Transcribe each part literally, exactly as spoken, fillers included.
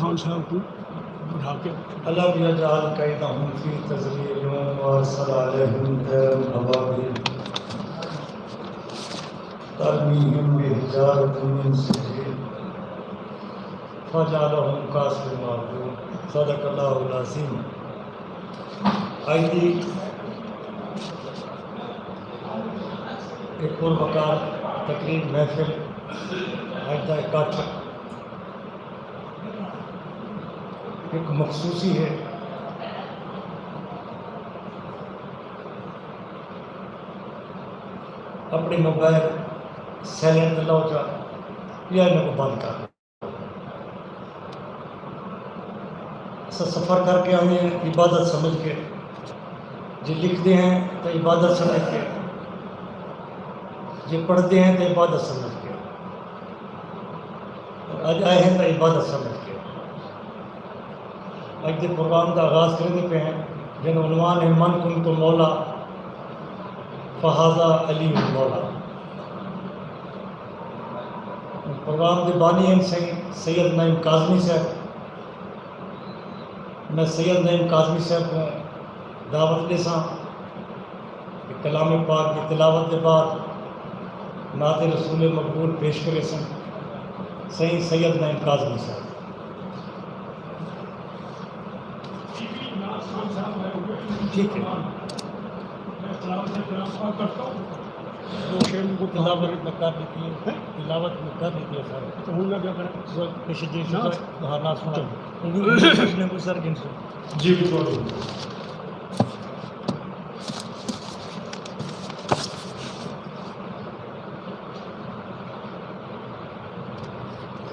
خان صاحب کوں بٹھا کے الم یجعل کیدہم فی تضلیل وارسل علیہم طیرا ابابیل ترمیہم بحجارۃ من سجیل فجعلہم کعصف مأکول۔ صدق اللہ العظیم۔ اڄ دی اے پروقار تقریب محفل، اڄ دا اکٹھ ہک مخصوصی ہے۔ اپݨے موبائل سائلنٹ تے لاؤ چا، یا انہاں کوں بند کر۔ اساں سفر کر کے آندے ہیں عبادت سمجھ کے، جے لکھدے ہیں تو عبادت سمجھ کے، جے پڑھدے ہیں تو عبادت سمجھ کے، اور اڄ آئے ہیں تو عبادت سمجھ کے۔ اڄ دے پروگرام دا آغاز کریندے پئے ہیں، جن عنوان ہے من کنت مولا فہذا علی مولا۔ پروگرام دے بانی ہیں سائیں سید نعیم کاظمی صاحب۔ میں سید نعیم کاظمی صاحب کوں دعوت ݙیساں کہ کلام پاک دی تلاوت دے بعد نعت رسول مقبول پیش کریسن سائیں سید نعیم کاظمی صاحب۔ ٹھیک ہے۔ دو شعر کو تلاوت میں کر لیتی ہے، تلاوت میں کر لیتی ہے سر۔ تو ہوں میں کیا کریں؟ سر، پیش جی، سر، ہاں، نعت سنا۔ سر گن سو۔ جی، بالکل۔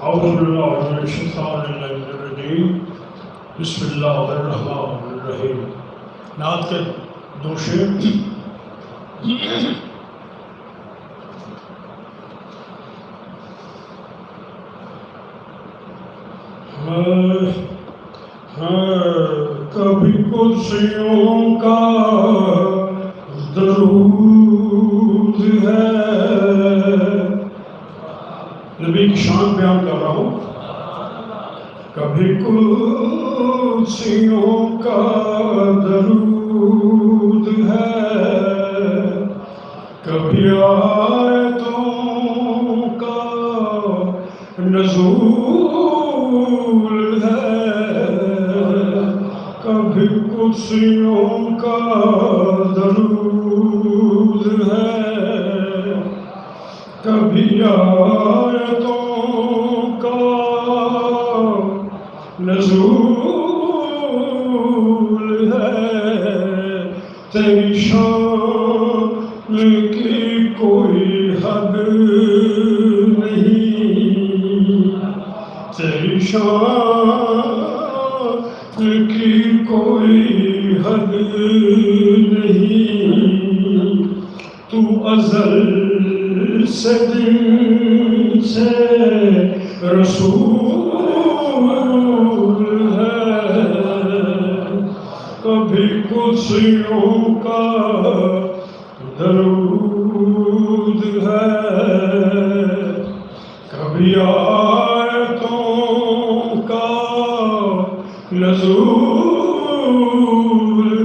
اعوذ باللہ من الشیطان اللعین الرجیم۔ بسم اللہ الرحمن الرحیم۔ نعت کے دو شعر۔ ہاں، ہاں، کبھی کرسیوں کا درود ہے۔ نبی کی شان بیان کر رہا ہوں۔ کبھی کرسیوں کا درود ہے، کبھی آیتوں کا نزول ہے، کبھی کرسیوں کا درود ہے، کبھی آیتوں کا نزول ہے۔ تیری شان کی کوئی حد نہیں، تیری شان کی کوئی حد نہیں۔ تو ازل سے دن سے رسول ہے، کبھی کرسیوں کا درود ہے، کبھی آیتوں کا نزول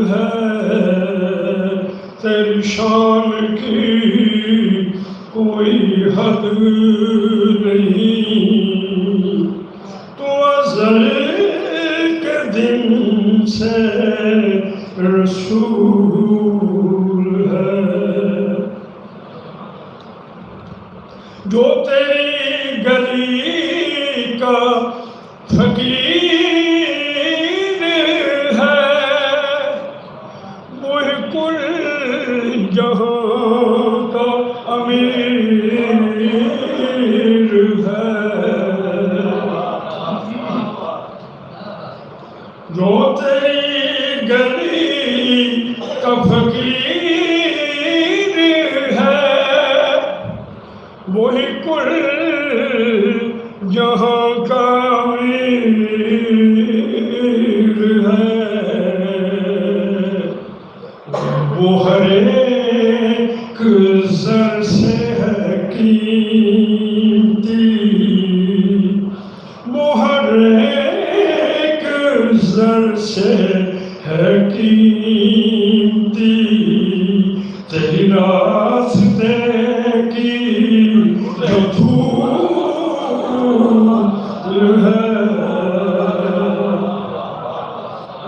ہے۔ تیری شان کی کوئی حد نہیں، تو ازل کے دن سے رسول ہے۔ جو تیری گلی کا فقیر ہے، وہی کل جہاں کا امیر ہے۔ جو تیری گلی کا فقیر ہے، وہی کل جہاں کا امیر ہے۔ وہ ہر ایک زر سے ہے قیمتی، وہ ہر ایک سر سے ہے قیمتی، تیرے راستے کی جو دھول ہے،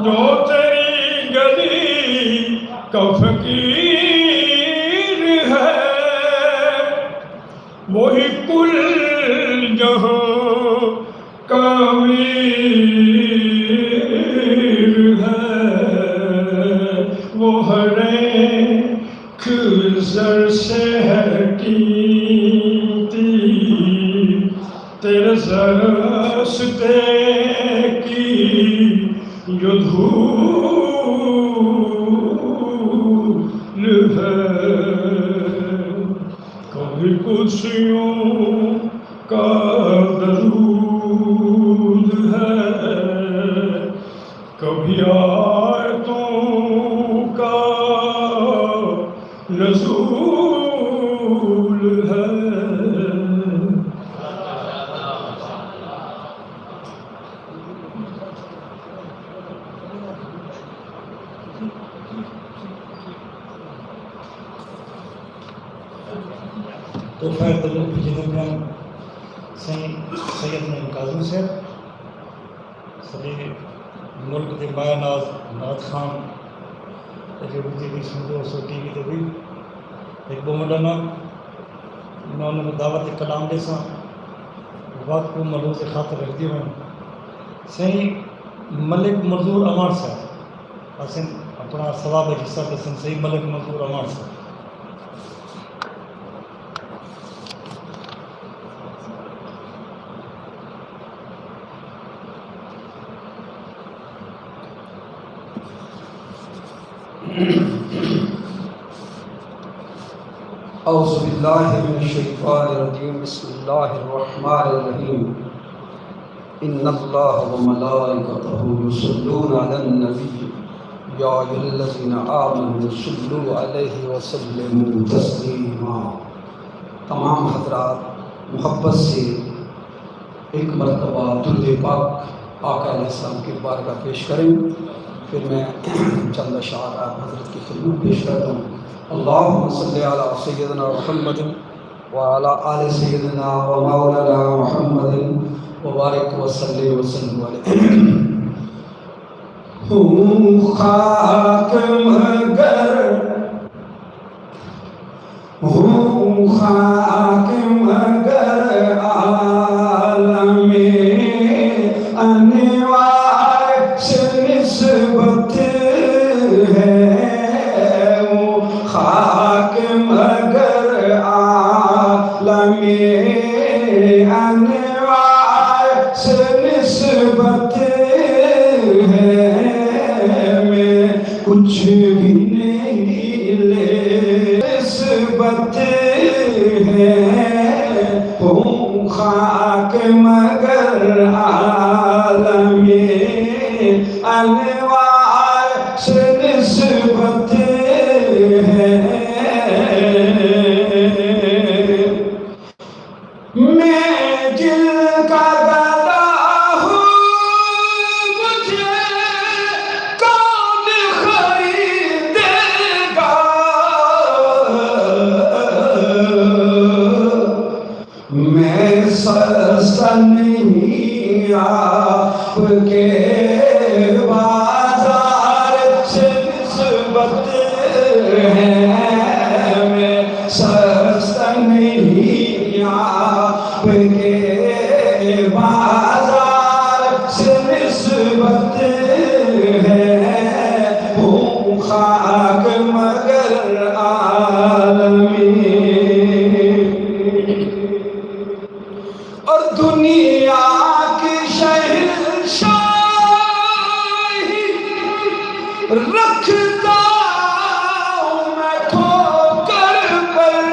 جو تیری گلی کا فقیر ہے، وہی کل جہاں کا امیر ہے، وہ ہر ایک زر سے ہے قیمتی، تیرے راستے کی جو دھول ہے، کبھی کچھ یوں کا درود ہے، کبھی آیتوں کا نزول ہے۔ تحفہ تبلیغ پیش کریندے پئے ہن سائیں سید نعیم کاظمی صاحب، ساݙے ملک دے مایہ ناز نعت خوان، ریڈیو تے وی سݨدے ہوسو، ٹی وی تے وی، ہک ٻہوں وݙا ناں۔ میں انہاں کوں دعوت کلام ݙیساں، وقت کوں ملحوظ خاطر رکھدے ہوئے۔ سائیں ملک منظور اعواݨ صاحب اساں اپݨا ثواب حصہ ݙسن۔ سائیں ملک منظور اعواݨ صاحب۔ اعوذ باللہ من الشیطان الرجیم، بسم اللہ الرحمن الرحیم۔ ان اللہ و ملائکتہ یصلون علی النبی، یا ایھا الذین آمنوا صلوا علیہ وسلموا تسلیما۔ تمام حضرات محبت سے ایک مرتبہ درود پاک آقا علیہ السلام کی بارگاہ پیش کریں، پھر میں چند اشعار آپ حضرت کی خدمت پیش کرتا ہوں۔ اللہم صل علی سیدنا محمد وعلی آل سیدنا و مولانا محمد وبارک وسلم وسلم علیہ۔ ہوں خاک مگر ہوں خاک مگر عالم انوار سے نسبت ہے، ہوں خاک مگر عالم انوار سے نسبت ہے، میں کچھ بھی نہیں لے نسبت ہے، ہوں خاک مگر عالم انوار سے نسبت ہے۔ میں جن کا دادا ہوں، مجھے کون خریدے گا؟ میں سستا نہیں آپ کے بازار سے نسبت ہے، میں سستا نہیں آپ کے بازار سے نسبت ہے، ہوں خاک مگر عالمی۔ اور دنیا کی شہنشاہی رکھتا ہوں میں ٹھوکر پر۔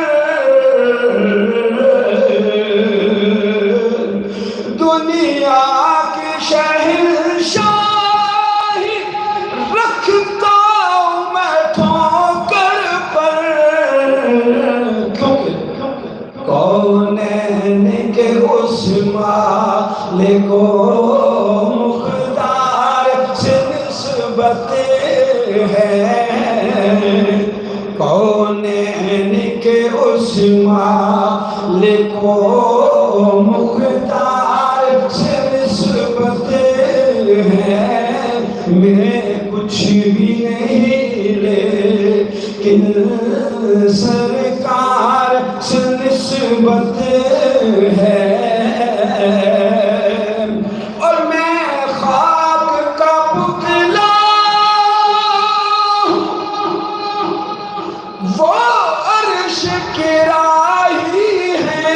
دنیا کی شہنشاہی رکھتا ہوں میں ٹھوکر پر۔ کیونکہ کونین کے اس مالک و مقدار سے ہے، کونین کے اس مالک و مختار سے نسبت ہے۔ میں کچھ بھی نہیں لیکن سرکار سے نسبت ہے۔ اور میں خاک کا پتلا، وہ عرش کی راہی ہے۔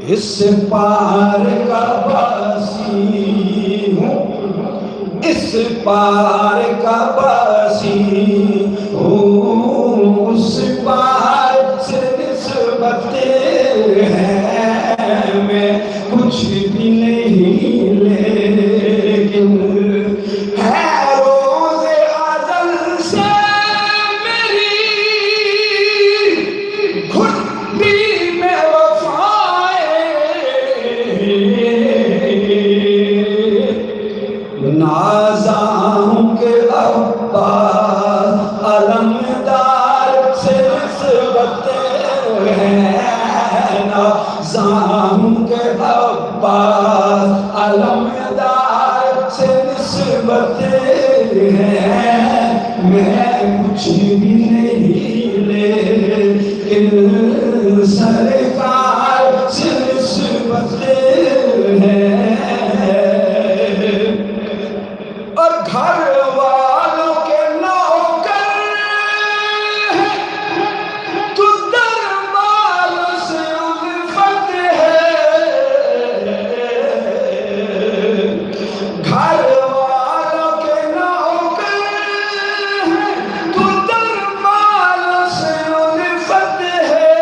اس پار کا باسی ہوں، اس پار کا باسی ہوں، اس پار سے نسبت ہے۔ میں کچھ بھی نہیں لیکن ہے روز ازل سے میری گھٹی میں وفائے۔ نازاں ہوں کہ عباس علمدار سے نسبت ہے، نازاں ہوں کہ عباس علمدار سے نسبت ہے۔ میں کچھ بھی نہیں لیکن سرکار سے نسبت ہے۔ اور گھر والوں کے نوکر ہیں، تو دربار سے الفت ہے۔ گھر والوں کے نوکر ہیں، تو دربار سے الفت ہے۔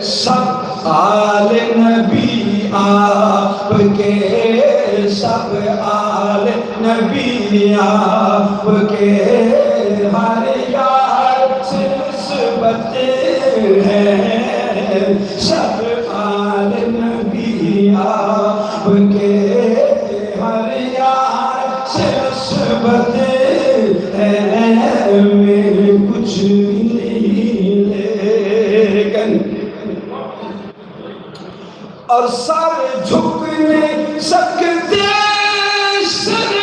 سب آل نبی آپ کے، سب آل نبی آپ کے، ہر یار سے نسبت ہے۔ سب آل نبی آپ کے، ہر یار سے نسبت ہے۔ میں کچھ نہیں لیکن اور سر جھک نہیں سکتے سر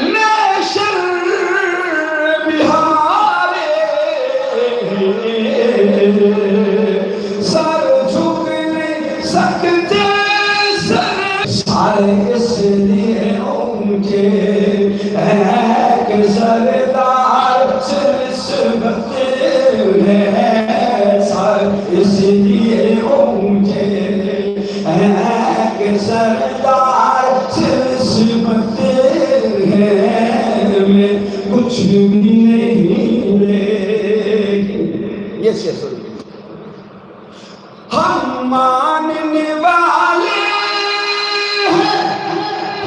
محشر بھی ہمارے، سر جھک نہیں سکتے سر، سر اس لیے اونچے ہیں کہ سردار سے نسبت ہے، سر اس لیے اونچے ہیں کہ سردار سے نسبت ہے۔ میں کچھ بھی نہیں لیکن یہ شعر سنیے۔ ہم ماننے والے ہیں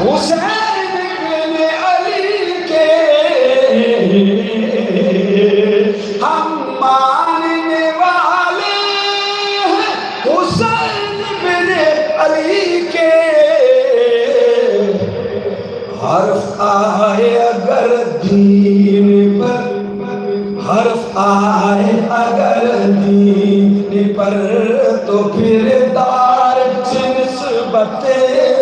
حسین بن علی کے، ہم ماننے والے ہیں حسین بن علی کے۔ حرف آئے اگر دین پر، حرف آئے اگر دین پر، تو پھر دار سے نسبت ہے۔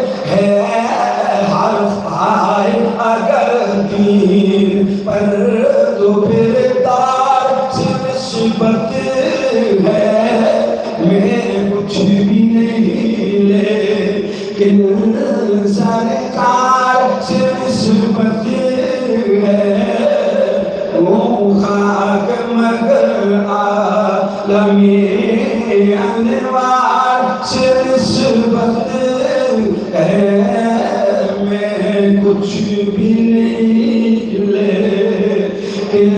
حرف آئے اگر دین پر، تو پھر دار سے نسبت ہے۔ میں کچھ بھی نہیں لیکن سرکار سے نسبت ہے۔ اوں خاک مگر عالم انوار سے نسبت ہے۔ میں کچھ بھی نہیں لیکن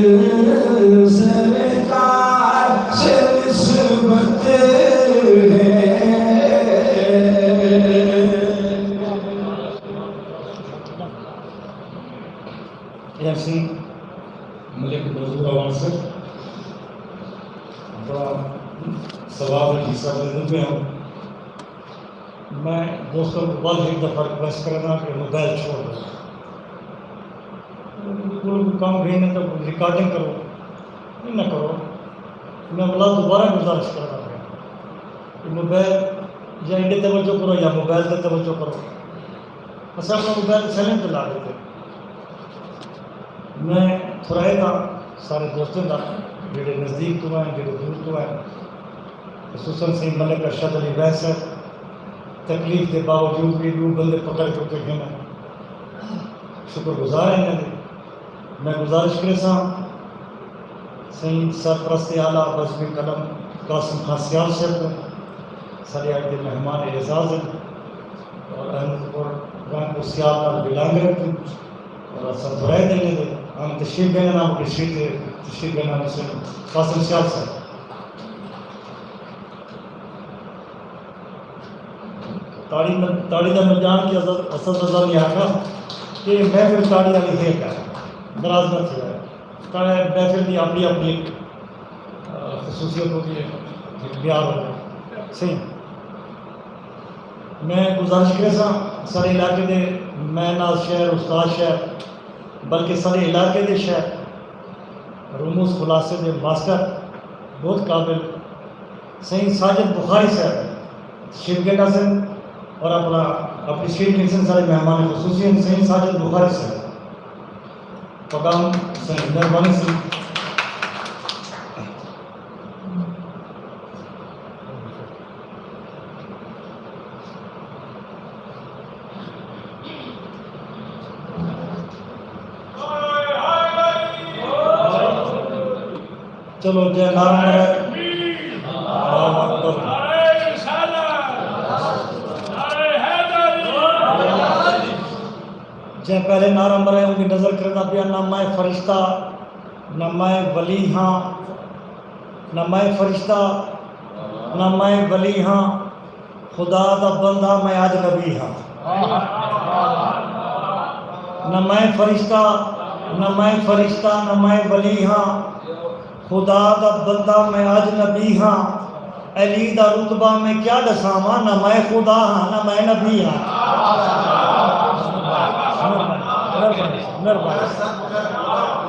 سرکار سے نسبت ہے۔ اے ہسن ملک دوزو دا وانسر، اپݨا ثواب دا حصہ بݨدے پئے ہن۔ میں دوستاں کوں ول ہک دفعہ ریکویسٹ کرینداں کہ موبائل چھوڑ ݙیو۔ کول کوئی کم گھن ہے تو ریکارڈنگ کرو، نہ کرو۔ میں ولا دوبارہ گزارش کرینداں پیا کہ موبائل یا ایݙے توجہ کرو یا موبائل تے توجہ کرو۔ اساں اپݨا موبائل سائلنٹ تے لا ݙتے۔ میں تھورائے دا سارے دوستاں دا، جڑے نزدیک تو ہیں، جڑے دور تو ہیں، خصوصاً سئیں ملک ارشد علی ویس صاحب، تکلیف دے باوجود بھی ݙو بندے پکڑ کے اتھے گھن آئے۔ شکر گزار ہیں انہاں دے۔ میں گزارش کریساں سئیں سرپرست اعلیٰ بزم قلم قاسم خان سیال صاحب کوں، ساݙے اڄ دے مہمان اعزاز ہیں اور احمد پور رنگ کوں سیال نال بلانگ رکھدن۔ اور اساں تھورائے دے نے دے ہم تشریف گھن آئے، نام تشریف دے، تشریف گھن آئے سئیں قاسم سیال صاحب۔ تاڑی میں، تاڑی دا میں جان کے اسد، اسد رضا نے آکھا کہ محفل تاڑی والی ہے کیا، ناراض نہ تھیوے۔ تاڑی محفل دی اپݨی اپݨی، آ، خصوصیت ہوندی ہے، ہک معیار ہوندا ہے۔ صحیح۔ میں گزارش کریساں سارے علاقے دے مین ناز شہر، استاد شہر، بلکہ سارے علاقے دے شہر، رموز خلاصے دے ماسٹر، بہت قابل سئیں ساجد بخاری صاحب تشریف گھن آسن اور اپݨا، اپݨی سیٹ گھنسن، سارے مہمان خصوصی ہیں سئیں ساجد بخاری صاحب۔ پروگرام سئیں، مہربانی سئیں۔ چلو، جے نعرہ مرے، اللہ اکبر۔ جے پہلے نعرہ مرے، ان دی نظر کرنا پیا، نہ میں فرشتہ، نہ میں ولی ہاں، نہ میں فرشتہ، نہ میں ولی ہاں، خدا دا بندہ میں اجنبی ہاں۔ نہ میں فرشتہ، نہ میں فرشتہ، نہ میں ولی ہاں۔ خدا دا بندہ میں اجنبی ہاں۔ علی دا رتبہ میں کیا ݙساواں، نہ میں خدا ہاں، نہ میں نبی ہاں۔ مہربانی، مہربانی۔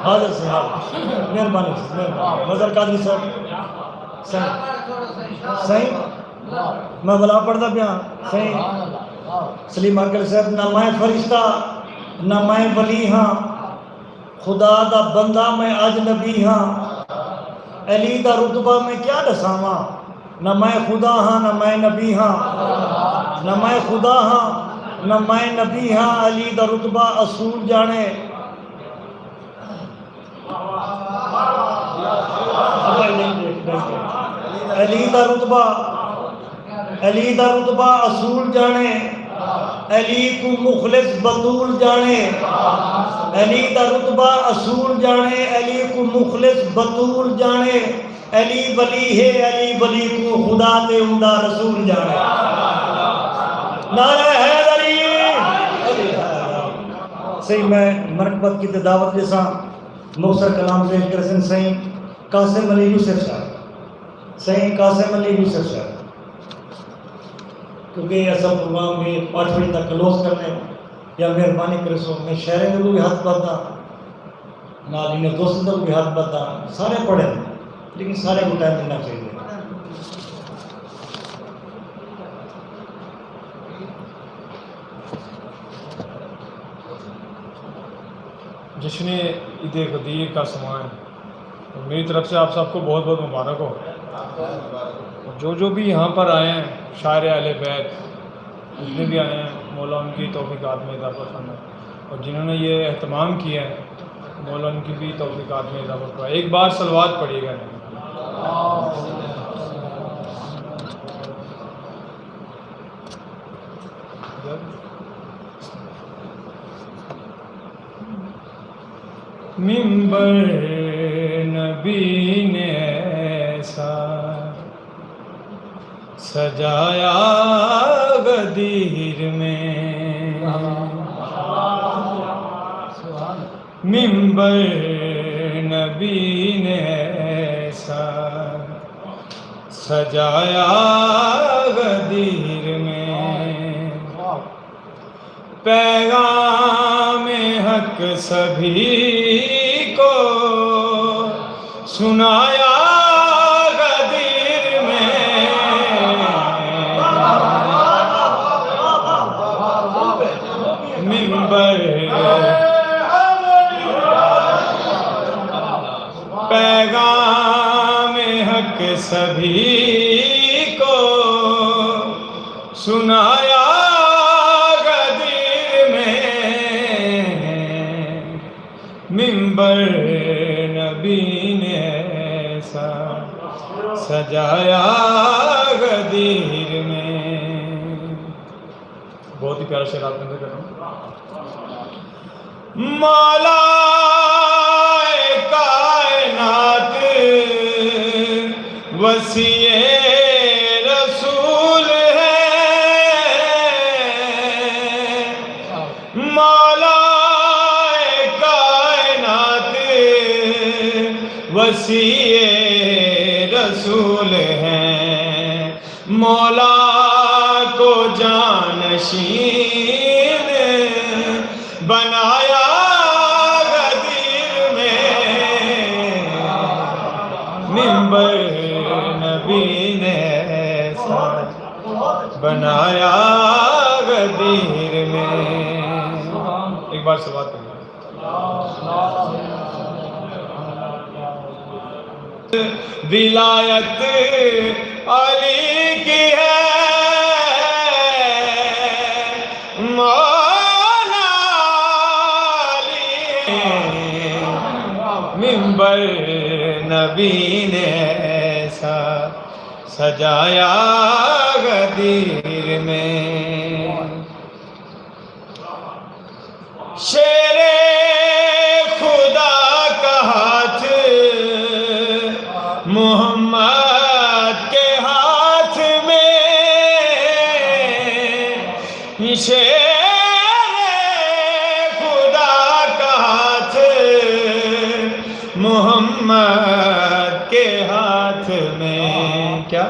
حاضر سے حاضر۔ مہربانی، مہربانی۔ مظہر قادری صاحب۔ سائیں، سائیں، میں ولا پڑھدا پیاں۔ سائیں سلیم عاقل صاحب، نہ میں فرشتہ، نہ میں ولی ہاں، خدا دا بندہ میں اجنبی ہاں۔ علی دا رتبہ میں کیا ݙساواں، نہ میں خدا ہاں، نہ میں نبی ہاں، نہ میں خدا ہاں، نہ میں نبی ہاں۔ علی دا رتبہ اصول ڄاݨے۔ علی دا رتبہ، علی دا رتبہ اصول ڄاݨے، علی کوں مخلص بتول ڄاݨے۔ علی دا رتبہ اصول ڄاݨے، علی کوں مخلص بتول ڄاݨے۔ علی ولی ہے، علی ولی کوں خدا تے اوندا رسول ڄاݨے۔ نعرہ حیدری۔ سئیں، میں مرکبت کیتے دعوت ݙیساں۔ مختصر کلام پیش کرسن سئیں قاسم علی یوسف صاحب۔ سئیں قاسم علی یوسف صاحب، کیونکہ اساں پروگرام میں پانچ بجے تک کلوز کرنے، یا مہربانی کرسو، میں شاعریں دے بھی ہتھ ٻدھدا، نال انہیں دوستوں دا بھی ہتھ ٻدھدا، سارے پڑھن، لیکن سارے کوں ٹائم ملنا چاہیے۔ جشن عید غدیر کا سماں ہے۔ میری طرف سے آپ سب کو بہت بہت مبارک ہو۔ جو جو بھی یہاں پر آئے ہیں، شاعر اہل بیت جتنے بھی آئے ہیں، مولا ان کی توفیقات میں اضافہ فرمائے، اور جنہوں نے یہ اہتمام کیا ہے، مولا ان کی بھی توفیقات میں اضافہ فرمائے۔ ایک بار صلوات پڑھیے گا۔ ممبر نبی نے ایسا سجایا غدیر میں، ممبر نبی نے ایسا سجایا غدیر میں، پیغام حق سبھی کو سنایا غدیر میں۔ ممبر پیغام حق سبھی کو سنایا غدیر میں، ممبر نبی نے ایسا سجایا غدیر میں۔ بہت ہی پیارا شعر آپ کے اندر کر رہا ہوں۔ مولا کائنات وسیع رسول ہے، مولا کائنات وسیع رسول ہے، مولا کو جانشین بنایا غدیر میں، ممبر نبی نے ایسا بنایا غدیر میں۔ ایک بار سلوات پڑھیں۔ ولایت علی کی ہے، مولا علی ہے۔ ممبر نبی نے ایسا سجایا غدیر میں۔ شیر خدا کا ہاتھ محمد کے ہاتھ میں، شیر خدا کا ہاتھ محمد کے ہاتھ میں۔ کیا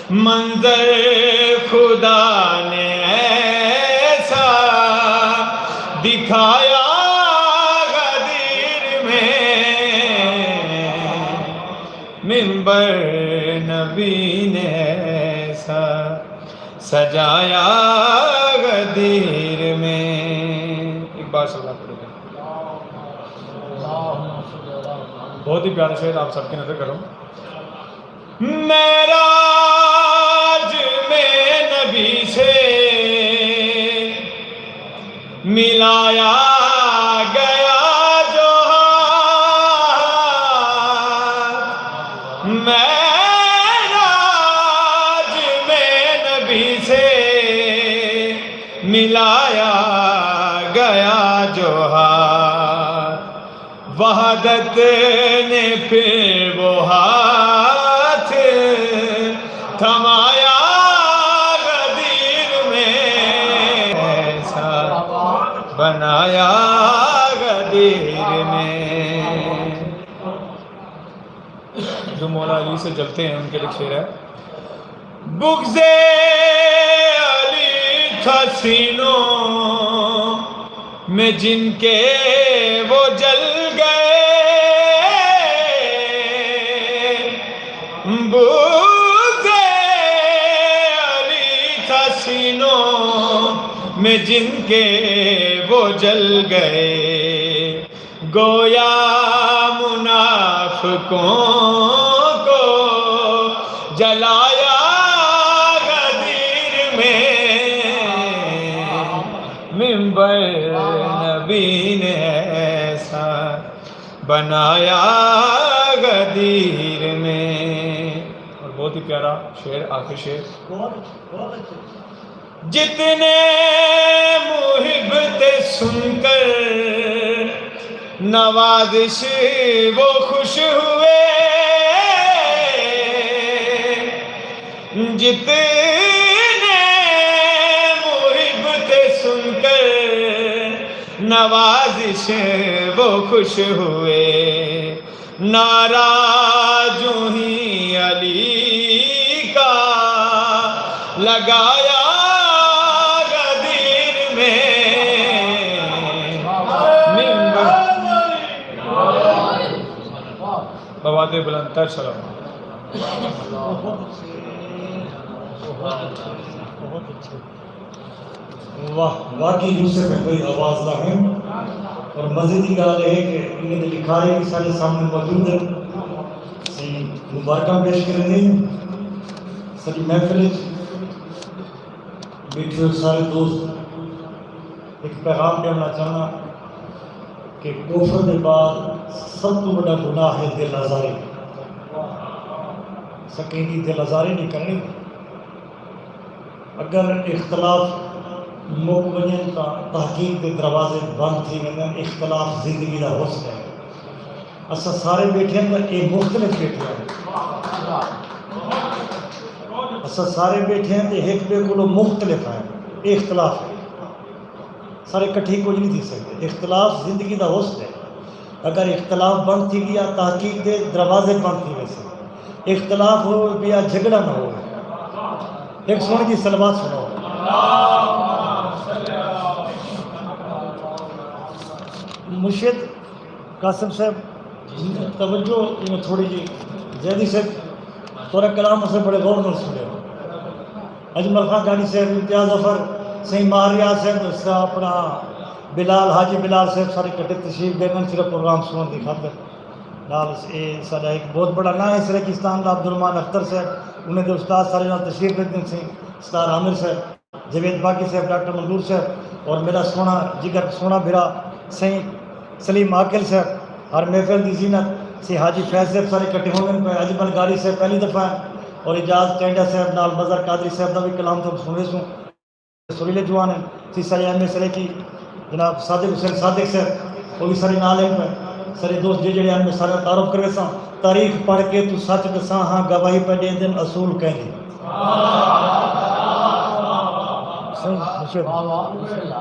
منظر خدا نے ایسا دکھایا غدیر میں، ممبر نبی نے ایسا سجایا غدیر میں۔ ایک بار سلوات پڑھیں۔ بہت ہی پیارا شعر، آپ سب کی نظر کروں۔ معراج میں نبی سے ملایا گیا جو ہاتھ، معراج میں نبی سے ملایا گیا جو ہاتھ، وحدت نے پھر وہ ہاتھ تھمایا غدیر میں، ایسا بنایا غدیر میں۔ جو مولا علی سے جلتے ہیں، ان کے لیے شعر ہے۔ بغض علی تھا سینوں میں جن کے، وہ جل گئے۔ بغض علی تھا سینوں میں جن کے، وہ جل گئے۔ گویا منافقوں کو جلایا غدیر میں، ممبر نبی نے ایسا بنایا غدیر میں۔ اور بہت ہی پیارا شعر، آخری شعر۔ جتنے محب تھے سن کر نوازش وہ خوش ہوئے، جتنے محب تھے سن کر نوازش وہ خوش ہوئے۔ نعرہ جوں ہی علی لگایا غدیر میں ممبر۔ بوادِ بلند تر سلام۔ واہ، واقعی یوسف ہے کوئی آواز دا ہے۔ اور مزے دی ڳالھ ہے کہ انہیں دے لکھارے بھی سارے سامنے موجود ہیں۔ سی مبارکاں پیش کریں دے ساری محفل وچ بیٹھے ہوئے سارے دوست، ایک پیغام ݙیوݨا چاہنا کہ کفر دے بعد سب توں وݙا گناہ ہے دل آزاری۔ سکیں دی دل آزاری نہیں کرنی۔ اگر اختلاف مک ونڄن تاں تحقیق دے دروازے بند تھی ویندن۔ اختلاف زندگی دا حسن ہے۔ اساں سارے ٻیٹھے ہیں تاں اے مختلف ٻیٹھے ہیں۔ اساں سارے ٻیٹھے ہیں تے ہک ٻئے کولوں مختلف ہیں۔ اے اختلاف ہے۔ سارے کٹھے کچھ نہیں تھی سکدے۔ اختلاف زندگی دا حسن ہے۔ اگر اختلاف بند تھی ڳیا، تحقیق دے دروازے بند تھی ویسے۔ اختلاف ہووے، ٻیا جھڳڑا نہ ہووے۔ ہک سوہݨی جی صلوات سݨاؤ۔ مرشد قاسم صاحب، توجہ ایویں تھوڑی جی زیادہ سے، تھوڑا کلام اسے بڑے غور نال سݨیا۔ اجمل خان گاڑی صاحب، امتیاز ظفر، سائیں ماہ ریاض صاحب، اس طرح اپنا بلال، حاجی بلال صاحب سارے کٹھے تشریف ݙیون صرف پروگرام سݨݨ دی خاطر۔ نال اے ساݙا ہک بہت بڑا ناں ہے سرائیکستان دا، عبدالرحمان اختر صاحب، انہیں دے استاد سارے نال تشریف رکھدن سئیں، استاد عامر صاحب، جاوید باقی صاحب، ڈاکٹر منظور صاحب، اور میرا سوہݨا جگر، سوہݨا بھرا سئیں سلیم عاقل صاحب، ہر محفل دی زینت سئیں حاجی فیض صاحب سارے کٹھے ہوندن پئے، اجمل گاڑی صاحب پہلی دفعہ ہیں، اور اعجاز ٹینڈا صاحب نال مظہر قادری صاحب دا وی کلام تہاکوں سݨیسوں۔ سریلے جوان ہیں، سی سارے ایم اے سرائیکی جناب صادق حسین صادق صاحب، وہ بھی سارے نال ہیں۔ سارے دوست جے جڑے ہیں، میں سارے تعارف کرویساں۔ تاریخ پڑھ کے تو سچ ݙساں ہاں، گواہی پئے ݙیندن اصول کہیں دی۔ صحیح، مشہور۔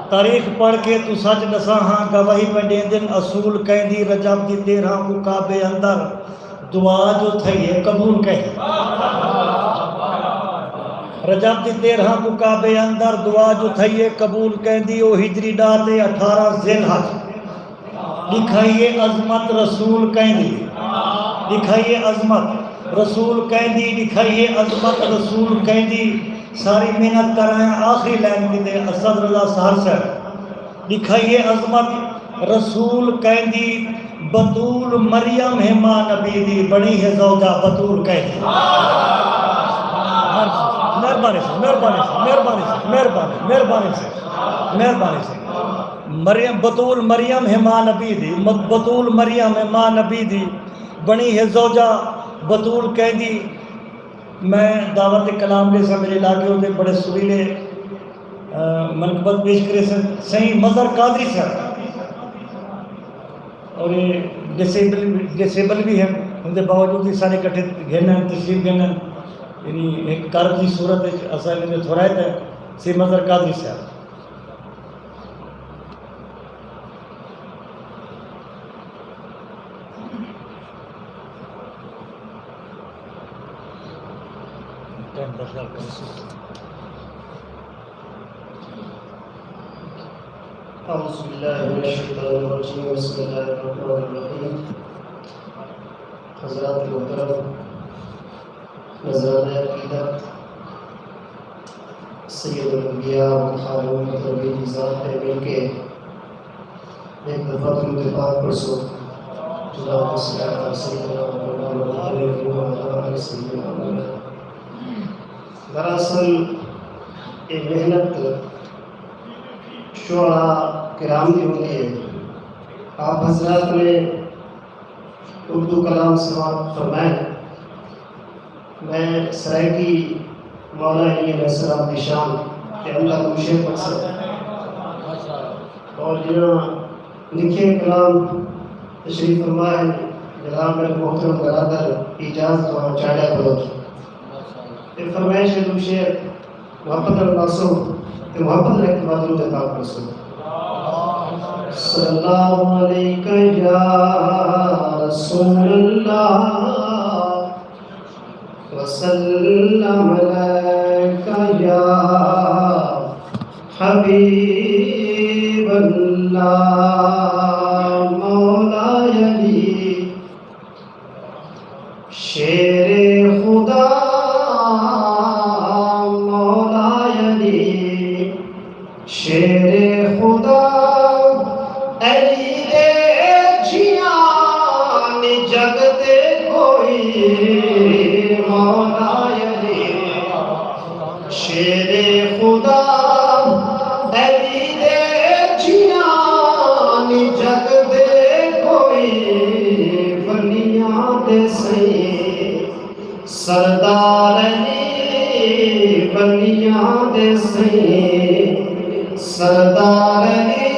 تاریخ پڑھ کے تو سچ ݙساں ہاں، گواہی پئے ݙیندن اصول کہیں دی۔ رجب دی تیرہاں کوں کعبے اندر دعا جو تھئی ہے قبول کہیں۔ رجب دی تیرہاں کوں کعبے اندر دعا جو تھئی ہے قبول کہیں دی۔ او ہجری ݙاہ تے اٹھارہ ذی الحج ݙکھائی ہے عظمت رسول کہیں دی۔ ݙکھائی ہے عظمت رسول کہیں دی، ݙکھائی ہے عظمت رسول کہیں دی۔ ساری محنت کر آئے آخری لائن کیتے، اسد رضا سحر صاحب۔ ݙکھائی ہے عظمت رسول کہیں دی، بتول مریم ہے ماں نبی دی، بݨی ہے زوجہ بتول کہیں دی۔ مہربانی سئیں، مہربانی سئیں، مہربانی سئیں، مہربانی، مہربانی سئیں، مہربانی سئیں۔ مریم، بتول مریم ہے ماں نبی دی، مت-، بتول مریم ہے ماں نبی دی، بݨی ہے زوجہ بتول کہیں دی۔ میں دعوت کلام ݙیساں، میرے علاقے ہوندے بڑے سریلے، آ، منقبت پیش کریسن سئیں مظہر قادری صاحب، اور یہ ڈسیبل، ڈسیبل بھی ہیں، ان دے باوجود یہ سارے کٹھے گھن ہیں، تشریف گھن ہیں۔ یعنی ایک کرب دی صورت وچ اساں انہاں دے تھورائت ہیں سئیں مظہر قادری صاحب۔ اعوذ باللہ من الشیطان الرجیم، بسم اللہ الرحمن الرحیم۔ حضرات محترم، نذرانۂ عقیدت سید الانبیاء و خاتم النبیین دی ذات تے مل کے ہک دفعہ درود پاک پڑھسوں۔ اللہم صل علی سیدنا محمد و علی آل سیدنا محمد۔ دراصل اے محنت شعراء کرام دی ہوندی ہے۔ آپ حضرات نے اردو کلام سماعت فرمائے۔ میں سرائیکی مولا علی علیہ السلام دی شان تے اللہ دا مشیر مقصد اور جنہاں لکھے کلام تشریف فرما ہے جناب میرے محترم برادر اعجاز خان چاڈیا بلوچ۔ تے فرمائش ہے دو شعر محبت نال ناسو تے محبت نال اعتماد نو تے پاک رسول۔ صلی اللہ علیک یا رسول اللہ وسلم علیک یا حبیب اللہ، مولا علی، شیر خدا، مولا علی، شیر خدا، علی دے جیاں نی جگ تے کوئی، مولا علی۔ شیر خدا، علی دے جیاں نی جگ تے کوئی، ولیاں دے سئیں سردار علی، ولیاں دے سئیں سردار علی،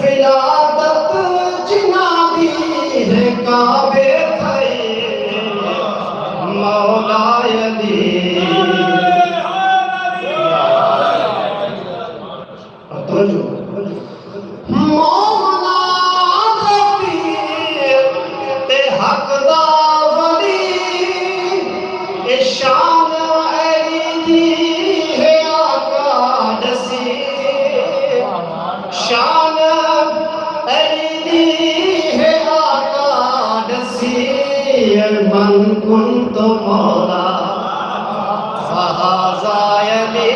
ولادت جنہاں دی ہے کعبے تھئی، مولا علی۔ توجہ۔ مومناں دے پیر تے حق دا ولی، اے شان علی دی ہے آقا ݙسی، شان علی دی ہے آقا ݙسی، من کنت مولا فہذا علی،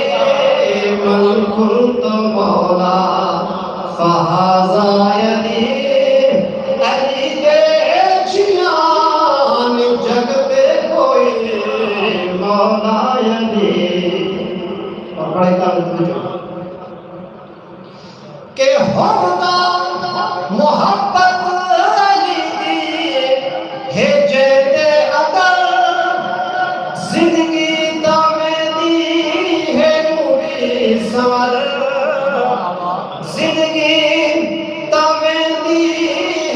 من کنت مولا فہذا علی، علی دے جیاں نی جگ تے کوئی، مولا علی۔ اور بڑے قابل توجہ۔ کہ ہوودا محبت علی دی ہے جیندے اندر، زندگی تاں ویندی ہے نوری سنور، زندگی تاں ویندی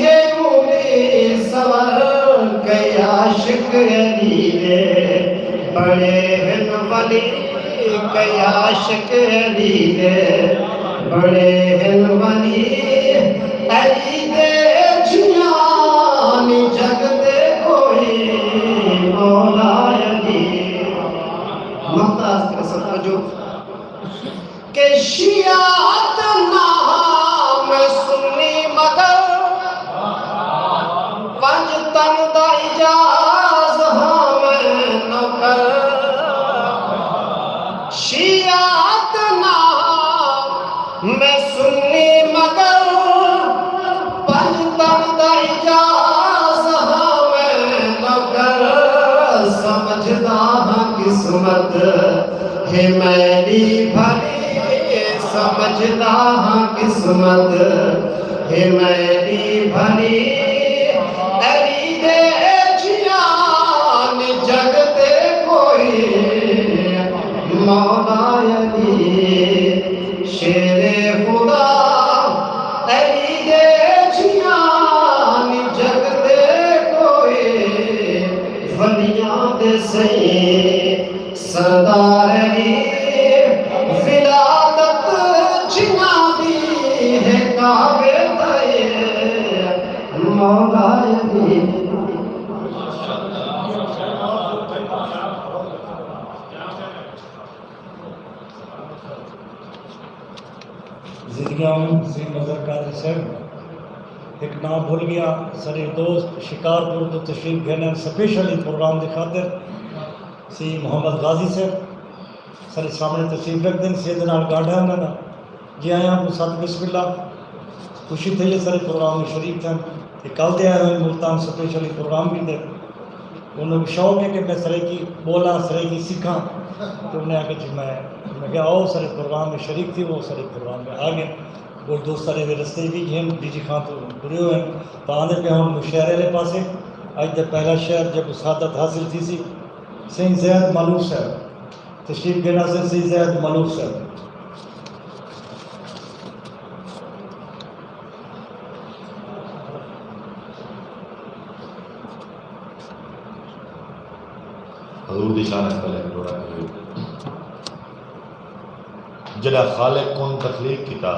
ہے نوری سنور، کئی عاشق علی دے بݨے ہن ولی، کئی عاشق علی دے بݨے ہن ولی، علی دے جیاں نی جگ تے کوئی، مولا علی۔ ممتاز قسم، توجہ۔ کہ شیعہ تے نہ ہاں میں سنی، مگر پنج تن دا اعجاز ہاں میں نوکر۔ شیعہ تے نہ ہاں میں سنی، مگر پنج تن دا اعجاز ہاں میں نوکر۔ سمجھدا ہاں قسمت ہے میݙی بھلی، سمجھدا ہاں قسمت ہے میݙی بھلی، علی دے جیاں نی جگ تے کوئی، مولا علی شیر خدا، علی دے جیاں نی جگ تے کوئی، ولیاں دے سئیں سردار علی، ولادت جنہاں دی ہے کعبے تھئی، مولا علی۔ زندگی آؤں سئیں مظہر قادری صاحب، ہک ناں بھل ڳیا، ساݙے دوست شکارپور توں تشریف گھن آئن، سپیشلی پروگرام دی خاطر۔ سئیں محمد غازی صاحب ساݙے سامݨے تشریف رکھدن، سئیں دے نال ڳالھا انہاں دا۔ جی آیاں کوں ست بسم اللہ، خوشی تھئی ہے ساݙے پروگرام میں شریک تھئن۔ تے کل دے آئے ہوئے ملتان سپیشلی پروگرام کیتے۔ انہاں کوں شوق ہے کہ میں سرائیکی ٻولاں، سرائیکی سکھاں۔ تے انہیں آکھیا جی میں، میں کہیا آؤ ساݙے پروگرام میں شریک تھیوو، ساݙے پروگرام میں آ ڳئے۔ ٻہوں دوست ساݙے وے رستے وچ ہن، ڈی جی خان توں ٹرے ہوئے ہن۔ تاں آندے پئے ہن مشاعرے آلے پاسے۔ اڄ دا پہلا شعر جیکوں سعادت حاصل تھیسی، سئیں زید مالوف صاحب تشریف گھن آسن، سئیں زید مالوف صاحب۔ حضور دی شان اچ پہلے ہک جوڑا کریو۔ جݙاں خالق کن تخلیق کیتا،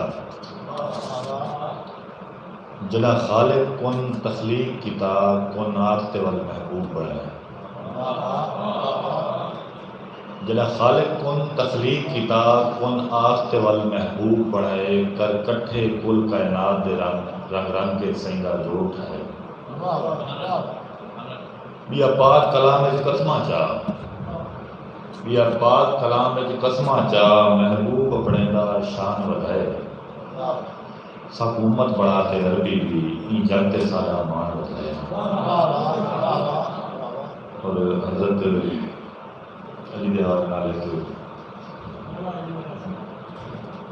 جݙاں خالق کن تخلیق کیتا، کائنات تے ول محبوب بݨایا۔ جݙاں خالق کن تخلیق کیتا، کن آخ تے ول محبوب بݨائے، کر کٹھے کل کائنات دے رنگ، رنگ رنگ کے سئیں دا جوڑ ٹھائے۔ ٻیا پاک کلام اچ قسماں چا، ٻیا پاک کلام اچ قسماں چا، محبوب اپݨے دا شان ودھائے۔ ساکوں امت بݨا تے عربی دی، ایں جڳ تے ساݙا مان ودھائے۔ اور حضرت علی دے حوالے نال ہک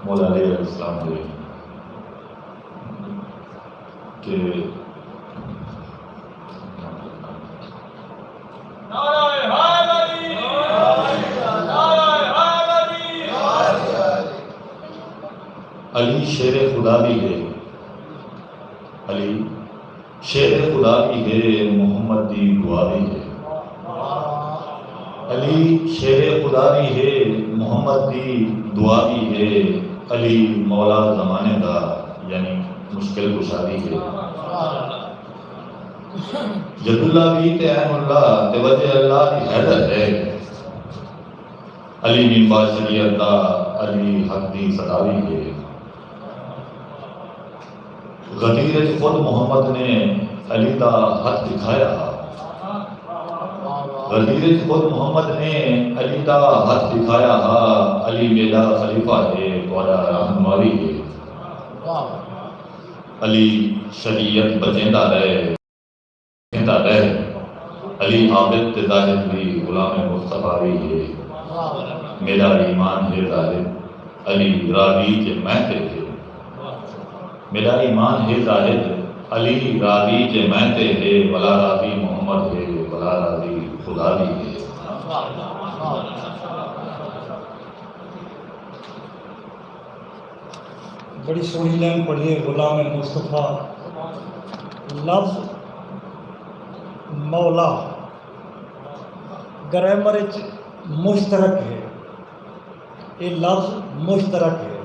مولا علی علیہ السلام دے کہ نعرہ حیدری، نعرہ حیدری۔ علی شیر خدا دی ہے، علی شیر خدا دی ہے، محمد دی دعا دی ہے۔ علی شیر خدا دی ہے، محمد دی دعا دی ہے۔ علی مولا زمانے دا، یعنی مشکل کشا دی ہے۔ ید اللہ بھی تے عین اللہ تے وجہ اللہ دی حیدر ہے۔ علی ممبا شریعت دا، علی حق دی ستاوی ہے۔ غدیر اچ خود محمد نے علی دا ہتھ ݙکھایا ہا۔ غدیر اچ خود محمد نے علی دا ہتھ ݙکھایا ہا۔ علی میݙا خلیفہ ہے، تہاݙا رہنماوی ہے۔ علی شریعت بچیندا رہے، بچیندا رہے۔ علی عابد تے زاہد وی غلام مصطفی وی ہے۔ میݙا ایمان ہے زاہد، علی راضی جے میں تے ہے۔ میݙا ایمان ہے زاہد، علی راضی جے میں تے ہے، ولا راضی محمد ہے، ولا راضی خدا دی ہے۔ بڑی سوہݨی لائن پڑھی ہے غلام مصطفی۔ لفظ مولا گرامر اچ مشترک ہے، اے لفظ مشترک ہے۔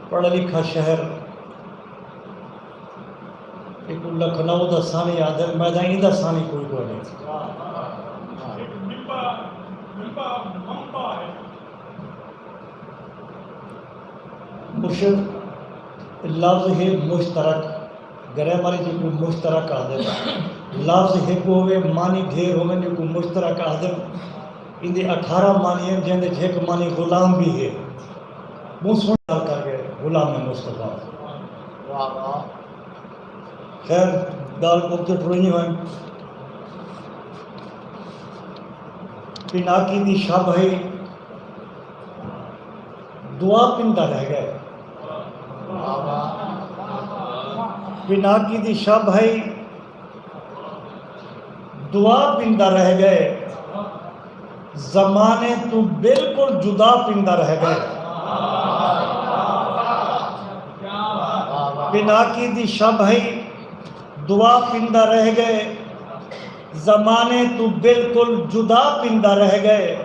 پڑھا لکھا شہر، ایکوں لکھنؤ دا سانی آہدن، میں تاں ایندا سانی کوئی کونی۔ مرشد، لفظ ہے مشترک، گرامر اچ ایکوں مشترک آہدن۔ لفظ ہک ہووے، معنی ڈھیر ہوون، ایکوں مشترک آہدن۔ ایندے اٹھارہ معنی ہن، جیندے اچ ہک معنی غلام بھی ہے۔ ٻہوں سوہݨی ڳالھ کر ڳئے غلام مصطفی۔ واہ واہ۔ خیر، ڳالھ مک تے ٹرینی ہوئے۔ پناکی دی شب ہئی، دعا پندا رہ ڳئے۔ پناکی دی شب ہئی، دعا پندا رہ ڳئے۔ زمانے توں بالکل جدا پندا رہ ڳئے۔ پناکی دی شب ہئی، دعا پندا رہ ڳئے۔ زمانے توں بالکل جدا پندا رہ ڳئے۔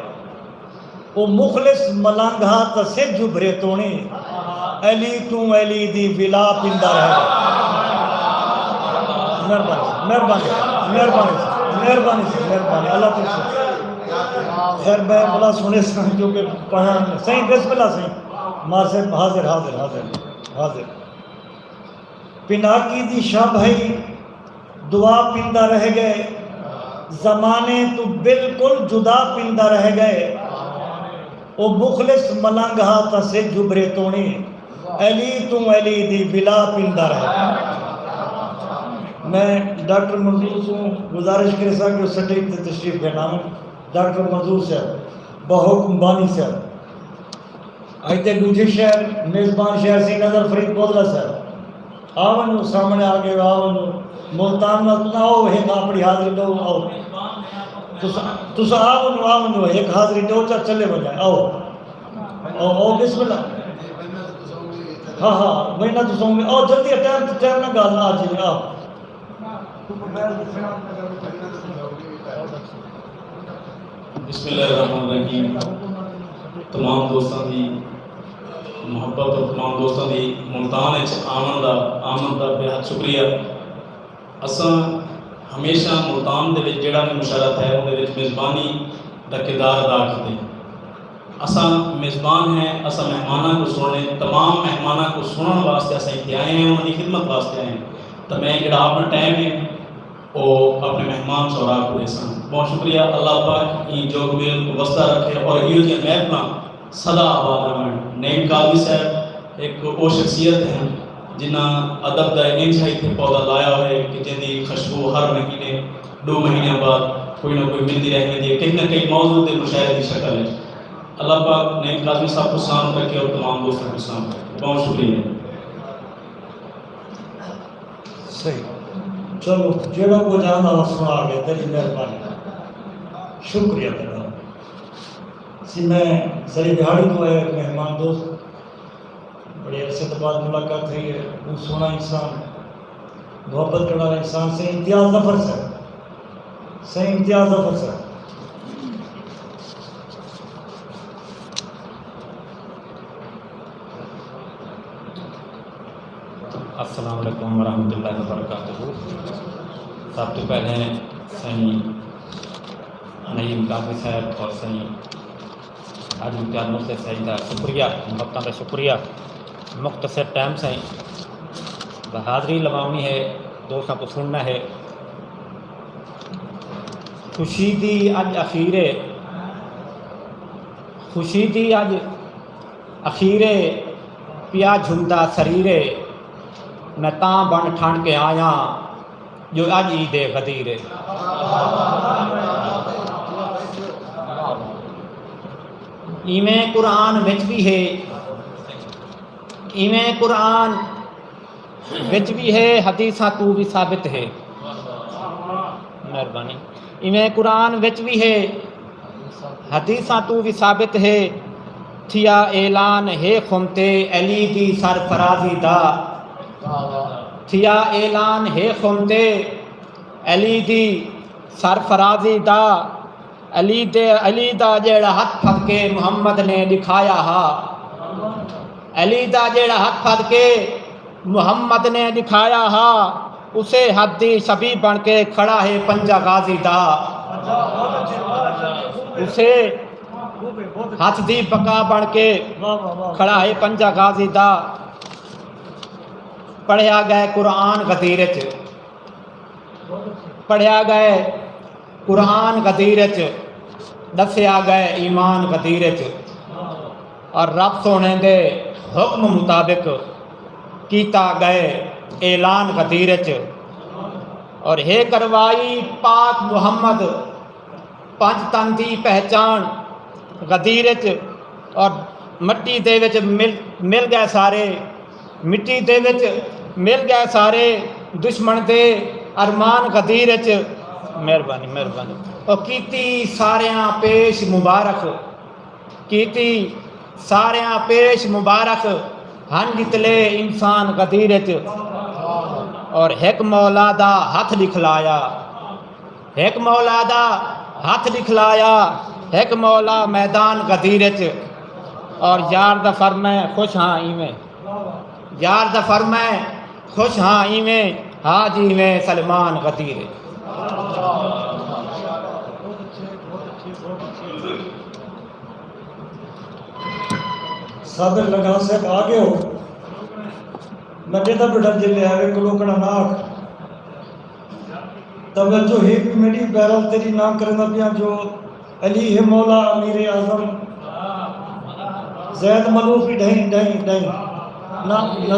او مخلص ملنگ ہا تاں سجھ ابھرے توݨی، علی توں علی دی ولا پندا رہ ڳئے۔ مہربانی سئیں، مہربانی سئیں، مہربانی سئیں، مہربانی سئیں، مہربانی سئیں، اللہ توں سئیں۔ خیر، میں بلا سوہݨے سئیں جو کہ پڑھا سئیں، بسم اللہ سئیں۔ ماں صاحب حاضر، حاضر، حاضر، حاضر۔ پناکی دی شب ہئی، دعا پندا رہ ڳئے۔ زمانے توں بالکل جدا پندا رہ ڳئے۔ او مخلص ملنگ ہا تاں سجھ ابھرے توݨی، علی توں علی دی ولا پندا رہ ڳئے۔ میں ڈاکٹر منظور سوں گزارش کریساں کہ او سٹیج تے تشریف گھن آون۔ ڈاکٹر منظور صاحب، بحکم بانی صاحب۔ اڄ دے ݙوجھے شہر، میزبان شہر سئیں نظر فرید بودلا صاحب۔ آ ونڄو، سامݨے آ ڳئے، آ ونڄو۔ ملتان نال تاں آؤ، ہک اپݨی حاضری ݙیو، آؤ۔ تساں، تساں آ ونڄو، آ ونڄو، ہک حاضری ݙیو، چا چلے ونڄاں، آؤ۔ آؤ، آؤ، بسم اللہ۔ ہاں، ہاں، وینا تساں، آؤ، جلدی، ٹائم، ٹائم نہ ڳالھ نہ اچے، آؤ۔ بسم اللہ الرحمن الرحیم۔ تمام دوستاں دی محبت اور تمام دوستاں دی ملتان اچ آوݨ دا، آمد دا بے حد شکریہ۔ اساں ہمیشہ ملتان دے وچ جیڑھا وی مشاعرہ تھئے، اوندے وچ میزبانی دا کردار ادا کیتے۔ اساں میزبان ہیں، اساں مہماناں کوں سݨݨے، تمام مہماناں کوں سݨݨ واسطے اساں اتھے آئے ہیں، انہاں دی خدمت واسطے آئے ہیں۔ تاں میں جیڑھا اپݨا ٹائم ہے، او اپݨے مہمان سہراب کوں ݙیساں۔ بہت شکریہ۔ اللہ پاک ایں جوگ میل کوں وسدا رکھے اور ایہو جیاں محفلاں سدا آباد رہون۔ نعیم قاضی صاحب ہک او شخصیت ہن جنہاں ادب دا انجھا اتھے پودا لایا ہوئے کہ جیندی خوشبو ہر مہینے، ݙو مہینیاں بعد کوئی نہ کوئی ملدی رہ ویندی ہے، کہیں نہ کہیں موضوع تے مشاعرے دی شکل وچ۔ اللہ پاک نعیم قاضی صاحب کوں سلامت رکھے اور تمام دوستاں کوں سلامت رکھے۔ بہت شکریہ۔ صحیح۔ چلو، جیڑھا کجھ آندا وا سݨا ڳئے، تیݙی مہربانی۔ شکریہ تیݙا۔ سی میں ذریعہ دہاڑی توں آیا ہک مہمان دوست، بڑے عرصے توں بعد ملاقات تھئی ہے، ٻہوں سوہݨا انسان، محبت کرݨ والا انسان، سئیں امتیاز ظفر صاحب۔ سئیں امتیاز ظفر صاحب۔ السلام علیکم ورحمۃ اللہ وبرکاتہ۔ سب توں پہلے سئیں نعیم قاضی صاحب اور سئیں حاجی امتیاز مرشد صاحب دا شکریہ، محبتاں دا شکریہ۔ مختصر ٹائم سئیں حاضری لواوݨی ہے، دوستاں کوں سݨݨا ہے۔ خوشی دی اڄ اخیر ہے، خوشی دی اڄ اخیر ہے، پیا جھمدا سریر ہے، میں تاں بݨ ٹھݨ کے آیاں جو اڄ عید غدیر ہے۔ ایویں قرآن وچ وی ہے، ایویں قرآن وچ وی ہے، حدیثاں توں وی ثابت ہے۔ مہربانی۔ ایویں قرآن وچ وی ہے، حدیثاں توں وی ثابت ہے۔ تھیا اعلان ہے خم تے علی دی سرفرازی دا۔ تھیا اعلان ہے خم تے علی دی سرفرازی دا۔ علی دے، علی دا جیڑھا ہتھ پھد کے محمد نے ݙکھایا ہا، علی دا جیڑھا ہتھ پھد کے محمد نے ݙکھایا ہا، اسے ہتھ دی شبیہ بݨ کے کھڑا ہے پنجہ غازی دا۔ اسے ہتھ دی بقا بݨ کے کھڑا ہے پنجہ غازی دا۔ پڑھیا ڳئے قرآن غدیر اچ، پڑھیا ڳئے قرآن غدیر اچ، ݙسیا ڳئے ایمان غدیر اچ، اور رب سوہݨے دے حکم مطابق کیتا ڳئے اعلان غدیر اچ، اور ہے کروائی پاک محمد پنج تن دی پہچاݨ غدیر اچ، اور مٹی دے وچ مل، مل ڳئے سارے، مٹی دے وچ مل ڳئے سارے، دشمن دے ارمان غدیر اچ۔ مہربانی، مہربانی۔ او کیتی ساریاں پیش مبارک، کیتی ساریاں پیش مبارک، ہن جتلے انسان غدیر اچ، اور ہک مولا دا ہتھ ݙکھلایا۔ ہک مولا دا ہتھ ݙکھلایا، ہک مولا میدان غدیر اچ۔ اور یار دا فرمائے خوش ہاں ایویں، یار دا فرمائے خوش ہاں ایویں، ہا جی ایویں سلمان غدیر اچ۔ صابر لنگھا صاحب آ ڳئے ہو؟ میں ݙیہدا ٻیٹھاں جلے آوے کلوکڑا نہ آکھ۔ توجہ ہے بھی میݙی، بہرحال تیݙی نہ کریندا پیاں جو علی ہے مولا امیر اعظم۔ زید ملوف بھی ڈھائیں، ڈھائیں، ڈھائیں۔ نہ، نہ،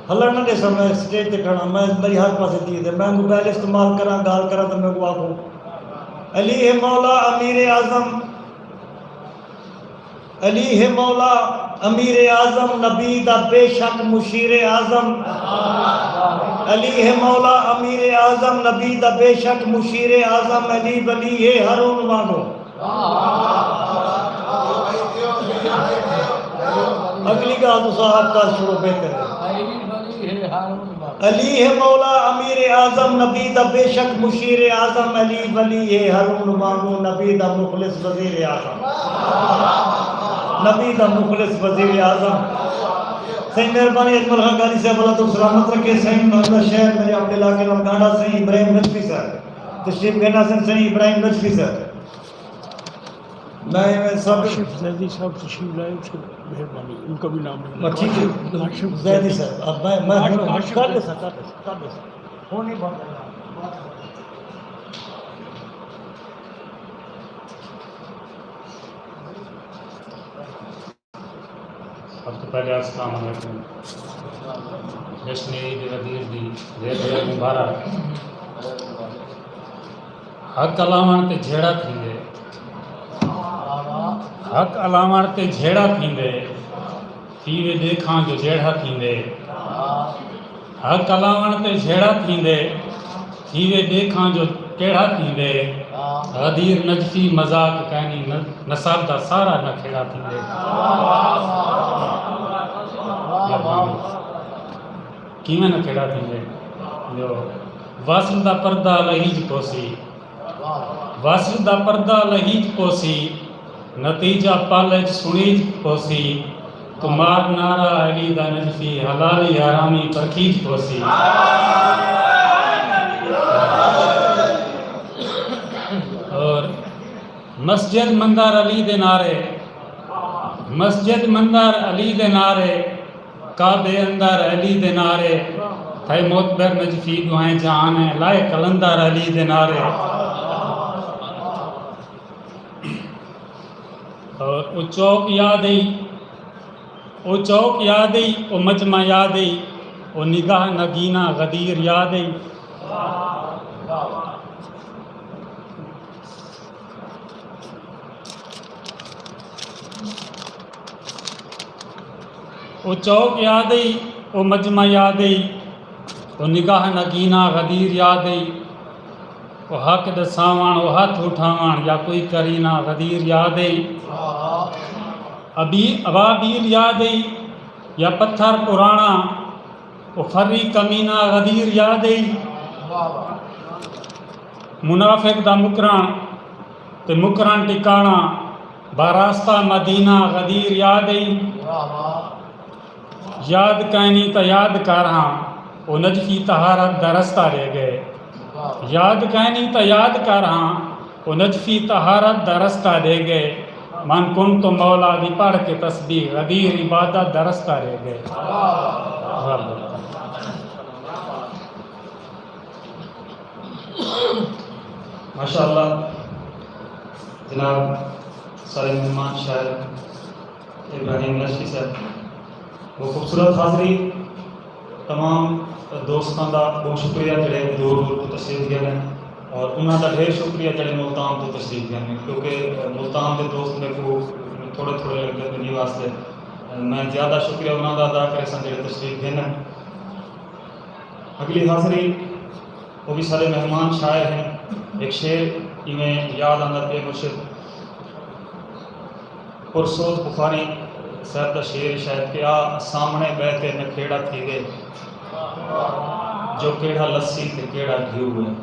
ہلݨ نہ ݙیساں، میں سٹیج تے کھڑا، میں، میݙی ہر پاسے دید ہے۔ میں موبائل استعمال کراں، ڳالھ کراں تاں میکوں آکھو، علی ہے مولا امیر اعظم۔ علی ہے مولا امیر اعظم، نبی دا بے شک مشیر اعظم۔ علی ہے مولا امیر اعظم، نبی دا بے شک مشیر اعظم۔ علی ولی ہے ہارون وانگوں۔ اڳلی ڳالھ تساں آپ کر چھوڑو، بہتر ہے۔ علی ہے مولا امیر اعظم، نبی دا بے شک مشیر اعظم۔ علی ولی ہے ہارون وانگوں، نبی دا مخلص وزیر اعظم۔ نبی دا مخلص وزیر اعظم۔ سئیں مہربانی اجمل خان قاری صاحب، اللہ توں سلامت رکھے۔ سئیں محمد شہر میݙے اپݨے علاقے نال ڳانڈھا، سئیں ابراہیم نجفی صاحب تشریف گھن آسن۔ سئیں ابراہیم نجفی صاحب۔ میں ایویں سب کاشف زیدی صاحب تشریف لائے، اس کی مہربانی، ان کا بھی نام لینا۔ میں ٹھیک ہے۔ کاشف، کاشف زیدی زیدی۔ صاحب، اب میں، میں ہن، ہن کاشف کر زیدی۔ ݙیساں، کر ݙیساں، کر ݙیساں۔ ہن نہیں بند کرنا۔ سب توں پہلے السلام علیکم۔ جشن عید غدیر دی ڈھیر ڈھیر مبارک۔ حق الاوݨ تے جھیڑا تھیندے، حق الاوݨ تے جھیڑا تھیندے، تھیوے ݙیکھاں جو جیڑھا تھیندے۔ حق الاوݨ تے جھیڑا تھیندے، تھیوے ݙیکھاں جو کیڑھا تھیندے۔ غدیر نجفی مذاق کائنی، ن-، نسب دا سارا نکھیڑا تھیندے۔ کیویں نکھیڑا تھیندے؟ جو وصل دا پردہ لہیج پوسی، وصل دا پردہ لہیج پوسی، نتیجہ پل اچ سݨیج پوسی۔ توں مار نعرہ علی دا نجفی، حلالی حرامی پرکھیج پوسی۔ اور مسجد مندر علی دے نعرے، مسجد مندر علی دے نعرے، کعبے اندر علی دے نعرے، تھئے معتبر نجفی ݙوہیں جہان ہیں، لائے قلندر علی دے نعرے۔ اور او چوک یاد ای، او چوک یاد ای، او مجمع یاد ای، او نگاہ نگینہ غدیر یاد ای۔ او چوک یاد ای، او مجمع یاد ای، او نگاہ نگینہ غدیر یاد ای، او حق ݙساوݨ، او ہتھ اٹھاوݨ یا کوئی کرینہ غدیر یاد ای۔ ابی-، ابابیل یاد ای یا پتھر پراݨا، او فری کمینہ غدیر یاد ای۔ منافق دا مکرݨ تے مکرݨ ٹکاݨا، باراستہ مدینہ غدیر یاد ای۔ یاد کائنی تاں یاد کر ہاں، او نجفی طہارت دا رستہ ݙے ڳئے۔ یاد کائنی تاں یاد کر ہاں، او نجفی طہارت دا رستہ ݙے ڳئے۔ من کنت مولا دی پڑھ کے تسبیح، غدیر عبادت دا رستہ ݙے ڳئے۔ ماشاءاللہ، جناب سارے مہمان شاعر ابراہیم نجفی صاحب، وہ خوبصورت حاضری۔ تمام دوستاں دا بہت شکریہ جڑے دور دور تو تشریف گئے ہیں، اور انہاں دا ڈھیر شکریہ جڑے ملتان تو تشریف گئے ہیں، کیونکہ ملتان دے دوست میرے کو تھوڑے تھوڑے لگدے پئے واسطے۔ میں زیادہ شکریہ انہاں دا ادا کرے ساں جڑے تشریف گھن۔ اڳلی حاضری، او وی ساݙے مہمان شاعر ہن۔ ہک شعر ایویں یاد آندا پئے، مرشد پرسوز بخاری صاحب دا شعر ہے شاید کہ آ سامݨے ٻہہ تے نکھیڑا تھیوے، جو کیڑھا لسی تے کیڑھا گھیو ہے۔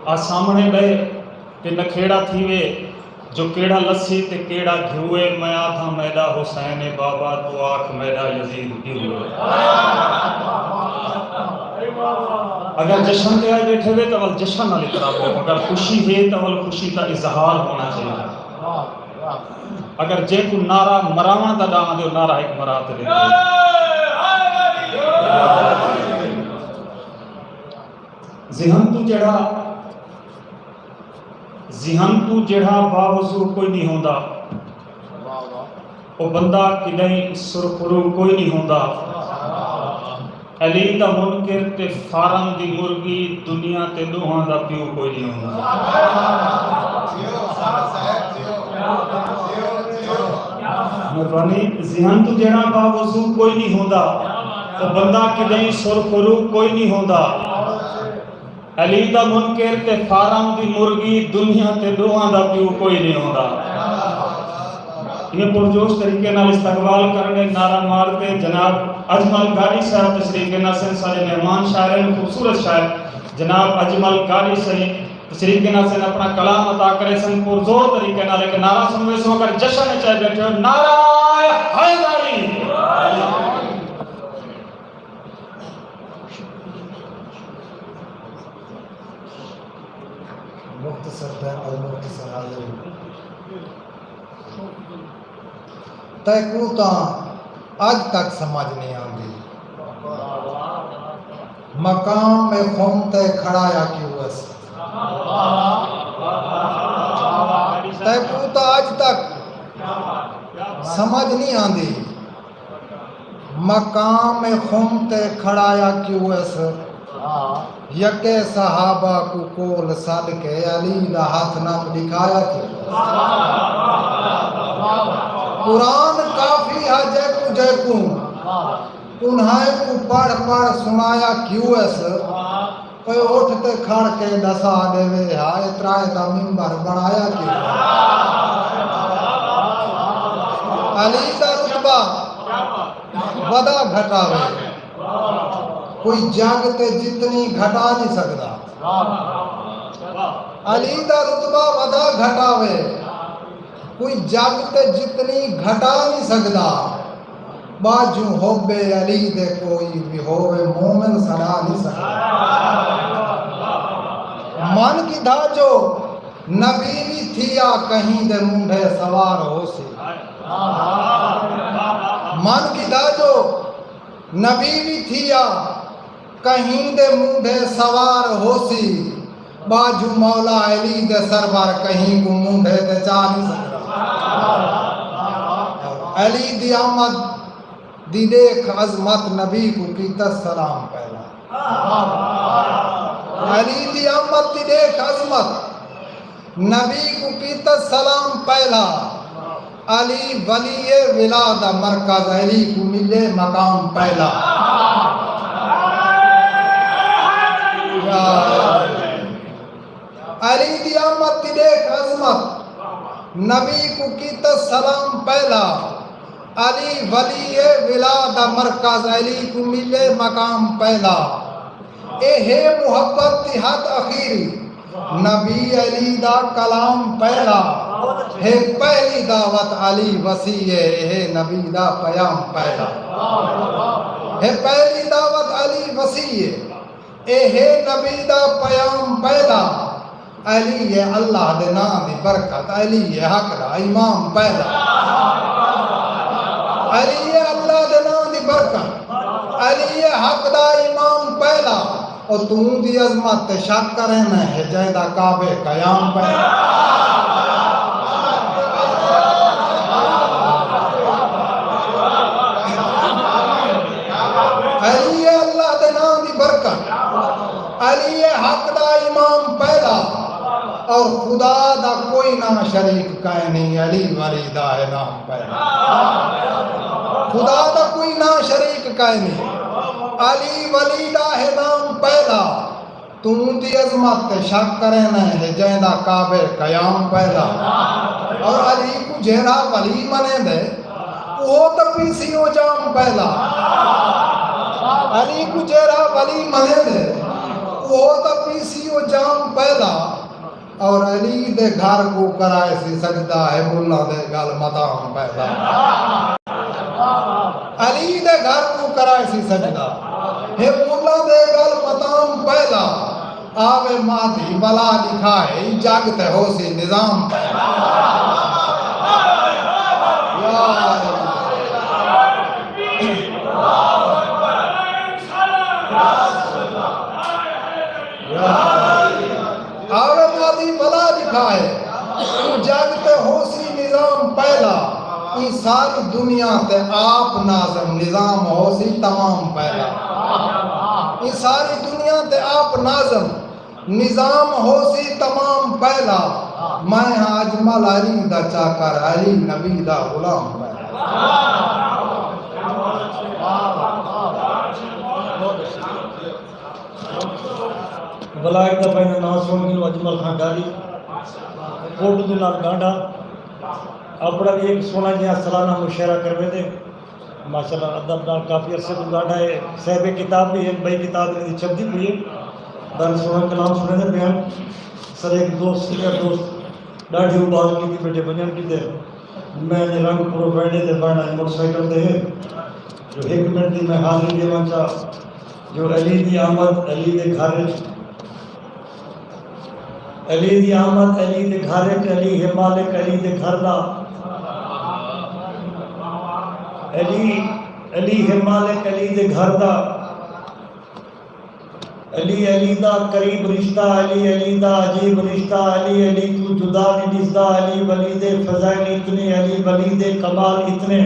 آ سامݨے ٻہہ تے نکھیڑا تھیوے، جو کیڑھا لسی تے کیڑھا گھیو ہے۔ میں آدھاں میݙا حسین ہے بابا، توں آکھ میݙا یزید پیو ہے۔ اگر جشن تے آئے ٻیٹھے وے تاں ول جشن نال اتراوو، اگر خوشی ہے تاں ول خوشی دا اظہار ہونا چاہیے۔ اگر جیکوں نعرہ مراوݨ دا ݙاں ݙیو، نعرہ ہک مرا تے ݙیکھو۔ ذہن توں جیڑھا، ذہن توں جیڑھا باوضو کوئی نہیں ہوندا، او بندہ کݙہیں سرخرو کوئی نہیں ہوندا۔ علی دا منکر تے فارم دی مرغی، دنیا تے ݙوہاں دا پیو کوئی نہیں ہوندا۔ مہربانی۔ ذہن توں جیڑھا باوضو کوئی نہیں ہوندا، او بندہ کݙہیں سرخرو کوئی نہیں ہوندا۔ علی دا منکر تے فارم دی مرغی، دنیا تے ݙوہاں دا پیو کوئی نہیں ہوندا۔ ایویں پرجوش طریقے نال استقبال کرݨ دے نعرہ مار تے جناب اجمل گاݙی صاحب تشریف گھن آسن، سارے مہمان شاعر ہن، خوبصورت شاعر جناب اجمل گاݙی صاحب تشریف گھن آسن، اپݨا کلام عطا کریسن۔ پرزور طریقے نال ہک نعرہ سݨویسوں، اگر جشن اچ آئے ٻیٹھے ہو، نعرہ حیدری۔ مختصر سردار مختصر حاضری۔ تیکوں تاں اڄ تک سمجھ نہیں آندی، مقام خم تے کھڑایا کیوں اس؟ تیکوں تاں اڄ تک سمجھ نہیں آندی، مقام خم تے کھڑایا کیوں اس؟ یکے صحابہ کوں کول سݙ کے علی دا ہتھ نم ݙکھایا کیوں؟ قرآن کافی ہا جیکوں جیکوں انہائیں کوں پڑھ پڑھ سݨایا کیوں اس؟ اوئے اٹھ تے کھڑ کے ݙسا ݙیوے ہا اے ترائے دا ممبر بݨایا کیوں؟ علی دا رتبہ ودا گھٹاوے، کوئی جگ تے جتنی گھٹا نہیں سڳدا۔ علی دا رتبہ ودا گھٹاوے، کوئی جگ تے جتنی گھٹا نہیں سڳدا۔ ٻاجھوں حب علی دے کوئی وی ہووے مومن سݙا نہیں سڳدا۔ من گھدا جو نبی وی تھیا کہیں دے مونڈھے سوار ہوسی۔ من گھدا جو نبی وی تھیا کہیں دے مونڈھے سوار ہوسی، ٻاجھوں مولا علی دے سرور کہیں کوں مونڈھے تے چا نہیں سڳدا۔ علی دی آمد دی ݙیکھ عظمت نبی کوں کیتس سلام پہلا۔ علی دی آمد دی ݙیکھ عظمت نبی کوں کیتس سلام پہلا۔ علی ولی ولا دا مرکز علی کوں ملے مقام پہلا۔ علی دی آمد دی ݙیکھ عظمت نبی کوں کیتس سلام پہلا۔ علی ولی ولا دا مرکز علی کوں ملے مقام پہلا۔ اے ہے محبت دی حد اخیری، نبی علی دا کلام پہلا۔ ہے پہلی دعوت علی وسیع ہے، اے ہے نبی دا پیام پہلا۔ ہے پہلی دعوت علی وسیع ہے، اے ہے نبی دا پیام پہلا۔ علی ہے اللہ دے ناں دی برکت، علی ہے حق دا امام پہلا۔ علی ہے اللہ دے ناں دی برکت، علی ہے حق دا امام پہلا۔ او توں دی عظمت تے شک کریں نہ ہے جیندا کعبے قیام پہلا۔ علی ہے اللہ دے ناں دی برکت، علی ہے حق دا امام پہلا، اور خدا دا کوئی نہ شریک کائنی، علی ولی دا ہے نام پہلا۔ خدا دا کوئی نہ شریک کائنی، علی ولی دا ہے نام پہلا۔ توں دی عظمت تے شک کریں نہ ہے جیندا کعبے قیام پہلا۔ اور علی کوں جیڑھا ولی منیندے، اوہو تاں پیسی او جام پہلا۔ علی کوں جیڑھا ولی منیندے، اوہو تاں پیسی او جام پہلا۔ اور علی دے گھر کوں کرائے سی سجدہ، ہے ملا دے گل مدام پہلا۔ علی دے گھر کوں کرائے سی سجدہ، ہے ملا دے گل مدام پہلا۔ آوے مہدی ولا ݙکھائے، جگ تے ہوسی نظام پہلا۔ یا علی۔ یا علی۔ آوے مہدی ولا ݙکھائے، جگ تے ہوسی نظام پہلا۔ ایں ساری دنیا تے آپ ناظم، نظام ہوسی تمام پہلا۔ ایں ساری دنیا تے آپ ناظم، نظام ہوسی تمام پہلا۔ میں ہاں اجمل علی دا چاکر، علی نبی دا غلام پہلا۔ ولائت دا پہلا ناں سݨ گھنو اجمل خان ڈاری، کوٹ دے نال گانڈھا، اپݨا وی ہک سوہݨا جیہا سالانہ مشاعرہ کرویندے۔ ماشاءاللہ ادب نال کافی عرصے توں گانڈھا ہے، صاحب کتاب وی ہن، ٻئی کتاب انہاں دی چھپدی پئی ہے۔ ٻہوں سوہݨا کلام سݨیندے پئے ہن۔ سر ہک دوست، سینئر دوست ݙاڈھی ابھال کیتی ٻیٹھے ونڄݨ کیتے۔ میں دے رنگ پروفائیل تے بݨ آئے موٹر سائیکل تے ہے۔ جو ہک منٹ دی میں حاضری ݙیواں چا جو علی دی آمد علی دے گھر وچ علی دی آمد علی دے گھر اچ، علی ہے مالک علی دے گھر دا۔ علی، علی ہے مالک علی دے گھر دا۔ علی، علی دا قریب رشتہ، علی، علی دا عجیب رشتہ، علی، علی توں جدا نی ݙسدا، علی ولی دے فضائل اتنے، علی ولی دے کمال اتنے۔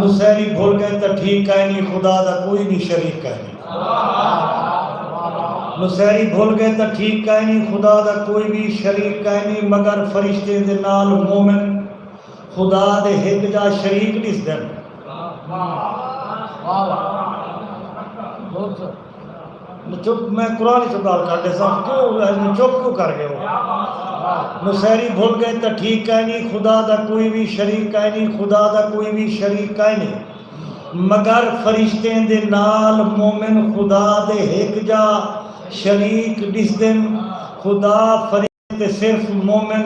نصیری بھل ڳئے تاں ٹھیک کائنی، خدا دا کوئی وی شریک کائنی۔ نصیری بھل ڳئے تاں ٹھیک کائنی، خدا دا کوئی وی شریک کائنی، مگر فرشتیں دے نال مومن خدا دے ہک جا شریک ݙسدن۔ چپ، میں قرآن چوں ڳالھ کر ݙیساں، کیوں چپ کیوں کر ڳئے ہو؟ نصیری بھل ڳئے تاں ٹھیک کائنی، خدا دا کوئی وی شریک کائنی، خدا دا کوئی وی شریک کائنی۔ مگر فرشتیں دے نال مومن خدا دے ہک جا شریک ݙسدن۔ خدا فرشتے تے صرف مومن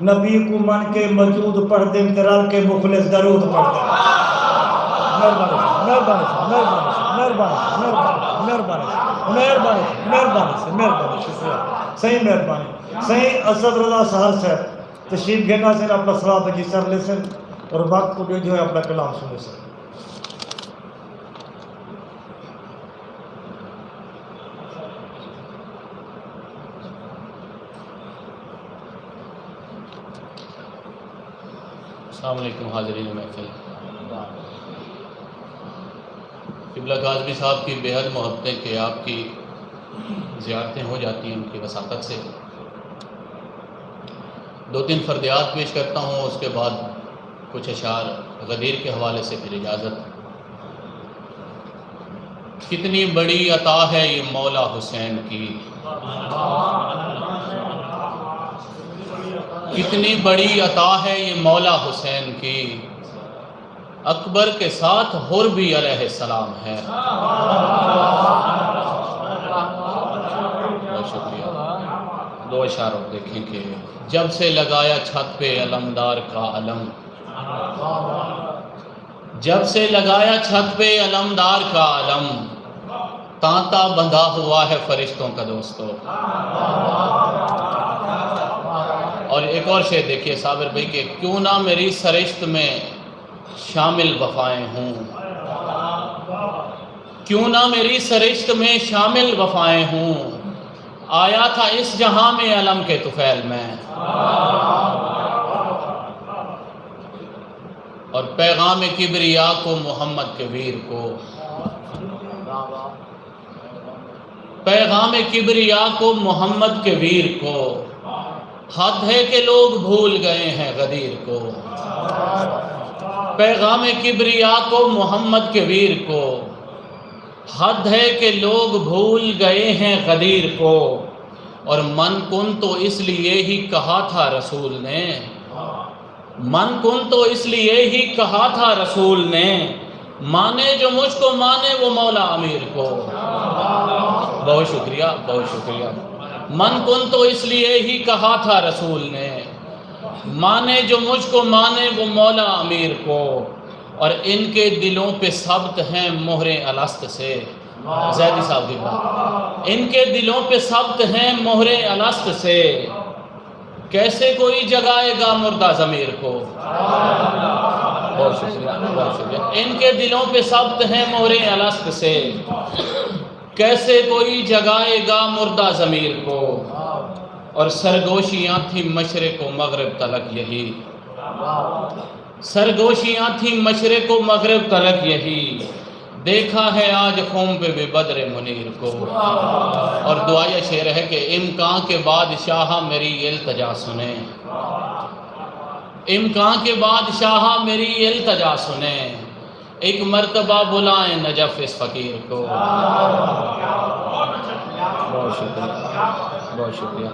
نبی کوں من کے مجود پڑھدن تے رل کے مخلص درود پڑھدن۔ مہربانی سئیں، مہربانی سئیں، مہربانی سئیں، مہربانی سئیں، مہربانی سئیں، مہربانی سئیں، مہربانی سئیں، مہربانی سئیں، شکریہ سئیں، مہربانی سئیں۔ اسد رضا سحر صاحب تشریف گھن آسن، اپݨا سوال تجیسر لیسن اور وقت کوں ݙیہدے ہوئے اپݨا کلام سݨیسن۔ السلام علیکم حاضرین محفل۔ قبلہ کاظمی صاحب کی بے حد محبتیں کہ آپ کی زیارتیں ہو جاتی ہیں ان کی وساطت سے۔ دو تین فرضیات پیش کرتا ہوں، اس کے بعد کچھ اشعار غدیر کے حوالے سے پھر اجازت۔ کتنی بڑی عطا ہے یہ مولا حسین کی، کتنی بڑی عطا ہے یہ مولا حسین کی، اکبر کے ساتھ حر بھی علیہ السلام ہے۔ بہت شکریہ۔ دو اشعار اور دیکھیں کہ جب سے لگایا چھت پہ علمدار کا علم، جب سے لگایا چھت پہ علمدار کا علم، تانتا بندھا ہوا ہے فرشتوں کا دوستو۔ اور ایک اور شعر دیکھیے صابر بھائی کہ کیوں نہ میری سرشت میں شامل وفائیں ہوں، کیوں نہ میری سرشت میں شامل وفائیں ہوں، آیا تھا اس جہاں میں علم کے طفیل میں۔ اور پیغام کبریا کو محمد کے ویر کو، پیغام کبریا کو محمد کے ویر کو، حد ہے کہ لوگ بھول گئے ہیں غدیر کو۔ پیغام کبریا کو محمد کے ویر کو، حد ہے کہ لوگ بھول گئے ہیں غدیر کو۔ اور من کن تو اس لیے ہی کہا تھا رسول نے، من کن تو اس لیے ہی کہا تھا رسول نے، مانے جو مجھ کو مانے وہ مولا امیر کو۔ بہت شکریہ، بہت شکریہ۔ من کن تو اس لیے ہی کہا تھا رسول نے، مانے جو مجھ کو مانے وہ مولا امیر کو۔ اور ان کے دلوں پہ ثبت ہیں مہریں الست سے۔ زیدی صاحب کی بات۔ ان کے دلوں پہ ثبت ہیں مہریں الست سے، کیسے کوئی جگائے گا مردہ ضمیر کو؟ بہت شکریہ، بہت شکریہ۔ ان کے دلوں پہ ثبت ہیں مہریں الست سے، کیسے کوئی جگائے گا مردہ ضمیر کو؟ اور سرگوشیاں تھیں مشرق و مغرب تلک یہی، سرگوشیاں تھیں مشرق و مغرب تلک یہی، دیکھا ہے آج خم پہ بھی بدر منیر کو۔ اور دعائیہ شعر ہے کہ امکان کے بادشاہ میری التجا سنیں، امکان کے بادشاہ میری التجا سنیں، ایک مرتبہ بلائیں نجف اس فقیر کو۔ بہت شکریہ، بہت شکریہ۔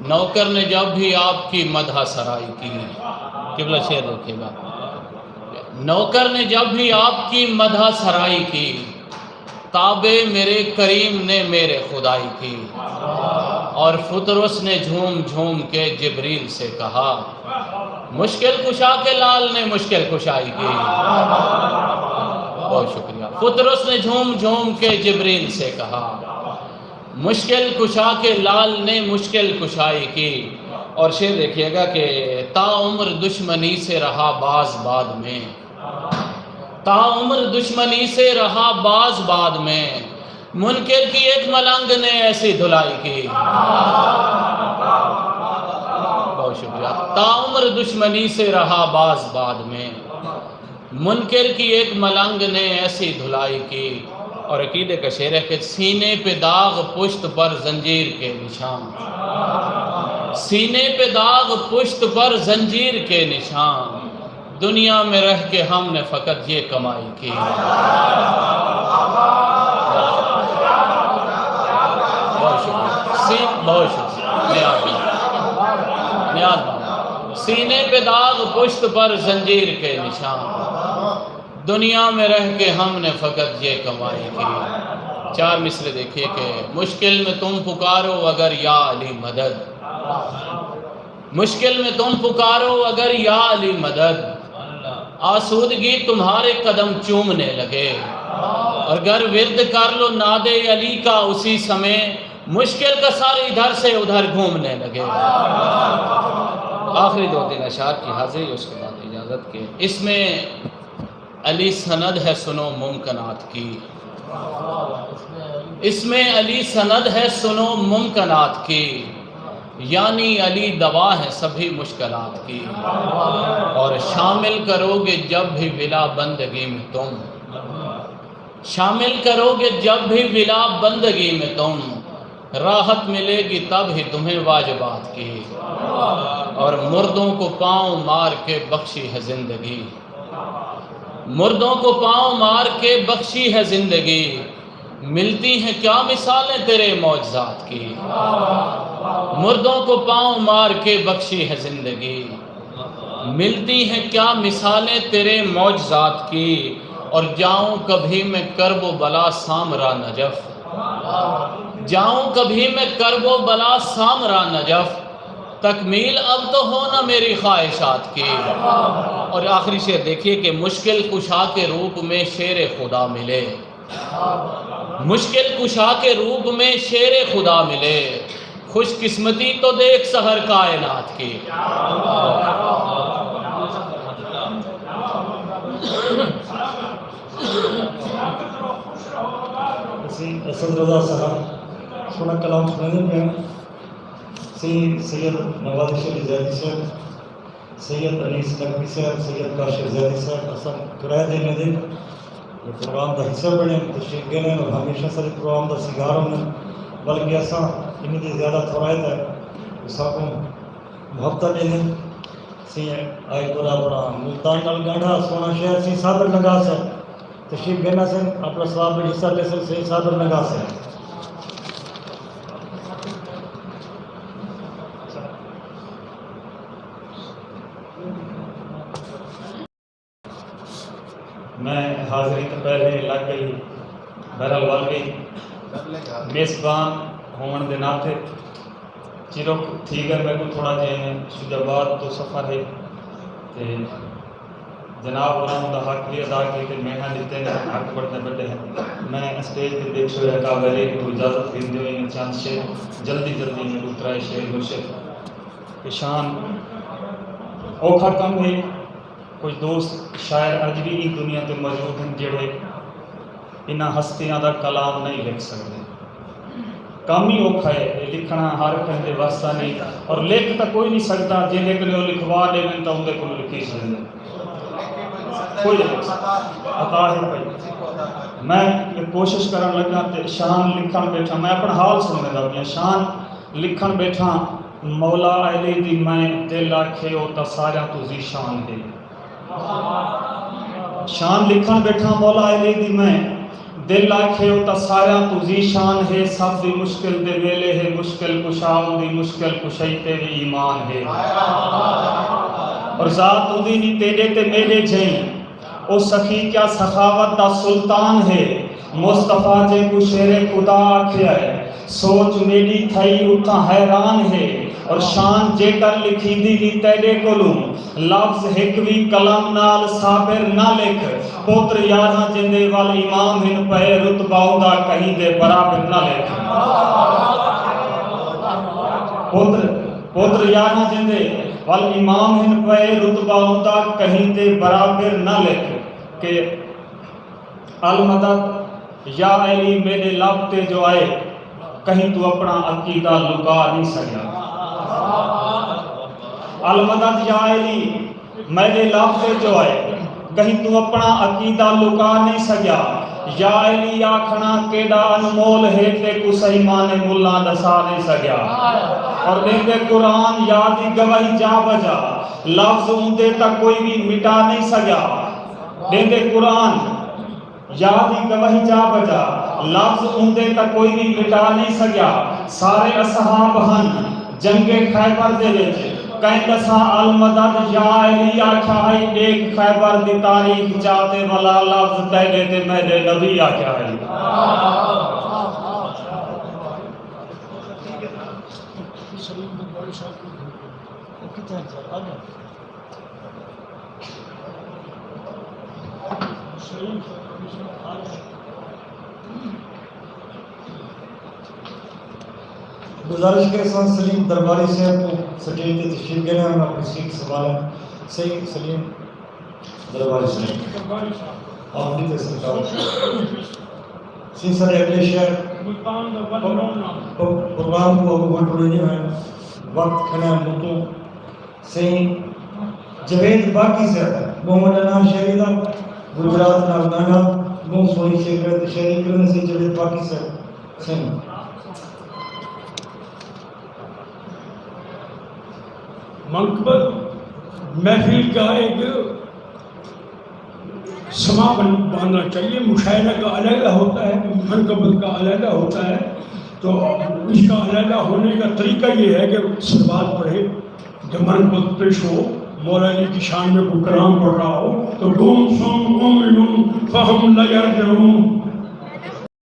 نوکر نے جب بھی آپ کی مدح سرائی کی، قبلہ شعر رکھے گا، نوکر نے جب بھی آپ کی مدح سرائی کی، تابع میرے کریم نے میرے خدائی کی۔ اور پطرس نے جھوم جھوم کے جبریل سے کہا، مشکل کشا کے لال نے مشکل کشائی کی۔ بہت شکریہ۔ پطرس نے جھوم جھوم کے جبریل سے کہا، مشکل کشا کے لال نے مشکل کشائی کی۔ اور شعر دیکھیے گا کہ تا عمر دشمنی سے رہا باز بعد میں، تا عمر دشمنی سے رہا باز بعد میں، منکر کی ایک ملنگ نے ایسی دھلائی کی۔ بہت شکریہ۔ تا عمر دشمنی سے رہا باز بعد میں، منکر کی ایک ملنگ نے ایسی دھلائی کی۔ اور عقیدے کا شعر ہے کہ سینے پہ داغ، پشت پر زنجیر کے نشان، سینے پہ داغ، پشت پر زنجیر کے نشان، دنیا میں رہ کے ہم نے فقط یہ کمائی کی۔ بہت شکریہ۔ سی-، بہت شکریہ۔ نیاز بھائی۔ نیاز بھائی۔ سینے پہ داغ، پشت پر زنجیر کے نشان، دنیا میں رہ کے ہم نے فقط یہ کمائی کی۔ چار مصرے دیکھیے کہ مشکل میں تم پکارو اگر یا علی مدد، مشکل میں تم پکارو اگر یا علی مدد، آسودگی تمہارے قدم چومنے لگے، اور گر ورد کر لو ناد علی کا اسی سمے، مشکل کا سر ادھر سے ادھر گھومنے لگے۔ آخری دو تین اشعار کی حاضری، اس کے بعد اجازت کے۔ اس میں علی سند ہے، سنو ممکنات کی، اس میں علی سند ہے، سنو ممکنات کی، یعنی علی دوا ہے سبھی مشکلات کی۔ اور شامل کرو گے جب بھی ولا بندگی میں تم، شامل کرو گے جب بھی ولا بندگی میں تم، راحت ملے گی تب ہی تمہیں واجبات کی۔ اور مردوں کو پاؤں مار کے بخشی ہے زندگی، مردوں کو پاؤں مار کے بخشی ہے زندگی، ملتی ہیں کیا مثالیں تیرے معجزات کی۔ مردوں کو پاؤں مار کے بخشی ہے زندگی، ملتی ہیں کیا مثالیں تیرے معجزات کی۔ اور جاؤں کبھی میں کرب و بلا سامرا نجف، جاؤں کبھی میں کرب و بلا سامرا نجف، تکمیل اب تو ہو نا میری خواہشات کی۔ اور آخری شعر دیکھیے کہ مشکل کشا کے روپ میں شیر خدا ملے، مشکل کشا کے روپ میں شیر خدا ملے، خوش قسمتی تو دیکھ سحر کائنات کی۔ اسیں اسد رضا صاحب سوہݨا کلام سݨیندے پئے ہیں۔ سئیں سید نواز شریف زیدی صاحب، سید انیس نقوی صاحب، سید کاشف زیدی صاحب، اساں کرایہ تے انہیں دے پروگرام دا حصہ بݨے، تشریف گھن ہن اور ہمیشہ ساݙے پروگرام دا سنگار ہوندن۔ بلکہ اساں انہیں دی زیادہ تھورائی تے ساکوں محبتاں ݙیندن۔ سئیں آئی گل اپݨا ملتان نال ڳانڈھا سوہݨا شہر سئیں صابر لنگاہ صاحب تشریف گھن آسن، اپݨا ثواب وچ حصہ لیسن۔ سئیں صابر لنگاہ صاحب۔ میں حاضری توں پہلے لڳ ڳئی، بہرحال ول ڳئی۔ میزبان ہووݨ دے ناطے چیروک تھی ڳئے، میکوں تھوڑا جیہاں شجاع آباد توں سفر ہے تے جناب ہوراں دا حق وی ادا کیتے، محنت ݙتے نے، حق بݨدے وݙے ہن۔ میں اسٹیج تے ٻیٹھے ہوئے عطا ویلیر کوں اجازت گھندے ہوئے چند شعر جلدی جلدی میکوں ترائے شعر مرشد کہ شان اوکھا کم ہے۔ کجھ دوست شاعر اڄ وی ایں دنیا تے موجود ہن جیڑھے انہاں ہستیاں دا کلام نئیں لکھ سڳدے۔ کم ہی اوکھا ہے، اے لکھݨا ہر کہیں دے وس دا نئیں، اور لکھ تاں کوئی نئیں سڳدا، جیندے کنے او لکھوا ݙیون تاں اوندے کولوں لکھی چھݙیندے۔ کوئی نئیں لکھ سڳدا۔ عطا ہے بھائی۔ میں کوشش کرݨ لڳا تے شان لکھݨ ٻیٹھا، میں اپݨا حال سݨیندا پیاں۔ شان لکھݨ ٻیٹھا، مولا علی دی میں دل آکھے او تاں ساریاں توں ذیشان ہے۔ شان لکھݨ ٻیٹھاں مولا علی دی میں، دل آکھے او تاں ساریاں توں ذیشان ہے، سب دی مشکل دے ویلے ہے مشکل کشا، اوندی مشکل کشائی تے وی ایمان ہے۔ اور ذات اوندی نی تیݙے تے میݙے جئیں، او سخی کیا سخاوت دا سلطان ہے، مصطفیٰ جینکوں شیر خدا آکھیا ہے، سوچ میݙی تھئی اتھاں حیران ہے، اور شان جیکر لکھیندی وی تیݙے کولوں، لفظ ہک وی قلم نال صابر نہ لکھ۔ پتر یارھاں جیندے ول امام ہن پئے، رتبہ اوندا کہیں دے برابر نہ لکھ۔ پتر، پتر یارھاں جیندے ول امام ہن پئے، رتبہ اوندا کہیں دے برابر نہ لکھ۔ کہ المدد یا علی میݙے لب تے جو آئے، کہیں توں اپݨا عقیدہ لکا نئیں سڳیا۔ المدد یا علی میݙے لب تے جو آئے، کہیں توں اپݨا عقیدہ لکا نئیں سڳیا۔ یا علی آکھݨا کیݙا انمول ہے، تیکوں صحیح معنی ملاں ݙسا نئیں سڳیا۔ اور ݙیندے قرآن یا دی گواہی جا بجا، لفظ اوندے تاں کوئی وی مٹا نئیں سڳیا۔ ݙیندے قرآن یا دی گواہی جا بجا، لفظ اوندے تاں کوئی وی مٹا نئیں سڳیا۔ سارے اصحاب ہن جنگ خیبر دے وچ، کئیں ݙسا المدد یا علی آکھیا ہئی، ݙیکھ خیبر دی تاریخ چا تے ولا لفظ تیݙے تے میݙے نبی آکھیا ہئی۔ گزارش کریساں سلیم درباری صاحب کوں سٹیج تے تشریف گھنن، انہاں اپݨی سیٹ سنبھالن۔ سئیں سلیم درباری صاحب، آپ جی تے سرکار۔ سئیں ساݙے اڳلے شہر پروگرام کوں اڳوں ونڈ ونڈیندے ہوئے وقت کھڑے ہیں متوں۔ سئیں جاوید باقی صاحب، ٻہوں وݙا ناں شاعری دا، گجرات نال ڳانڈھا، ٻہوں سوہݨی شعر تے شاعری کریندے۔ سئیں جاوید باقی صاحب، سئیں۔ منقبت محفل کا ایک سما بن-، باندھنا چاہیے۔ مشاعرہ کا علیحدہ ہوتا ہے، منقبت کا علیحدہ ہوتا ہے، تو اس کا علیحدہ ہونے کا طریقہ یہ ہے کہ سلوات پڑھے۔ جب منقبت پیش ہو، مولا علی کی شان میں کوئی کلام پڑھ رہا ہو تو گم سم عمي فهم لا يرجعون۔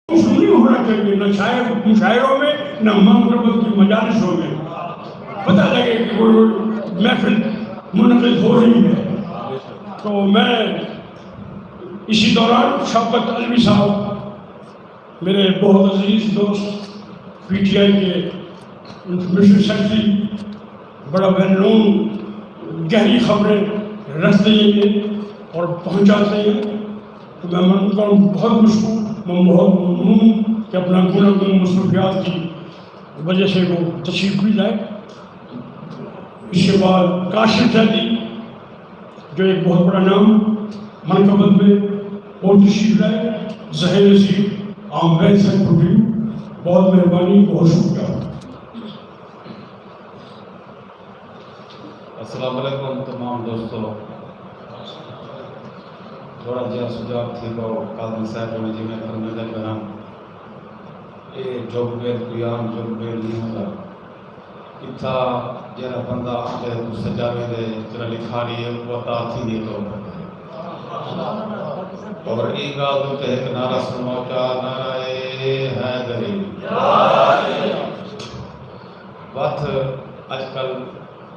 اس نہیں ہونا چاہیے، نہ شاعر مشاعروں میں، نہ منقبت کی مجالسوں میں۔ پتہ لگے کہ کوئی محفل منعقد ہو رہی ہے۔ تو میں اسی دوران شوکت علوی صاحب، میرے بہت عزیز دوست، پی ٹی آئی کے انفارمیشن سیکرٹری، بڑا ویل نون، گہری خبریں رکھتے ہیں اور پہنچاتے ہیں۔ تو میں ان کا بہت مشکور، میں بہت ممنون ہوں کہ اپنا گنا گن مصروفیات کی وجہ سے وہ تشریف بھی لائے۔ اس کے بعد کاشف زیدی، جو ایک بہت بڑا نام منقبت میں، وہ تشریف لائے۔ ظہیر نصیر، عام ویل سیکرٹری، بہت مہربانی، بہت شکریہ۔ السلام علیکم تمام دوستو۔ تھوڑا جیہا سجاگ تھی پاؤ، قاضی صاحب نے جی میں فرمیندے پئے ہن، اے جھک ٻیل کوئی عام جھک ٻیل نہیں ہوندا۔ اتھا جیڑھا بندہ آندے کوں سجاوے دے، جیڑھا لکھاری ہے، او عطا تھیندی ہے طور پر۔ اور ایں ڳالھ دے اتے ہک نعرہ سݨواؤ چا، نعرہ حیدری۔ وتھ اڄ کل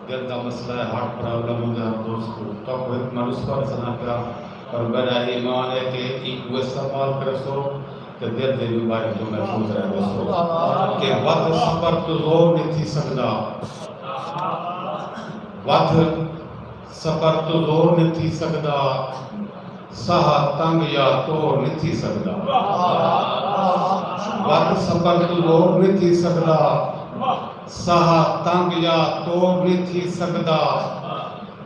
دل دا مسئلہ ہے، ہارٹ پرابلم ہوندا ہے دوستو، تہاکوں ہک میں نسخہ ݙسݨا پیا، پر میݙا ایمان ہے کہ اینکوں استعمال کریسو تے دل دے بیماری توں محفوظ رہ ویسو۔ کہ وت صبر توں زور نہیں تھی سڳدا، وت صبر توں زور نہیں تھی سڳدا، ساہ تنگ یا تور نی تھی سڳدا۔ وت صبر توں زور نی تھی سڳدا، ساہ تنگ یا تور نی تھی سڳدا۔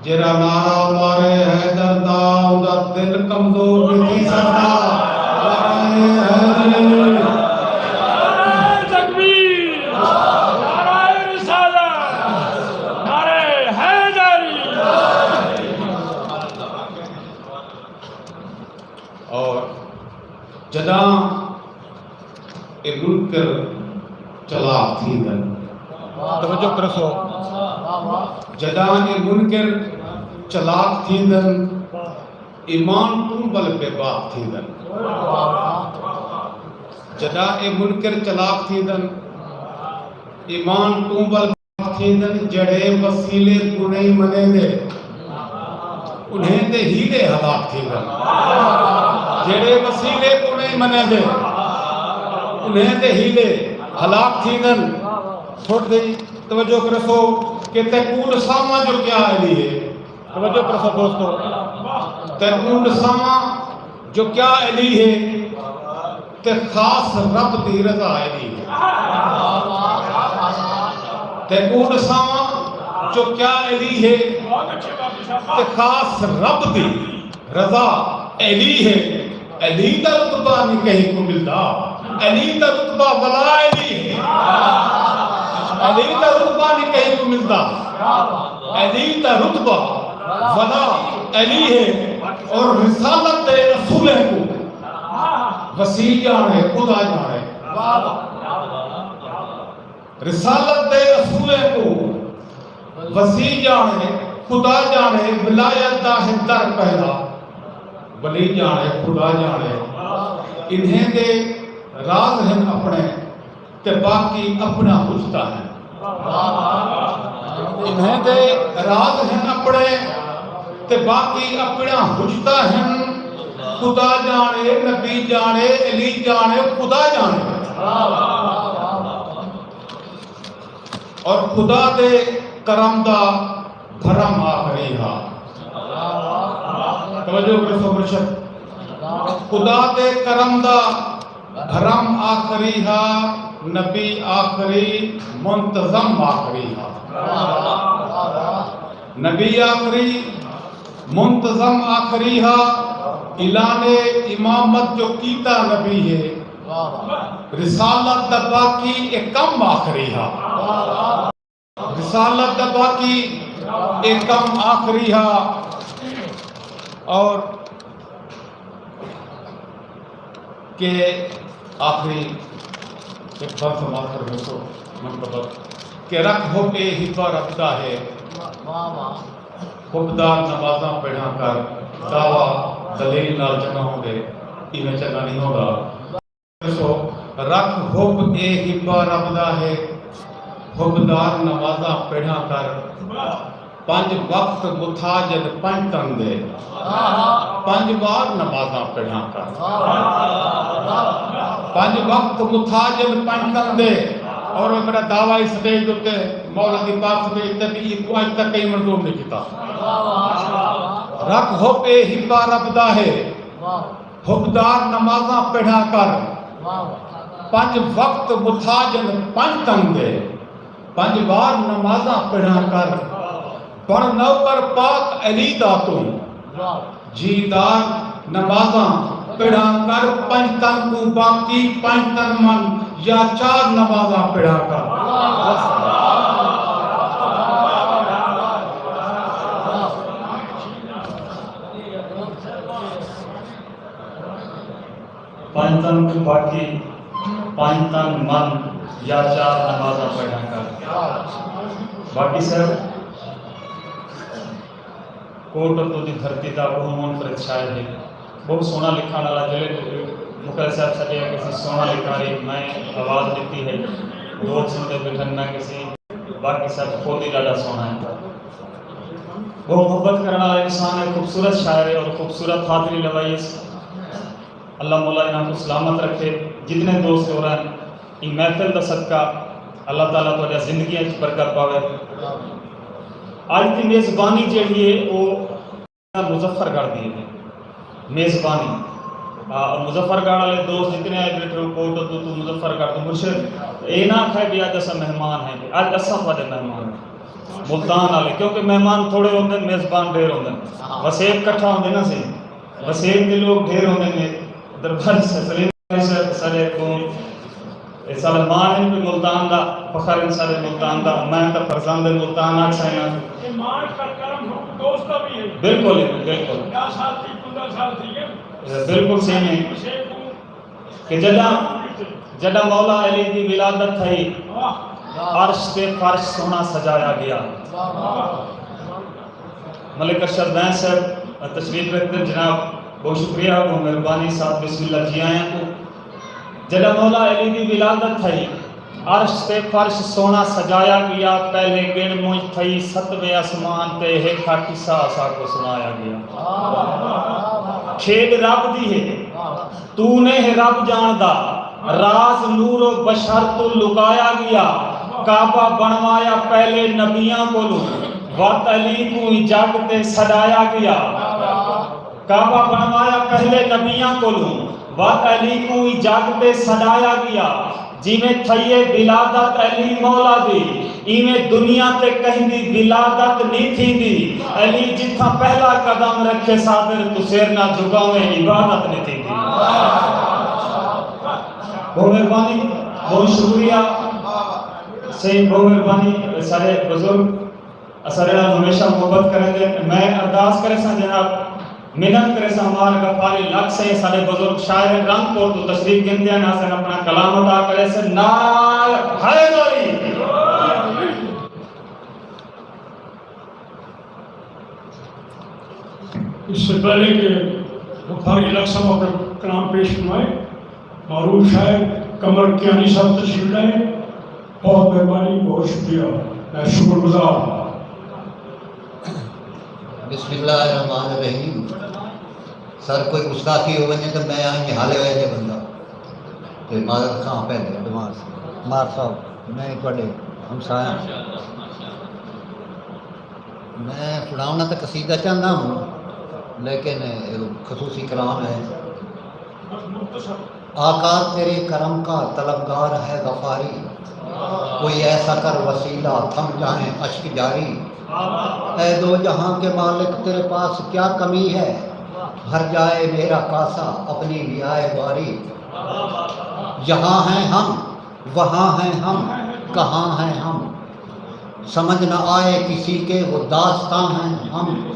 جیڑھا نعرہ مارے حیدر دا، اوندا دل کمزور نی تھی سڳدا۔ نعرہ حیدری۔ نعرہ تکبیر، نعرہ رسالت، نعرہ حیدری۔ اور جݙاں اے منکر چلاک تھیندن، توجہ کرسو، جݙاں اے منکر چلاک تھیندن، ایمان توں ول بے باک تھیندن۔ جݙاں اے منکر چلاک تھیندن، ایمان توں ول تھیندن، جیڑھے وسیلے کوں نئیں منیندے، انہیں دے ہیلے ہلاک تھیندن۔ جیڑھے وسیلے کوں نئیں منیندے، انہیں دے ہیلے ہلاک تھیندن۔ تھوڑی جئی توجہ کرسو کہ تیکوں ݙساواں جو کیا علی ہے۔ توجہ کرسو دوستو، تیکوں ݙساواں جو کیا علی ہے۔ تے خاص رب دی رضا علی ہے۔ تیکوں ݙساواں جو کیا علی ہے۔ تے خاص رب دی رضا علی ہے۔ علی دا رتبہ نہیں کہیں کوں ملدا، علی دا رتبہ ولا علی ہے۔ علی دا رتبہ نہیں کہیں کوں ملدا، علی دا رتبہ ولا علی ہے۔ اور رسالت دے اصولیں کوں وسیع ڄاݨے، خدا ڄاݨے۔ رسالت دے اصولیں کوں وسیع ڄاݨے، خدا ڄاݨے۔ ولایت دا ہے در پہلا، ولی ڄاݨے، خدا ڄاݨے۔ انہیں دے راز ہن اپݨے، تے باقی اپݨا حجتہ ہن۔ انہیں دے راز ہن اپݨے، تے باقی اپݨا حجتہ ہن۔ خدا ڄاݨے، نبی ڄاݨے، علی ڄاݨے، خدا ڄاݨے۔ اور خدا دے کرم دا بھرم آخری ہا۔ توجہ کرسو مرشد۔ خدا دے کرم دا بھرم آخری ہا، نبی آخری، منتظم آخری ہا۔ نبی آخری، منتظم آخری ہا۔ اعلان امامت جو کیتا نبی ہے، رسالت دا باقی اے کم آخری ہا۔ رسالت دا باقی اے کم آخری ہا۔ اور کہ آخری ایک بند سماعت کر دوستو، منتبہ کہ رکھ حب اے ہبہ رب دا ہے، حبدار نمازاں پڑھاں کر، دعویٰ دلیل نال چنڳا ہوندے، ایویں چنڳا نہیں ہوندا۔ ݙسو، رکھ حب اے ہبہ رب دا ہے، حبدار نمازاں پڑھاں کر، پنج وقت متھاجد پنج تن دے، پنج وار نمازاں پڑھاں کر، پنج وقت متھاجد پنج تن دے۔ اور میرا دعویٰ اس سٹیج اتے، مولا دی پاک سٹیج تے بھی ایکوں اڄ تک کہیں منظور نہیں کیتا۔ رکھ حب اے ہبہ رب دا ہے، حبدار نمازاں پڑھاں کر، پنج وقت متھاجن پنج تن دے، پنج وار نمازاں پڑھاں کر، بݨ نوکر پاک علی دا توں، جیندار نمازاں پڑھاں کر، پنج تن کوں باقی پنج تن من یا چار نمازاں پڑھاں کر۔ پنج تن کوں باقی پنج تن من یا چار نمازاں پڑھاں کر۔ باقی صاحب کوٹ اتو دی دھرتی دا ٻہوں منفرد شاعر ہے، ٻہوں سوہݨا لکھݨ والا۔ جیڑھے مقرر صاحب سݙیا کسی سوہݨا لکھاری، میں آواز ݙتی ہے، دوست سݨدے ٻیٹھن، میں کسی باقی صاحب خود ہی ݙاڈھا سوہݨا ہے، ٻہوں محبت کرݨ والا انسان ہے، خوبصورت شاعر ہے اور خوبصورت حاضری لوائی ہے۔ اللہ مولا انہاں کوں سلامت رکھے۔ جتنے دوست ہو رہے ہیں، ایں محفل دا صدقہ اللہ تعالیٰ تہاݙیاں زندگیاں اچ برکت پاوے۔ اڄ دی میزبانی جیڑھی ہے، او مظفر گڑھ دی ہے میزبانی۔ آ، اور مظفر گڑھ والے دوست جتنے آئے بیٹھے ہو، کوٹ اتو توں، مظفر گڑھ توں، مرشد، اے نہ آکھے بھی اڄ اساں مہمان ہیں، اڄ اساں تہاݙے مہمان ہیں ملتان والے، کیونکہ مہمان تھوڑے ہوندے، میزبان ڈھیر ہوندے۔ وسیب کٹھا ہوندے نا سی، وسیب دے لوگ ڈھیر ہوندے نے۔ درباری صاحب، سلیم بھائی صاحب، ساݙے کوں، اے ساݙا مان ہے کہ ملتان دا فخر ہے، ساݙے ملتان دا، میں تاں فرزند ملتان آکھساں انہاں کوں۔ اے مان کر کرم ہو دوست دا بھی ہے۔ بالکل، بالکل۔ پنجاہ سال تھی، پندرہ سال تھی ڳئے۔ اے بالکل صحیح ہے۔ وسیب کوں کہ جݙاں، جݙاں مولا علی دی ولادت تھئی، عرش تے فرش سوہݨا سجایا ڳیا۔ ملک ارشد بینس صاحب تشریف رکھدن، جناب، ٻہوں شکریہ، ٻہوں مہربانی صاحب، بسم اللہ، جی آیاں کوں۔ جݙاں مولا علی دی ولادت تھئی، عرش تے فرش سوہݨا سجایا ڳیا، پہلے ڳݨ منڄ تھئی ستویں اسمان تے، ہک ہک قصہ اساکوں سݨایا ڳیا۔ کھیݙ رب دی ہے، توں نہیں رب ڄاݨدا، راز نور و بشر توں لکایا ڳیا۔ کعبہ بݨوایا پہلے نبیاں کولوں، وت علی کوں ای جڳ تے سݙایا ڳیا۔ کعبہ بݨوایا پہلے نبیاں کولوں، وت علی کوں ای جڳ تے سݙایا ڳیا۔ جیویں تھئی ہے ولادت علی مولا دی، ایویں دنیا تے کہیں دی ولادت نی تھیندی۔ علی جتھاں پہلا قدم رکھے، صابر توں سر نہ جھکاویں، عبادت نی تھیندی۔ بہت مہربانی، بہت شکریہ سئیں، بہت مہربانی سارے بزرگ۔ اساݙے نال ہمیشہ محبت کریندے۔ میں ارداس کریساں جناب، منت کریساں مار غفاری لکھ سئیں، ساݙے بزرگ شاعر رنگ پور توں تشریف گھندے ہن، اساں اپݨا کلام عطا کریسن۔ نعرہ حیدری۔ اس سے پہلے کہ غفاری لکھ صاحب اپنا کلام پیش فرمائے، معروف شاعر قمر کیانی صاحب تشریف لائے۔ بہت مہربانی، بہت شکریہ، میں شکر گزار ہوں۔ بسم اللہ الرحمن الرحیم۔ سر، کوئی گستاخی ہو ونڄے تو میں آئیں حالے ہوئے جے بندہ۔ تے معذرت خواہ پہلے ایڈوانس۔ مار صاحب، میں تہاݙے ہمسایہ ہاں۔ میں سݨاوݨا تاں قصیدہ چاہندا ہوں، لیکن خصوصی کلام ہے۔ آقا تیرے کرم کا طلبگار ہے غفاری، کوئی ایسا کر وسیلہ تھم جائیں اشک جاری۔ اے دو جہاں کے مالک، تیرے پاس کیا کمی ہے؟ بھر جائے میرا کاسہ اپنی لیائے واری۔ یہاں ہیں ہم، وہاں ہیں ہم، کہاں ہیں ہم؟ سمجھ نہ آئے کسی کے وہ داستاں ہیں ہم۔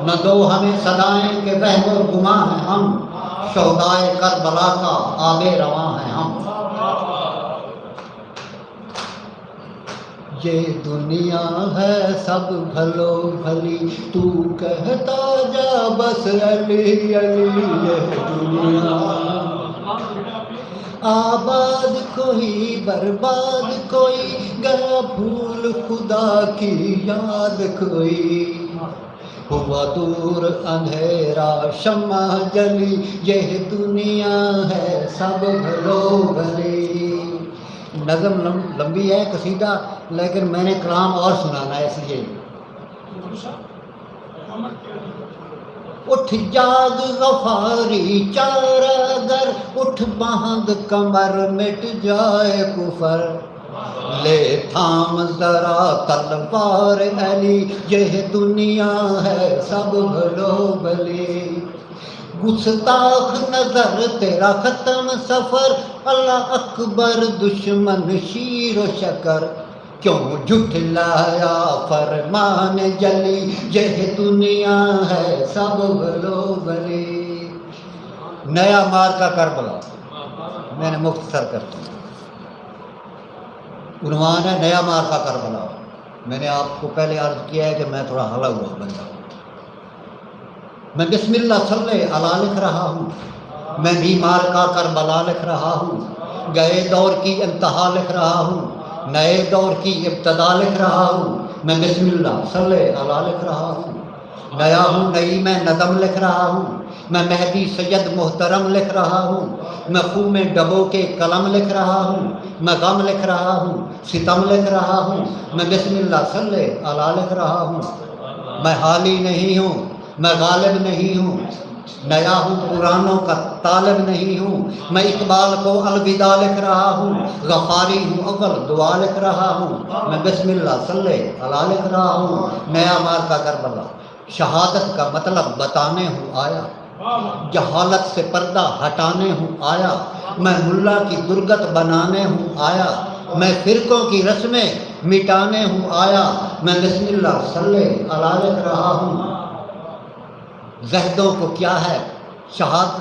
نہ دو ہمیں صدائیں کہ وہم و گماں ہیں ہم۔ شہدائے کربلا کا آب رواں ہیں ہم۔ یہ دنیا ہے سب بھلو بھلی، تو کہتا جا بس علی علی۔ یہ دنیا آباد کوئی، برباد کوئی، گیا بھول خدا کی یاد کوئی۔ ہوا دور اندھیرا، شمع جلی، یہ دنیا ہے سب بھلو بھلی۔ نظم لم-، لمبی ہے قصیدہ، لیکن میں نے کلام اور سنانا ہے، اس لیے۔ اٹھ جاگ غفاری چارہ گر، اٹھ باندھ کمر مٹ جائے کفر۔ لے تھام ذرا تلوار علی، یہ دنیا ہے سب بھلو بھلی۔ گستاخ نظر تیرا ختم سفر، اللہ اکبر دشمن شیر و شکر۔ کیوں جھٹلایا فرمان جلی، یہ دنیا ہے سب بھلو بھلی۔ نیا معرکہ کربلا، میں نے مختصر کر دیا۔ عنوان ہے نیا معرکہ کربلا۔ میں نے آپ کو پہلے عرض کیا ہے کہ میں تھوڑا ہلا ہوا بندہ ہوں۔ میں بسم اللہ صلی علی لکھ رہا ہوں، میں بھی معرکہ کربلا لکھ رہا ہوں، گئے دور کی انتہا لکھ رہا ہوں، نئے دور کی ابتدا لکھ رہا ہوں۔ میں بسم اللہ صلی علی لکھ رہا ہوں، نیا ہوں، نئی میں نظم لکھ رہا ہوں۔ میں مہدی سید محترم لکھ رہا ہوں، میں خوں میں ڈبو کے قلم لکھ رہا ہوں، میں غم لکھ رہا ہوں، ستم لکھ رہا ہوں، میں بسم اللہ صلی علی لکھ رہا ہوں۔ میں حالی نہیں ہوں، میں غالب نہیں ہوں، نیا ہوں، پرانوں کا طالب نہیں ہوں۔ میں اقبال کو الوداع لکھ رہا ہوں، غفاری ہوں، اول دعا لکھ رہا ہوں۔ میں بسم اللہ صلی علی لکھ رہا ہوں، نیا معرکہ کربلا۔ شہادت کا مطلب بتانے ہوں آیا، جہالت سے پردہ ہٹانے ہوں آیا۔ میں ملا کی درگت بنانے ہوں آیا، میں فرقوں کی رسمیں مٹانے ہوں آیا۔ میں بسم اللہ صلی علی لکھ رہا ہوں۔ زہدوں کو کیا ہے شہادت؟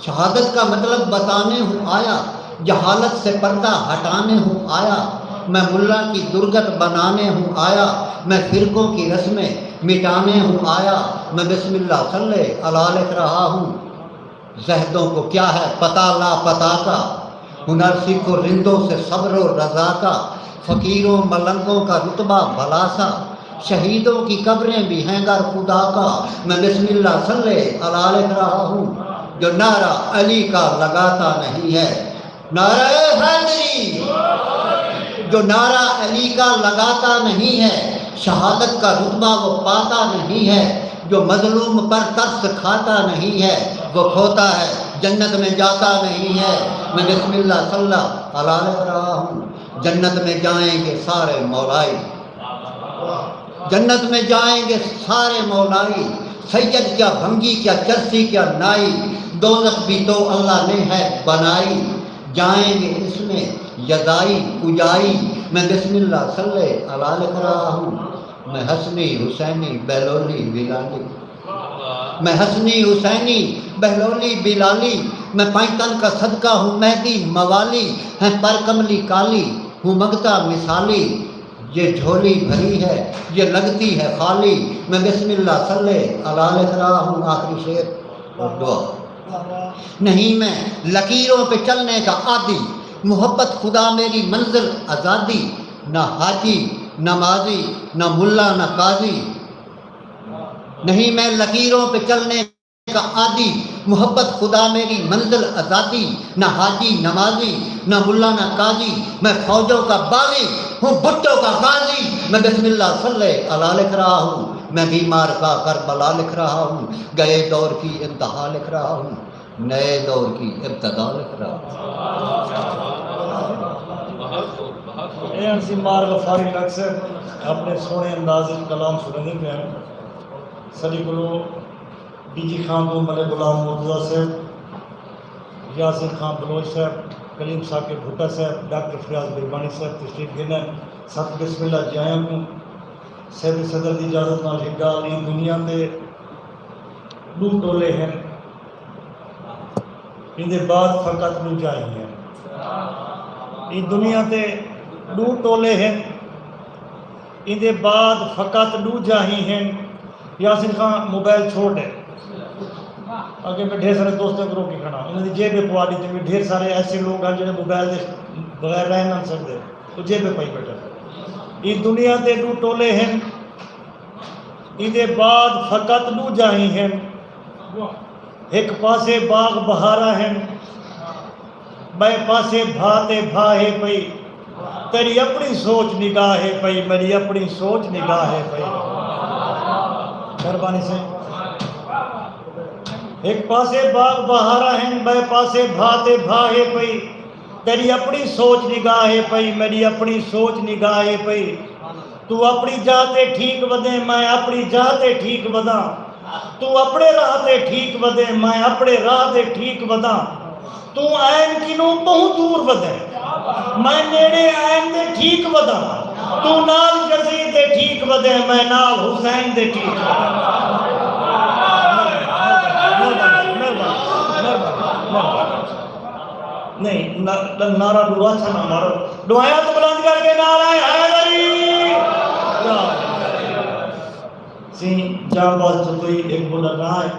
شہادت کا مطلب بتانے ہوں آیا، جہالت سے پردہ ہٹانے ہوں آیا۔ میں ملا کی درگت بنانے ہوں آیا، میں فرقوں کی رسمیں مٹانے ہوں آیا۔ میں بسم اللہ صلی علی لکھ رہا ہوں۔ زہدوں کو کیا ہے پتہ لاپتہ کا، ہنر سیکھو رندوں سے صبر و رضا کا، فقیروں ملنگوں کا رتبہ بھلا سا، شہیدوں کی قبریں بھی ہیں گھر خدا کا۔ میں بسم اللہ صلی اللہ لکھ رہا ہوں، جو نعرہ علی کا لگاتا نہیں ہے، نعرہ حیدری، جو نعرہ علی کا لگاتا نہیں ہے، شہادت کا رتبہ وہ پاتا نہیں ہے، جو مظلوم پر ترس کھاتا نہیں ہے، وہ کھوتا ہے، جنت میں جاتا نہیں ہے۔ میں بسم اللہ صلی اللہ لکھ رہا ہوں، جنت میں جائیں گے سارے مولائی، جنت میں جائیں گے سارے مولائی، سید کیا بھنگی کیا چرسی کیا نائی، دوزخ بھی تو اللہ نے ہے بنائی، جائیں گے اس میں یزائی کجائی۔ میں بسم اللہ صلی اللہ لکھ رہا ہوں، میں حسنی حسینی بہلولی بلالی، میں حسنی حسینی بہلولی بلالی، میں پنجتن کا صدقہ ہوں مہدی موالی، ہیں پر کملی کالی ہوں منگتا مثالی، یہ جھولی بھری ہے، یہ لگتی ہے خالی۔ میں بسم اللہ صلی اللہ لکھ رہا ہوں، آخری شعر اور دعا۔ نہیں میں لکیروں پہ چلنے کا عادی، محبت خدا میری منزل آزادی، نہ حاجی نمازی، نہ ملا نہ قاضی۔ نہیں میں لکیروں پہ چلنے کا عادی، محبت خدا میری منزل آزادی، نہ حاجی نمازی، نہ ملا نہ قاضی، میں فوجوں کا باغی ہوں، بھٹو کا غازی۔ میں بسم اللہ صلی اللہ لکھ رہا ہوں، میں بیمار کا کربلا لکھ رہا ہوں، گئے دور کی انتہا لکھ رہا ہوں، نئے دور کی ابتدا لکھ رہا ہوں۔ اے ہن سی مار غفاری لکھ صاحب اپݨے سوہݨے انداز وچ کلام سݨیندے پئے ہن۔ ساݙے کولوں ڈی جی خان توں ملک غلام مرتضی صاحب، یاسر خان بلوچ صاحب، کلیم ثاقب بھٹہ صاحب، ڈاکٹر فیاض گربانی صاحب تشریف گھن ہن۔ ست بسم اللہ جیاں کوں سید صدر دی اجازت نال ہک ڳالھ، ایں دنیا تے ݙو ٹولے ہن، ایندے بعد فقط ݙوجھا ہی ہن۔ ایں دنیا تے ݙو ٹولے ہن، ایندے بعد فقط ݙوجھا ہی ہن۔ یاسر خان موبائل چھوڑ ݙے، اڳے میں ڈھیر سارے دوستاں کوں روکی کھڑا، انہاں دی جیب پوا ݙتی۔ ڈھیر سارے ایسے لوگ ہن جیڑھے موبائل دے بغیر رہ نہ سڳدے، او جیب پائی ٻیٹھے۔ ایں دنیا تے ݙو ٹولے ہن، ایندے بعد فقط ݙوجھا ہی ہن۔ ہک پاسے باغ بہارا ہن، ٻئے پاسے بھا تے بھا ہے پئی۔ تیݙی اپݨی سوچ نگاہ ہے پئی، میݙی اپݨی سوچ نگاہ ہے پئی۔ مہربانی سئیں۔ ہک پاسے باغ بہارا ہن، ٻئے پاسے بھا تے بھا ہے پئی۔ تیݙی اپݨی سوچ نگاہ ہے پئی، میݙی اپݨی سوچ نگاہ ہے پئی۔ توں اپݨی جاہ تے ٹھیک ودیں، میں اپݨی جاہ تے ٹھیک وداں۔ توں اپݨے راہ تے ٹھیک ودیں، میں اپݨے راہ تے ٹھیک وداں۔ توں عین کنوں ٻہوں دور ودیں، میں نیڑے عین دے ٹھیک وداں۔ توں نال یزید دے ٹھیک ودیں، میں نال حسین دے ٹھیک وداں۔ نہیں، نہ، نعرہ ݙو اچھا نہ مارو، ݙو ہتھ بلند کر کے نعرہ حیدری۔ سئیں جانباز جتوئی ہک وݙا ناں ہے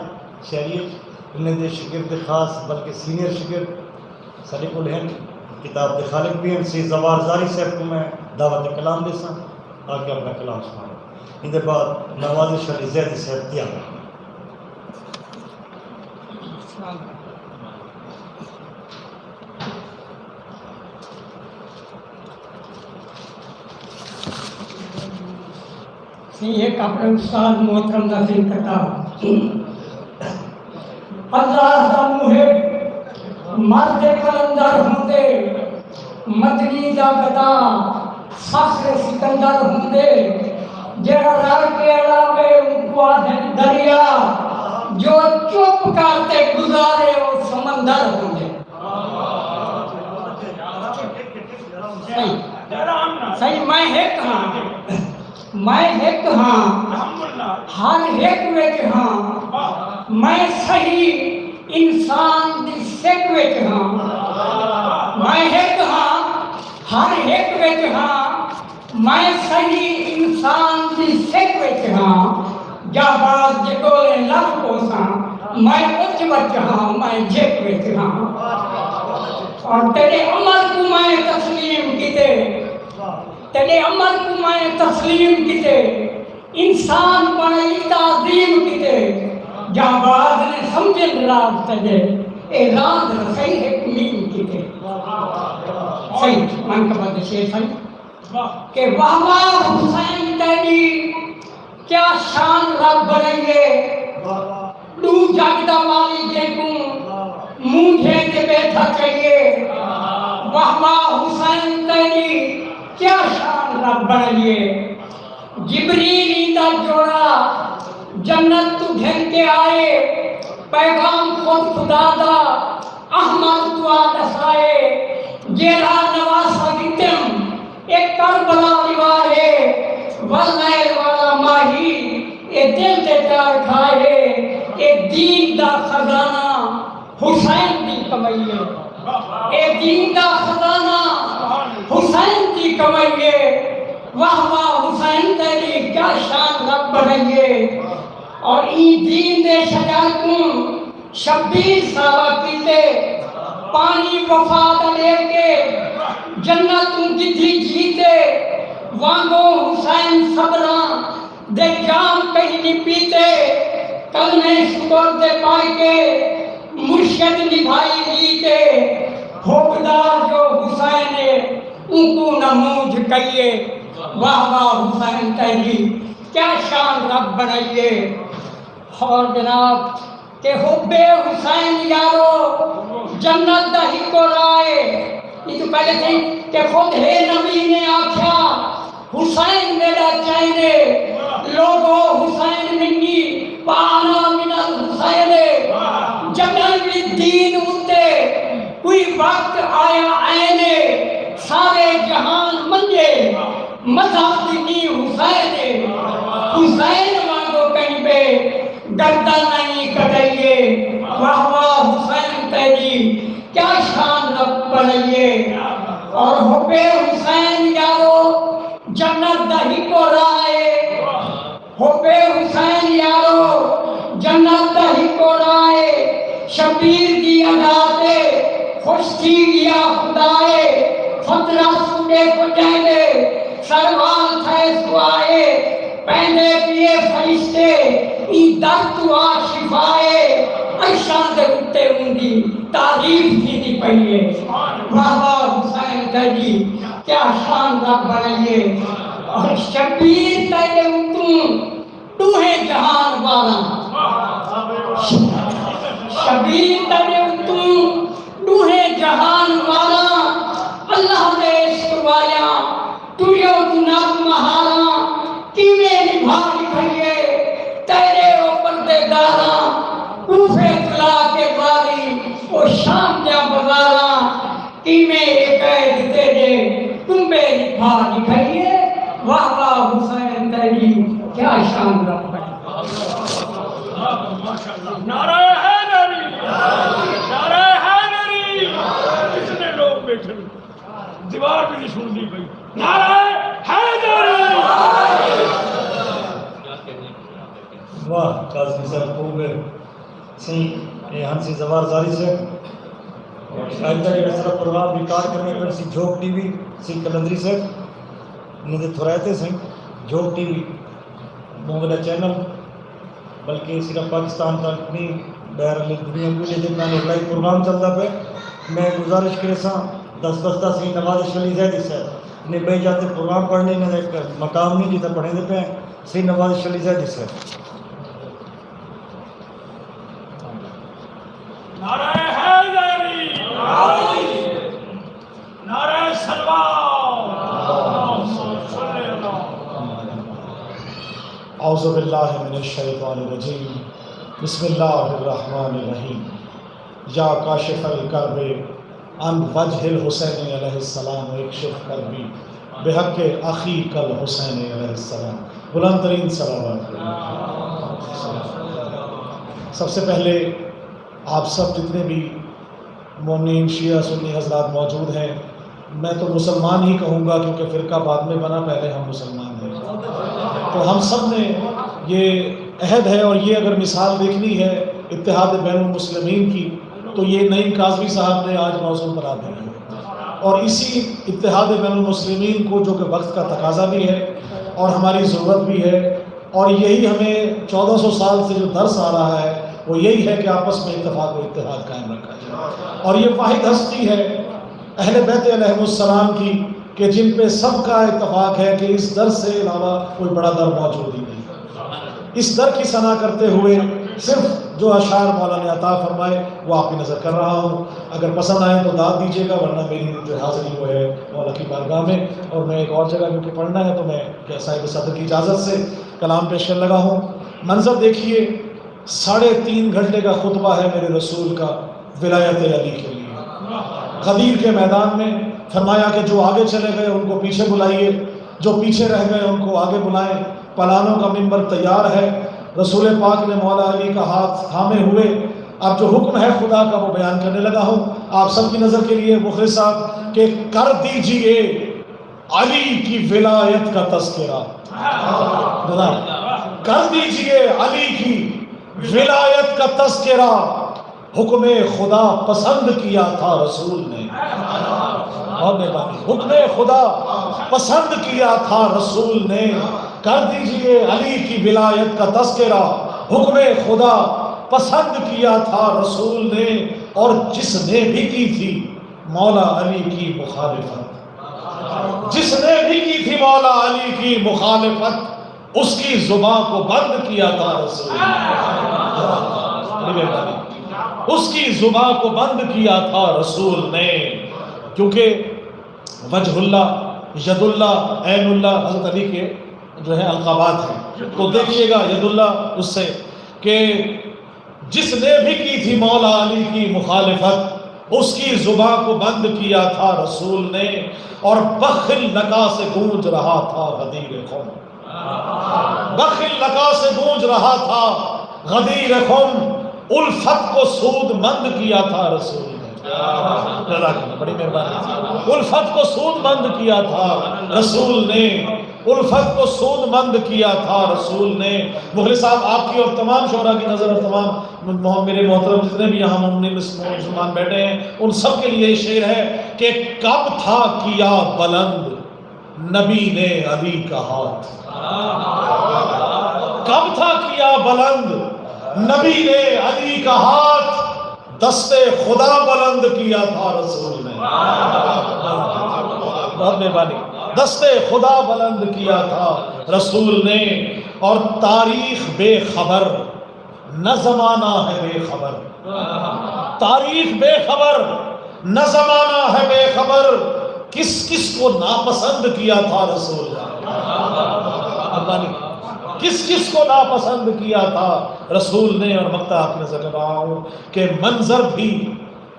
شہریت، انہیں دے شاگرد خاص بلکہ سینئر شاگرد ساݙے کول ہن، کتاب دے خالق بھی ہن۔ سئیں زوار زاری صاحب کوں میں دعوت کلام ݙیساں، آ کے اپݨا کلام سݨاون۔ ایندے بعد نوازش علی زیدی صاحب تیار ہن۔ سئیں ہک اپݨے استاد محترم دا سئیں کتاب اللہ دا محب مرد قلندر ہوندے، مدنی دا گدا فخر سکندر ہوندے، جیڑھا رل کے اڑاوے اونکوں آہدن دریا، جو چپ کر تے گزارے او سمندر ہوندے۔ سئیں، سئیں میں ہک ہاں، میں ہک ہاں، ہر ہک وچ ہاں، میں صحیح انسان دی سک وچ ہاں۔ میں ہک ہاں، ہر ہک وچ ہاں، میں صحیح انسان دی سک وچ ہاں۔ جانباز جے ڳولیں لبھ پوساں، میں اچ وچ ہاں، میں جھک وچ ہاں۔ اور تیݙے عمل کوں میں تسلیم کیتے، تیݙے عمل کوں میں تسلیم کیتے، انسان بݨائی تعظیم کیتے، جانباز نے سمجھن راز تیݙے، اے راز رسائی ہک میم کیتے۔ سئیں، من قبل دے شعر سئیں۔ کہ واہ واہ حسین تیݙی، کیا شان رب بݨائی اے۔ ݙو جڳ دا مالک جیکوں مونجھے تے ٻیٹھا چاہیے۔ واہ واہ حسین تیݙی، کیا شان رب بݨائی اے۔ جبریل ایندا جوڑا جنت توں گھن کے آئے، پیغام خود خدا دا احمد کوں آ ݙسائے۔ جیڑھا نواسہ ݙتم اے کربلا لواہ اے، ول نیل والا ماہی اے دل تے چار کھائے۔ اے دین دا خزانہ حسین دی کمائی اے، اے دین دا خزانہ حسین دی کمائی اے۔ واہ واہ حسین تیݙی، کیا شان رب بݨائی اے۔ اور ایں دین دے شجر کوں شبیر ساوا کیتے، پاݨی وفا دا ݙے کے جنت توں گدھی جیتے، وانگوں حسین صبراں دے جام کہیں نی پیتے، کلمے شکر دے پڑھ کے مرشد نبھائی ریت اے، حبدار جو حسین اے، اونکوں نہ مونجھ کئیے۔ واہ واہ حسین تیݙی، کیا شان رب بݨائی اے۔ اور جناب، کہ حب حسین یارو جنت دا ہکو راہ اے۔ ایں توں پہلے سئیں کہ خود ہے نبی نے آکھیا، حسین میݙا چین اے، لوگو حسین منی و انا من الحسین اے۔ جݙݨ وی دین اتے کوئی وقت آیا عین اے، سارے جہان منجے مذہب دی نی حسین اے۔ حسین وانگو کہیں بے گردن نئیں کٹائیے۔ واہ واہ حسین تیݙی، کیا شان رب بݨائیے۔ اور حب حسین یارو جنت دا ہکو راہ اے۔ حب حسین یارو جنت دا ہکو راہ اے۔ شبیر دی ادا تے خوش تھی ڳیا خدا اے۔ پترس کوں ݙیکھ پڄائیندے سروال تھئے سوائے۔ پیندے پیے فرشتے ایں در توں آ شفا اے۔ عرشاں دے اتے اوندی تعریف تھیندی پئی اے۔ واہ واہ حسین تیݙی، کیا شان رب بݨائیے۔ اور شبیر تیݙے اتوں ݙوہیں جہان واراں۔ شبیر تیݙے اتوں ݙوہیں جہان واراں۔ اللہ دے عشق والیاں، ٹریو کوں نظم مہاراں، کیویں نبھا نبھائیے تیݙے او پردے داراں۔ کوفے توں لا کے واری او شام دیاں بازاراں، کیویں اے قید تیݙے کنبے نبھا نبھائیے۔ واہ واہ حسین تیݙی، کیا شان رب بݨائیے۔ نعرہ حیدری، نعرہ حیدری، کتنے لوگ بیٹھے۔ دیوار بھی نہیں سنتی پئی۔ نعرہ حیدری۔ واہ، قاضی صاحب خوب ہے۔ سئیں، اے ہن سئیں زوار زاری صاحب۔ اور آئندہ جیڑھا سارا پروگرام ریکارڈ کرݨے پئے سئیں جھوک ٹی وی، سئیں قلندری صاحب۔ انہاں دے تھورائتے سئیں جھوک ٹی وی۔ بہوں وݙا چینل، بلکہ صرف پاکستان تک نہیں، بہرحال دنیا کوں ݙیہدے پئے ہن، لائیو پروگرام چلدا پئے۔ میں گزارش کریساں، دست بستہ سئیں نوازش علی زیدی صاحب نے ٻئے جاہ تے پروگرام پڑھݨے، انہاں دا ہک مقام نہیں جتھاں پڑھیندے پئے، سئیں نوازش علی زیدی صاحب۔ نعرہ حیدری! نعرہ صلوات! اعوذ باللہ من الشیطان الرجیم۔ بسم اللہ الرحمن الرحیم۔ یا کاشف الکرب عن وجہ الحسین علیہ السلام اکشف کربی بحق اخیک الحسین علیہ السلام۔ بلند ترین صلوات۔ سب سے پہلے آپ سب جتنے بھی مؤمنین شیعہ سنی حضرات موجود ہیں، میں تو مسلمان ہی کہوں گا کیونکہ فرقہ بعد میں بنا، پہلے ہم مسلمان ہیں۔ تو ہم سب نے یہ عہد ہے اور یہ اگر مثال دیکھنی ہے اتحاد بین المسلمین کی، تو یہ نعیم کاظمی صاحب نے آج موضوع بنا دیا ہے۔ اور اسی اتحاد بین المسلمین کو، جو کہ وقت کا تقاضا بھی ہے اور ہماری ضرورت بھی ہے، اور یہی ہمیں چودہ سو سال سے جو درس آ رہا ہے، وہ یہی ہے کہ آپس میں اتفاق و اتحاد قائم رکھا جائے۔ اور یہ واحد ہستی ہے اہل بیت علیہم السلام کی کہ جن پہ سب کا اتفاق ہے کہ اس در سے علاوہ کوئی بڑا در موجود ہی نہیں۔ اس در کی ثنا کرتے ہوئے صرف جو اشعار مولا نے عطا فرمائے، وہ آپ کی نذر کر رہا ہوں۔ اگر پسند آئے تو داد دیجیے گا، ورنہ میری جو حاضری وہ ہے مولا کی بارگاہ میں، اور میں ایک اور جگہ کیونکہ پڑھنا ہے، تو میں صاحب صدر کی اجازت سے کلام پیش کرنے لگا ہوں۔ منظر دیکھیے، ساڑھے تین گھنٹے کا خطبہ ہے میرے رسول کا ولایت علی کے لیے۔ غدیر کے میدان میں فرمایا کہ جو آگے چلے گئے ان کو پیچھے بلائیے، جو پیچھے رہ گئے ان کو آگے بلائیں۔ پلانوں کا منبر تیار ہے۔ رسول پاک نے مولا علی کا ہاتھ تھامے ہوئے، اب جو حکم ہے خدا کا وہ بیان کرنے لگا ہوں۔ آپ سب کی نظر کے لیے مخلص صاحب کہ کر دیجئے علی کی ولایت کا تذکرہ۔ ذرا کر دیجئے علی کی ولایت کا تذکرہ، حکم خدا پسند کیا تھا رسول نے۔ بہت مہربانی۔ حکم خدا پسند کیا تھا رسول نے، کر دیجئے علی کی ولایت کا تذکرہ، حکم خدا پسند کیا تھا رسول نے، اور جس نے بھی کی تھی مولا علی کی مخالفت، جس نے بھی کی تھی مولا علی کی مخالفت، اس کی زباں کو بند کیا تھا رسول نے۔ بڑی مہربانی۔ اس کی زباں کو بند کیا تھا رسول نے، کیونکہ وجہ اللہ، ید اللہ، عین اللہ حضرت علی کے جو ہے القابات ہیں۔ تو دیکھیے گا ید اللہ اس سے کہ جس نے بھی کی تھی مولا علی کی مخالفت، اس کی زباں کو بند کیا تھا رسول نے، اور بخل نکا سے گونج رہا تھا غدیر خم۔ بخل نکا سے گونج رہا تھا غدیر خم، الفت کو سود مند کیا تھا رسول نے۔ جزاک اللہ، بڑی مہربانی۔ الفت کو سود مند کیا تھا رسول نے، الفت کو سود مند کیا تھا رسول نے۔ مخلص صاحب، آپ کی اور تمام شعراء کی نظر اور تمام مح-، میرے محترم جتنے بھی یہاں مومنین مسلمان بیٹھے ہیں، ان سب کے لیے یہ شعر ہے کہ کب تھا کیا بلند نبی نے علی کا ہاتھ، کب تھا کیا بلند نبی نے علی کا ہاتھ، دست خدا بلند کیا تھا رسول نے۔ بہت مہربانی۔ دست خدا بلند کیا تھا رسول نے، اور تاریخ بے خبر، نہ زمانہ ہے بے خبر۔ تاریخ بے خبر، نہ زمانہ ہے بے خبر، کس کس کو ناپسند کیا تھا رسول نے۔ مہربانی۔ کس کس کو ناپسند کیا تھا رسول نے، اور مقطع آپ کی نظر کر رہا ہوں کہ منظر بھی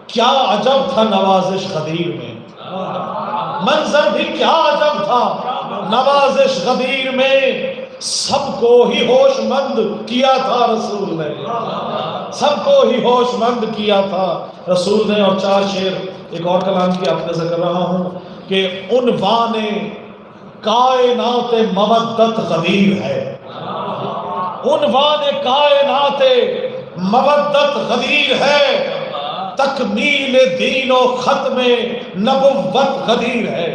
کیا عجب تھا نوازش غدیر میں، منظر بھی کیا عجب تھا نوازش غدیر میں، سب کو ہی ہوش مند کیا تھا رسول نے، سب کو ہی ہوش مند کیا تھا رسول نے۔ اور چار شعر ایک اور کلام کی آپ نظر کر رہا ہوں کہ عنوان کائنات مودت غدیر ہے، عنوان کائنات مودت غدیر ہے، تکمیل دین و ختم نبوت غدیر ہے،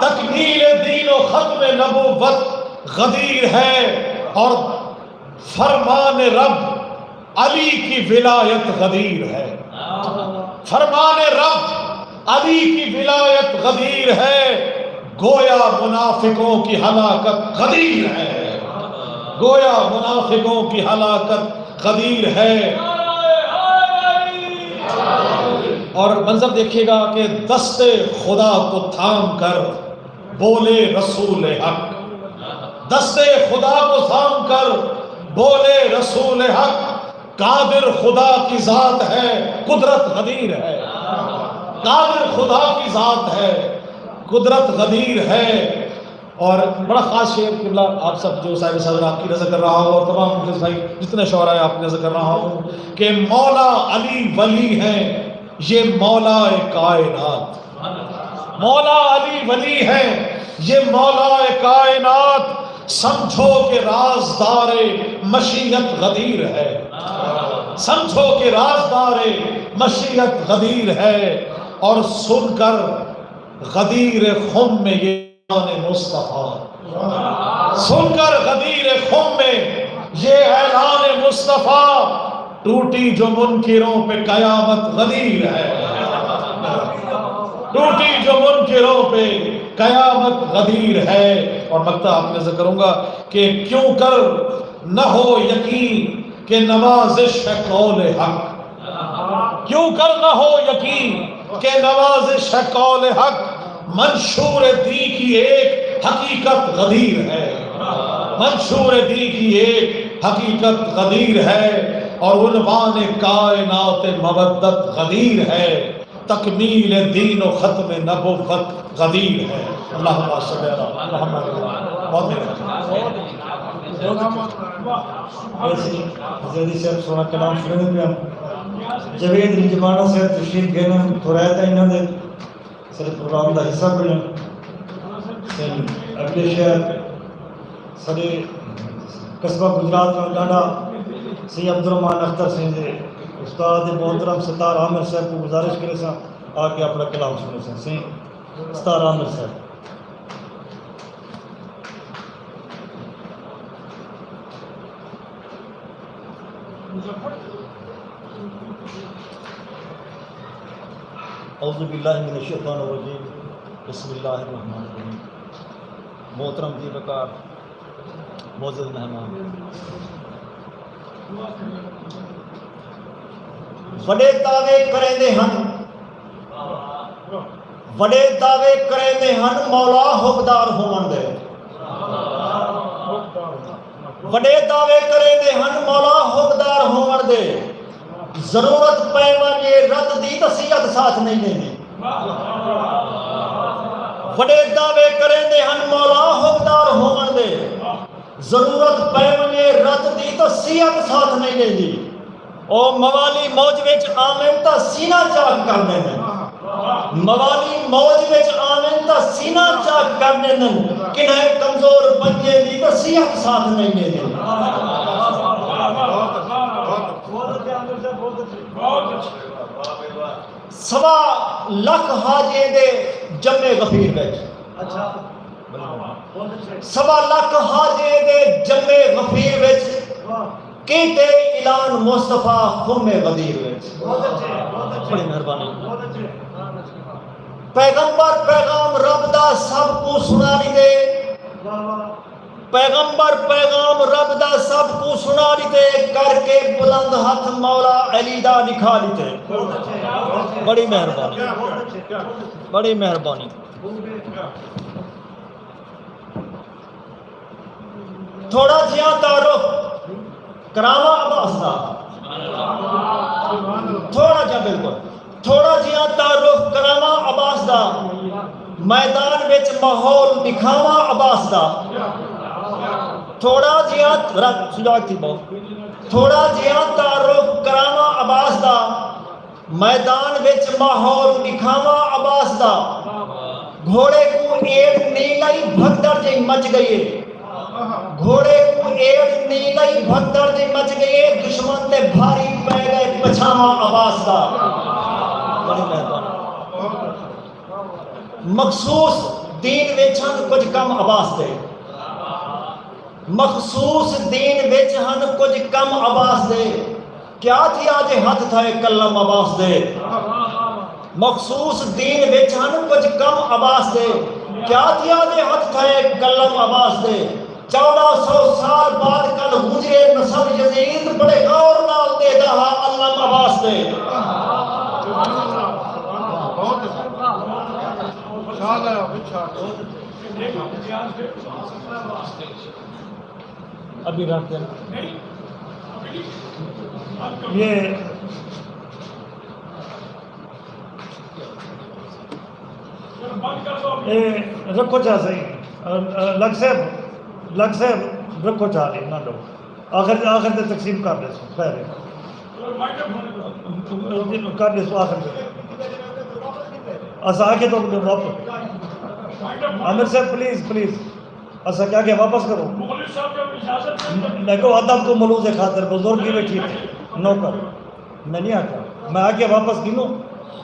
تکمیل دین و ختم نبوت غدیر ہے، اور فرمان رب علی کی ولایت غدیر ہے، فرمان رب علی کی ولایت غدیر ہے، گویا منافقوں کی ہلاکت غدیر ہے، گویا منافقوں کی ہلاکت غدیر ہے۔ اور منظر دیکھیے گا کہ دست خدا کو تھام کر بولے رسول حق، دست خدا کو تھام کر بولے رسول حق، قادر خدا کی ذات ہے، قدرت غدیر ہے، قادر خدا کی ذات ہے، قدرت غدیر ہے۔ اور بڑا خاص شعر قبلہ آپ سب جو صاحب صدر آپ کی نظر کر رہا ہوں اور تمام مخلص بھائی جتنے شعراء ہیں آپ کی نظر کر رہا ہوں کہ مولا علی ولی ہیں، یہ مولا کائنات، مولا علی ولی ہیں، یہ مولا کائنات، سمجھو کہ رازدار مشیت غدیر ہے، سمجھو کہ رازدار مشیت غدیر ہے، اور سن کر غدیر خم میں یہ اعلان مصطفیٰ، سن کر غدیر خم میں یہ اعلان مصطفیٰ، ٹوٹی جو منکروں پہ قیامت غدیر ہے، ٹوٹی جو منکروں پہ قیامت غدیر ہے۔ اور نقطہ آپ نے ذکر کروں گا کہ کیوں کر نہ ہو یقین کہ نوازش ہے قول حق، کیوں کر نہ ہو یقین کہ نوازش ہے قول حق، منشور دی کی ایک حقیقت غدیر ہے، منشور دی کی ایک حقیقت غدیر ہے، اور عنوان کائنات مودت غدیر ہے، تکمیل دین و ختم نبوت غدیر ہے۔ اللہم صلی علی محمد۔ بہت مہربانی۔ ایسے زیدی صاحب سونا کلام سنڑے پیا۔ جاوید رنجبانہ صاحب تشریف گھن، تھوڑا ہے انہاں دے سارے پروگرام دا حصہ بنن۔ سئیں اڳلے شہر ساݙے قصبہ گجرات نال ݙانڈھا سئیں عبدالرحمن اختر سئیں دے استاد محترم ستار عامر صاحب کوں گزارش کریساں آ کے اپݨا کلام سݨیسن۔ سئیں ستار عامر صاحب۔ اعوذ باللہ من الشیطان الرجیم۔ بسم اللہ الرحمن الرحیم۔ محترم دیوکار، معزز مہمان، وݙے دعوے کریندے ہن، وݙے دعوے کریندے ہن مولا حبدار ہووݨ دے۔ وݙے دعوے کریندے ہن مولا حبدار ہووݨ دے۔ ضرورت پئے ونڄے رت دی تاں صحت ساتھ نئیں ݙیندی۔ وݙے دعوے کریندے ہن مولا حبدار ہووݨ دے۔ ضرورت پئے ونڄے رت دی تاں صحت ساتھ نئیں ݙیندی۔ او موالی موج وچ آون تاں سینہ چاک کر ݙیندن۔ موالی موج وچ آون تاں سینہ چاک کر ݙیندن۔ کنہیں کمزور بندے دی تاں صحت ساتھ نئیں ݙیندی۔ سوا لکھ حاجیں دے جمے غفیر وچ۔ سوا لکھ حاجیں دے جمے غفیر وچ کیتے اعلان مصطفیٰ خم غدیر وچ۔ بڑی مہربانی۔ پیغمبر پیغام رب دا سب کوں سݨا ݙتے۔ پیغمبر پیغام رب دا سب کوں سݨا ݙتے، کر کے بلند ہتھ مولا علی دا ݙکھا ݙتے۔ بڑی مہربانی، بڑی مہربانی۔ تھوڑا جیہاں تعارف کراواں عباس دا، تھوڑا جیہاں، بالکل تھوڑا جیہاں تعارف کراواں عباس دا، میدان وچ ماحول ݙکھاواں عباس دا۔ تھوڑا جیہاں، ذرا سجاگ تھی ٻہو۔ تھوڑا جیہاں تعارف کراواں عباس دا، میدان وچ ماحول ݙکھاواں عباس دا۔ گھوڑے کوں ایڑ نی لئی، بھگدڑ جئی مچ ڳئی اے۔ گھوڑے کوں ایڑ نی لئی، بھگدڑ جئی مچ ڳئی اے۔ دشمن تے بھاری پئے ڳئے پچھاواں عباس دا۔ بڑی مہربانی۔ مخصوص دین وچ ہن کجھ کم عباس دے۔ مخصوص دین وچ ہن کجھ کم عباس دے۔ کیا تھیا جے ہتھ تھئے قلم عباس دے۔ مخصوص دین وچ ہن کجھ کم عباس دے۔ کیا تھیا جے ہتھ تھئے قلم عباس دے۔ چوݙاں سو سال بعد کل گزرے نسب یزید، بڑے غور نال ݙیہدا ہا علم عباس دے۔ ابھی رکھ دینا۔ یہ اے رکھو چا سہی۔ لگ صاحب، لگ صاحب رکھو چا، نہ لو۔ آخر، آخر تے تقسیم کر ݙیسوں، خیر ہے۔ کر ݙیسوں آخر تے۔ اساں آکھے تو واپس۔ عامر صاحب، پلیز، پلیز۔ اساں کیا کہ واپس کرو۔ میں کہو ادب کوں ملوز خاطر بزرگ ہی بیٹھی ہے۔ نوکر۔ میں نہیں آکھیا۔ میں آکھیا واپس گھنو۔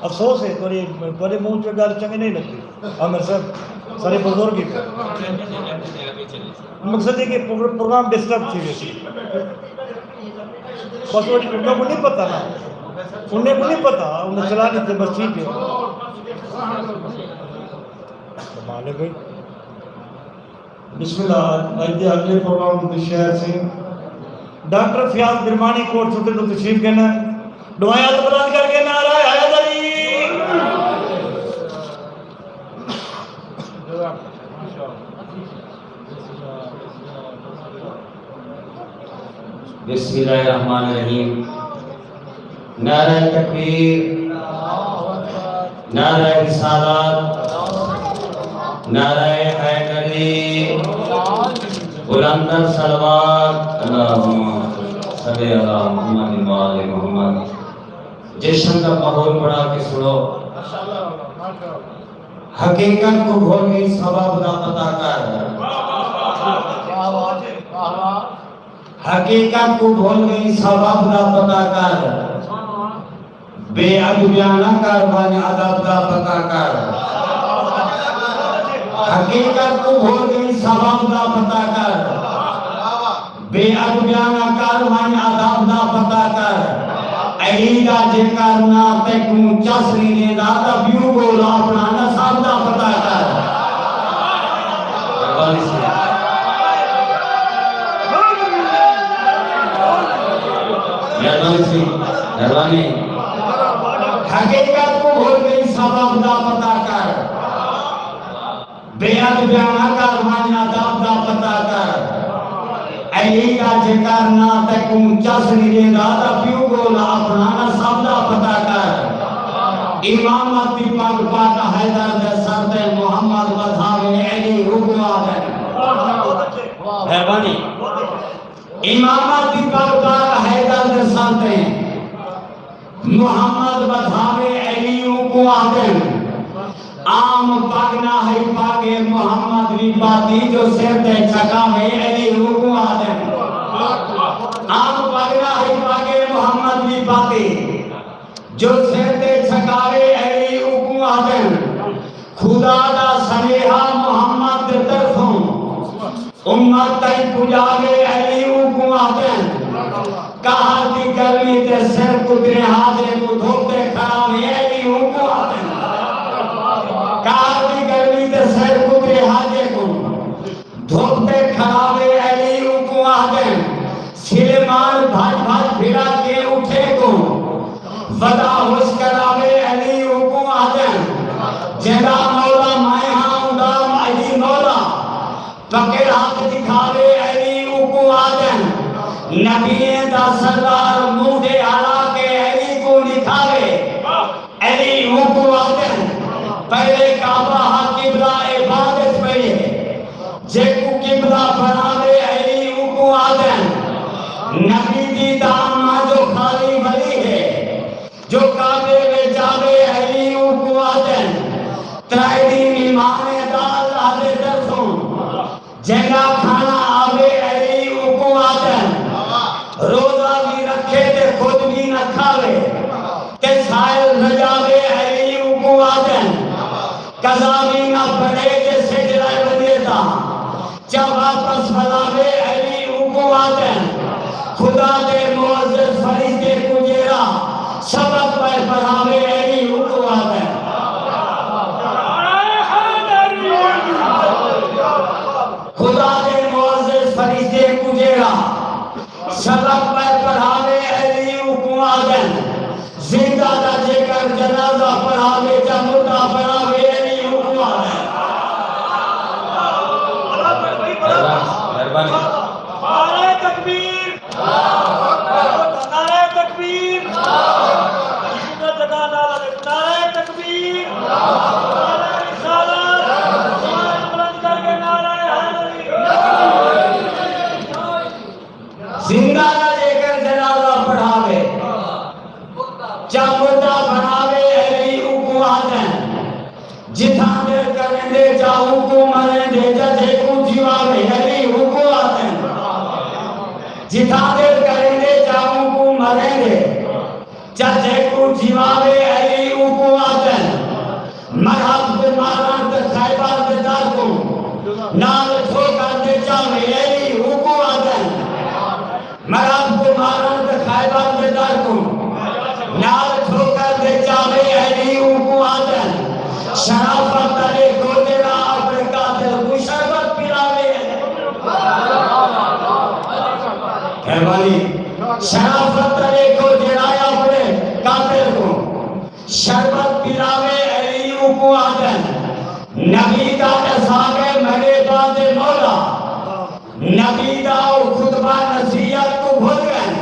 افسوس ہے، تہاݙے، تہاݙے منہ چوں ڳالھ چنڳی نہیں لڳدی۔ عامر صاحب، سارے بزرگ ہی۔ مقصد ہے کہ پرو-، پروگرام ڈسٹرب تھی ویسی۔ بس وہ انہیں کو نہیں پتہ نا۔ انہیں کو نہیں پتہ، انہیں چلا لیتے، بس ٹھیک ہے۔ کمال ہے بھائی۔ بسم اللہ۔ اڄ دے اڳلے پروگرام دے شہر سئیں ڈاکٹر فیاض برمانی کوٹ چھٹے توں تشریف گھن آئے۔ ݙوہائیں ہتھ بلند کر کے نعرہ حیدری۔ بسم اللہ الرحمن الرحیم۔ نعرہ تکبیر، نعرہ رسالت، نعرہ حیدری، بلندر صلوات، اللہم صل علی محمد و آل محمد۔ جشن دا ماحول بݨا کے سݨو۔ حقیقت کوں بھل ڳئیں سبب دا پتہ کر۔ حقیقت کوں بھل ڳئیں سبب دا پتہ کر۔ بے ادبیاں نہ کر، ونڄ ادب دا پتہ کر۔ حقیقت کوں بھل ڳئیں سبب دا پتہ کر۔ بے ادبیاں نہ کر، ونڄ ادب دا پتہ کر۔ علی دا جیکر ناں تیکوں چس نی ݙیندا، تاں ٻیوں ڳول اپݨا نسب دا پتہ کر۔ مہربانی سئیں۔ مہربانی سئیں۔ مہربانی۔ حقیقت کوں بھل ڳئیں سبب دا پتہ کر۔ بے ادبیاں نہ کر، ونڄ ادب دا پتہ کر۔ علی دا جیکر ناں تیکوں چس نی ݙیندا، تاں ٻیوں ڳول اپݨا نسب دا پتہ کر۔ امامت دی پڳ پاک حیدر دے سر تے، محمد ودھاوے علی اوکوں آہدن۔ مہربانی۔ امامت دی پڳ پاک حیدر دے سر تے، محمد ودھاوے علی اوکوں آہدن۔ عام پڳ نہ ہئی پڳ محمد دی پاتی، جو سر تے چھکاوے علی اوکوں آہدن۔ عام پڳ نہ ہئی پڳ محمد دی پاتی، جو سر تے چھکاوے علی اوکوں آہدن۔ خدا دا سنیہا محمد دے طرفوں، امت تئیں پڄاوے علی اوکوں آہدن۔ قہر دی گرمی تے سر کترے ہا جیکوں، دھپ تے کھڑاوے علی اوکوں آہدن۔ قہر دی گرمی تے سر کترے ہا جیکوں، دھپ تے کھڑاوے علی اوکوں آہدن۔ سلیمان بھڄ بھڄ پھرا کے اٹھے کوں، ودا ہوش کراوے علی اوکوں آہدن۔ جیندا مولا میں ہاں، اوندا علی مولا، پکڑ ہتھ دکھاوے علی اوکوں آہدن۔ نبییں دا سردار منہ دے اڑا کے علی کوں ݙکھاوے، علی اوکوں آہدن۔ پہلے کعبہ ہا قبلہ، اے بعد اچ پئی ہے۔ جیکوں قبلہ بݨاوے علی اوکوں آہدن۔ نبی دی تاں اماں جو خالی ولی ہے، جو کعبے وچ آوے علی اوکوں آہدن۔ ترائے ݙینھ ایمان دا اللہ دے طرفوں، جیندا کھانا آوے علی اوکوں آہدن۔ روزہ وی رکھے تے خود وی نہ کھاوے، تے سائل رڄاوے علی اوکوں آہدن۔ قضا وی نہ پڑھے جے سجھ رہ ونڄے تاں، چا واپس ولاوے علی اوکوں آہدن۔ خدا دے معزز فرشتے کوں جیڑھا سبق پئے پڑھاوے علی اوکوں آہدن۔ خدا دے معزز فرشتے کوں جیڑھا سبق پئے پڑھاوے علی اوکوں آہدن۔ زندہ دا جیکر جنازہ پڑھاوے، چا مردہ پڑھاوے علی اوکوں آہدن۔ مہربانی۔ نعرہ تکبیر! نعرہ تکبیر! نعرہ تکبیر! نعرہ رسالت! بلند کر کے نعرہ حیدری! زندہ دا جیکر جنازہ پڑھاوے، چا مردہ بݨاوے علی اوکوں آہدن۔ جتھاں دل کریندے چا اوکوں مریندے، چا جیکوں جیواوے علی اوکوں آہدن۔ جتھاں دل کریندے چا اوکوں ویندے۔ چچے کوں جیواوے علی اونکوں آہدن۔ مرحب دے مارݨ تے خیبر دے در کوں۔ نال ٹھوکر دے چاوے علی اونکوں آہدن۔ مرحب دے مارݨ تے خیبر دے در کوں۔ نال ٹھوکر دے چاوے علی اونکوں آہدن۔ شرافت دا ݙیکھو جیڑھا اپݨے قاتل کوں شربت پلاوے۔ مہربانی۔ شرافت دا ݙیکھو جیڑھا اپݨے قاتل کوں شربت پلاوے علی اونکوں آہدن۔ نبی دا ݙساوے مریداں دے مولا۔ نبی دا او خطبہ نصیحت کوں بھل ڳن۔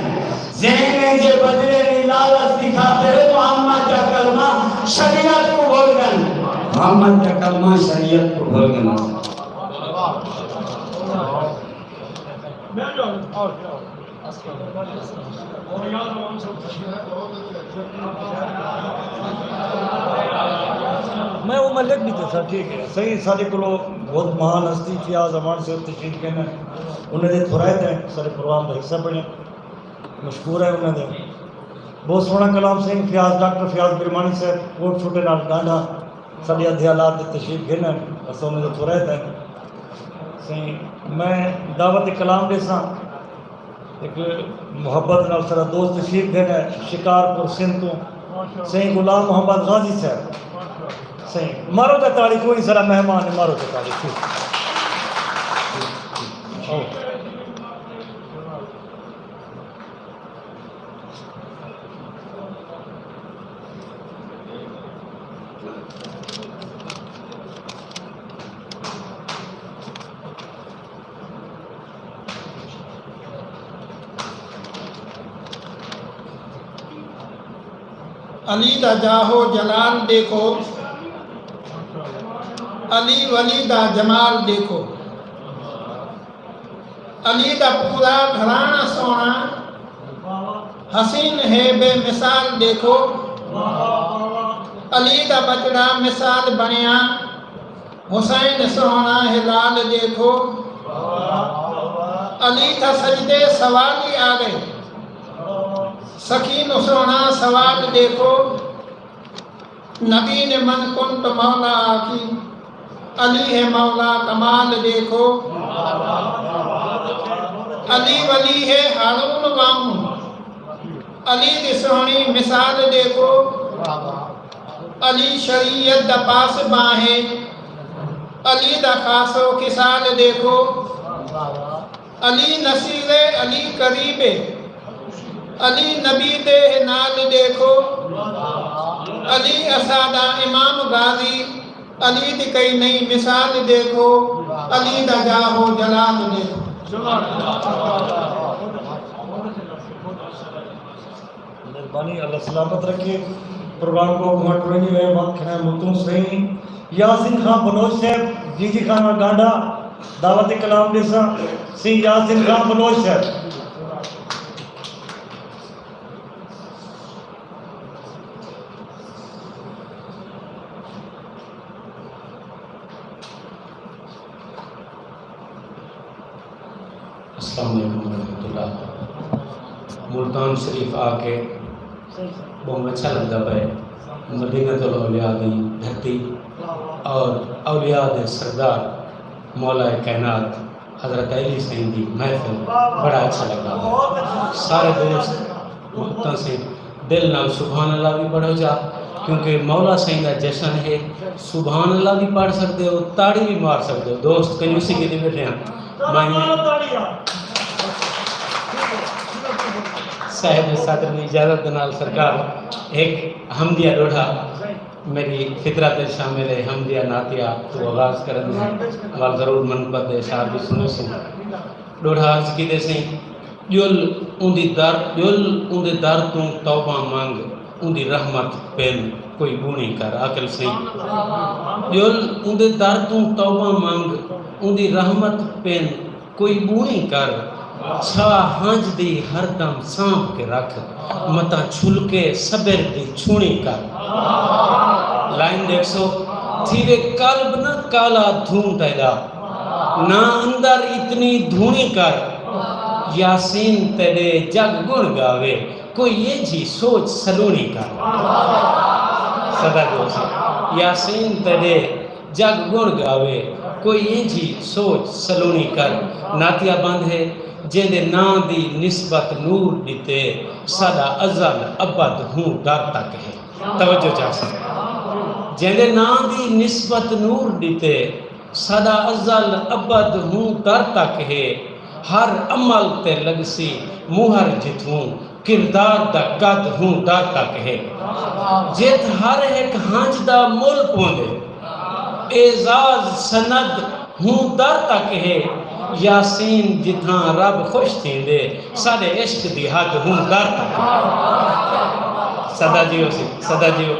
ذہن اچ بدلے نی لالچ دی خاطر محمد دا کلمہ شریعت کوں بھل ڳن۔ محمد دا کلمہ شریعت کوں بھل ڳن۔ میں او میں لکھ ݙتے سر، ٹھیک ہے۔ سئیں ساݙے کولوں بہت مہان ہستی فیاض امان صاحب تشریف گھن آئے۔ انہاں دے تھورائت ہیں، ساݙے پروگرام دا حصہ بݨے۔ مشکور ہے انہاں دے۔ بہت سوہݨا کلام سئیں فیاض، ڈاکٹر فیاض برمانی صاحب، کوٹ چھوٹے نال ڈانڈھا، ساݙے ادھے حالات دے تشریف گھن آئے، اساں انہاں دے تھورائت ہیں۔ سئیں میں دعوت کلام ݙیساں۔ ہک محبت نال سارا دوست تشریف گھن آئے شکارپور سندھ توں، سئیں غلام محمد غازی صاحب۔ سئیں مارو تے تاڑی، کوئی سارا مہمان ہے، مارو تے تاڑی۔ ٹھیک۔ ٹھیک۔ آؤ۔ علی دا جاہ و جلال ݙیکھو، علی ولی دا جمال ݙیکھو۔ علی دا پورا گھراݨا سوہݨا، حسین ہے بے مثال ݙیکھو۔ علی دا ٻچڑا مثال بݨیا، حسین سوہݨا ہے لال ݙیکھو۔ علی تھا سجدے سوال ہی آ ڳئے، سکین سوہݨا سوال ݙیکھو۔ نبی نے من کنت مولا آکھی، علی ہے مولا کمال ݙیکھو۔ علی ولی ہے ہارون وانگوں، علی دی سوہݨی مثال ݙیکھو۔ علی شریعت دا پاسباں ہے، علی دا خاص و خصال ݙیکھو۔ علی نصیر ہے، علی قریب ہے، علی نبی دے ہے نال ݙیکھو۔ علی اساݙا امام غازی، علی دی کئی نئیں مثال ݙیکھو۔ علی دا جاہ و جلال ݙیکھو۔ مہربانی، اللہ سلامت رکھے۔ پروگرام کوں اڳوں ٹرینڈ وے وقت کھڑا ہے متوں سئیں یاسین خان بلوچ صاحب، جی جی خان ڈانڈا، دعوت کلام ݙیساں۔ سئیں یاسین خان بلوچ صاحب۔ السلام علیکم ورحمۃ اللہ۔ ملتان شریف آ کے بہت اچھا لگدا پئے۔ مدینۃ الاولیاء دی دھرتی اور اولیاء دے سردار مولا کائنات حضرت علی سئیں دی محفل، بڑا اچھا لگدا پئے۔ سارے دوست ملتان سے دل نال سبحان اللہ وی پڑھو جا، کیونکہ مولا سئیں دا جشن ہے۔ سبحان اللہ وی پڑھ سڳدے ہو، تاڑی وی مار سڳدے ہو۔ دوست کنجوسی کیتی ٻیٹھے ہن۔ میں صاحب صدر دی اجازت دے نال سرکار ہک حمدیہ ݙوہڑا میری فطرت اچ شامل ہے، حمدیہ نعتیہ توں آغاز کرݨ ہے، ول ضرور منقبت دے اشعار وی سݨیسوں۔ ݙوہڑا عرض کیتے سئیں، ڄل اوندی در، ڄل اوندے در توں توبہ منگ، اوندی رحمت پن کوئی ٻوݨی کر۔ عاقل سئیں، ڄل اوندے در توں توبہ منگ، اوندی رحمت پن کوئی ٻوݨی کر۔ چھا ہنج دی ہر دم سانبھ کے رکھ، متاں چھلکے صبر دی چھوݨی کر۔ لائن ݙیکھسو، تھیوے قلب نہ کالا دھوں تیݙا، نہ اندر اتنی دھوݨی کر۔ یاسین تیݙے جڳ ڳݨ ڳاوے، کوئی اینجھی سوچ سلوݨی کر۔ سدا جو سی یاسین تیݙے جڳ ڳݨ ڳاوے۔ کوئی اینجھی سوچ سلوݨی کر۔ نعتیہ بند ہے، جیندے ناں دی نسبت نور ݙتے، ساݙا ازل ابد ہوں در تک ہے۔ توجہ چاہساں۔ جیندے ناں دی نسبت نور ݙتے، ساݙا ازل ابد ہوں در تک ہے۔ ہر عمل تے لڳسی مہر جتھوں، کردار دا قد ہوں در تک ہے۔ جتھ ہر ہک ہنج دا مل پوندے، اعزاز سند ہوں در تک ہے۔ یاسین جتھاں رب خوش تھیندے، ساݙے عشق دی حد ہوں در تک ہے۔ سدا جیو سی، سدا جیو۔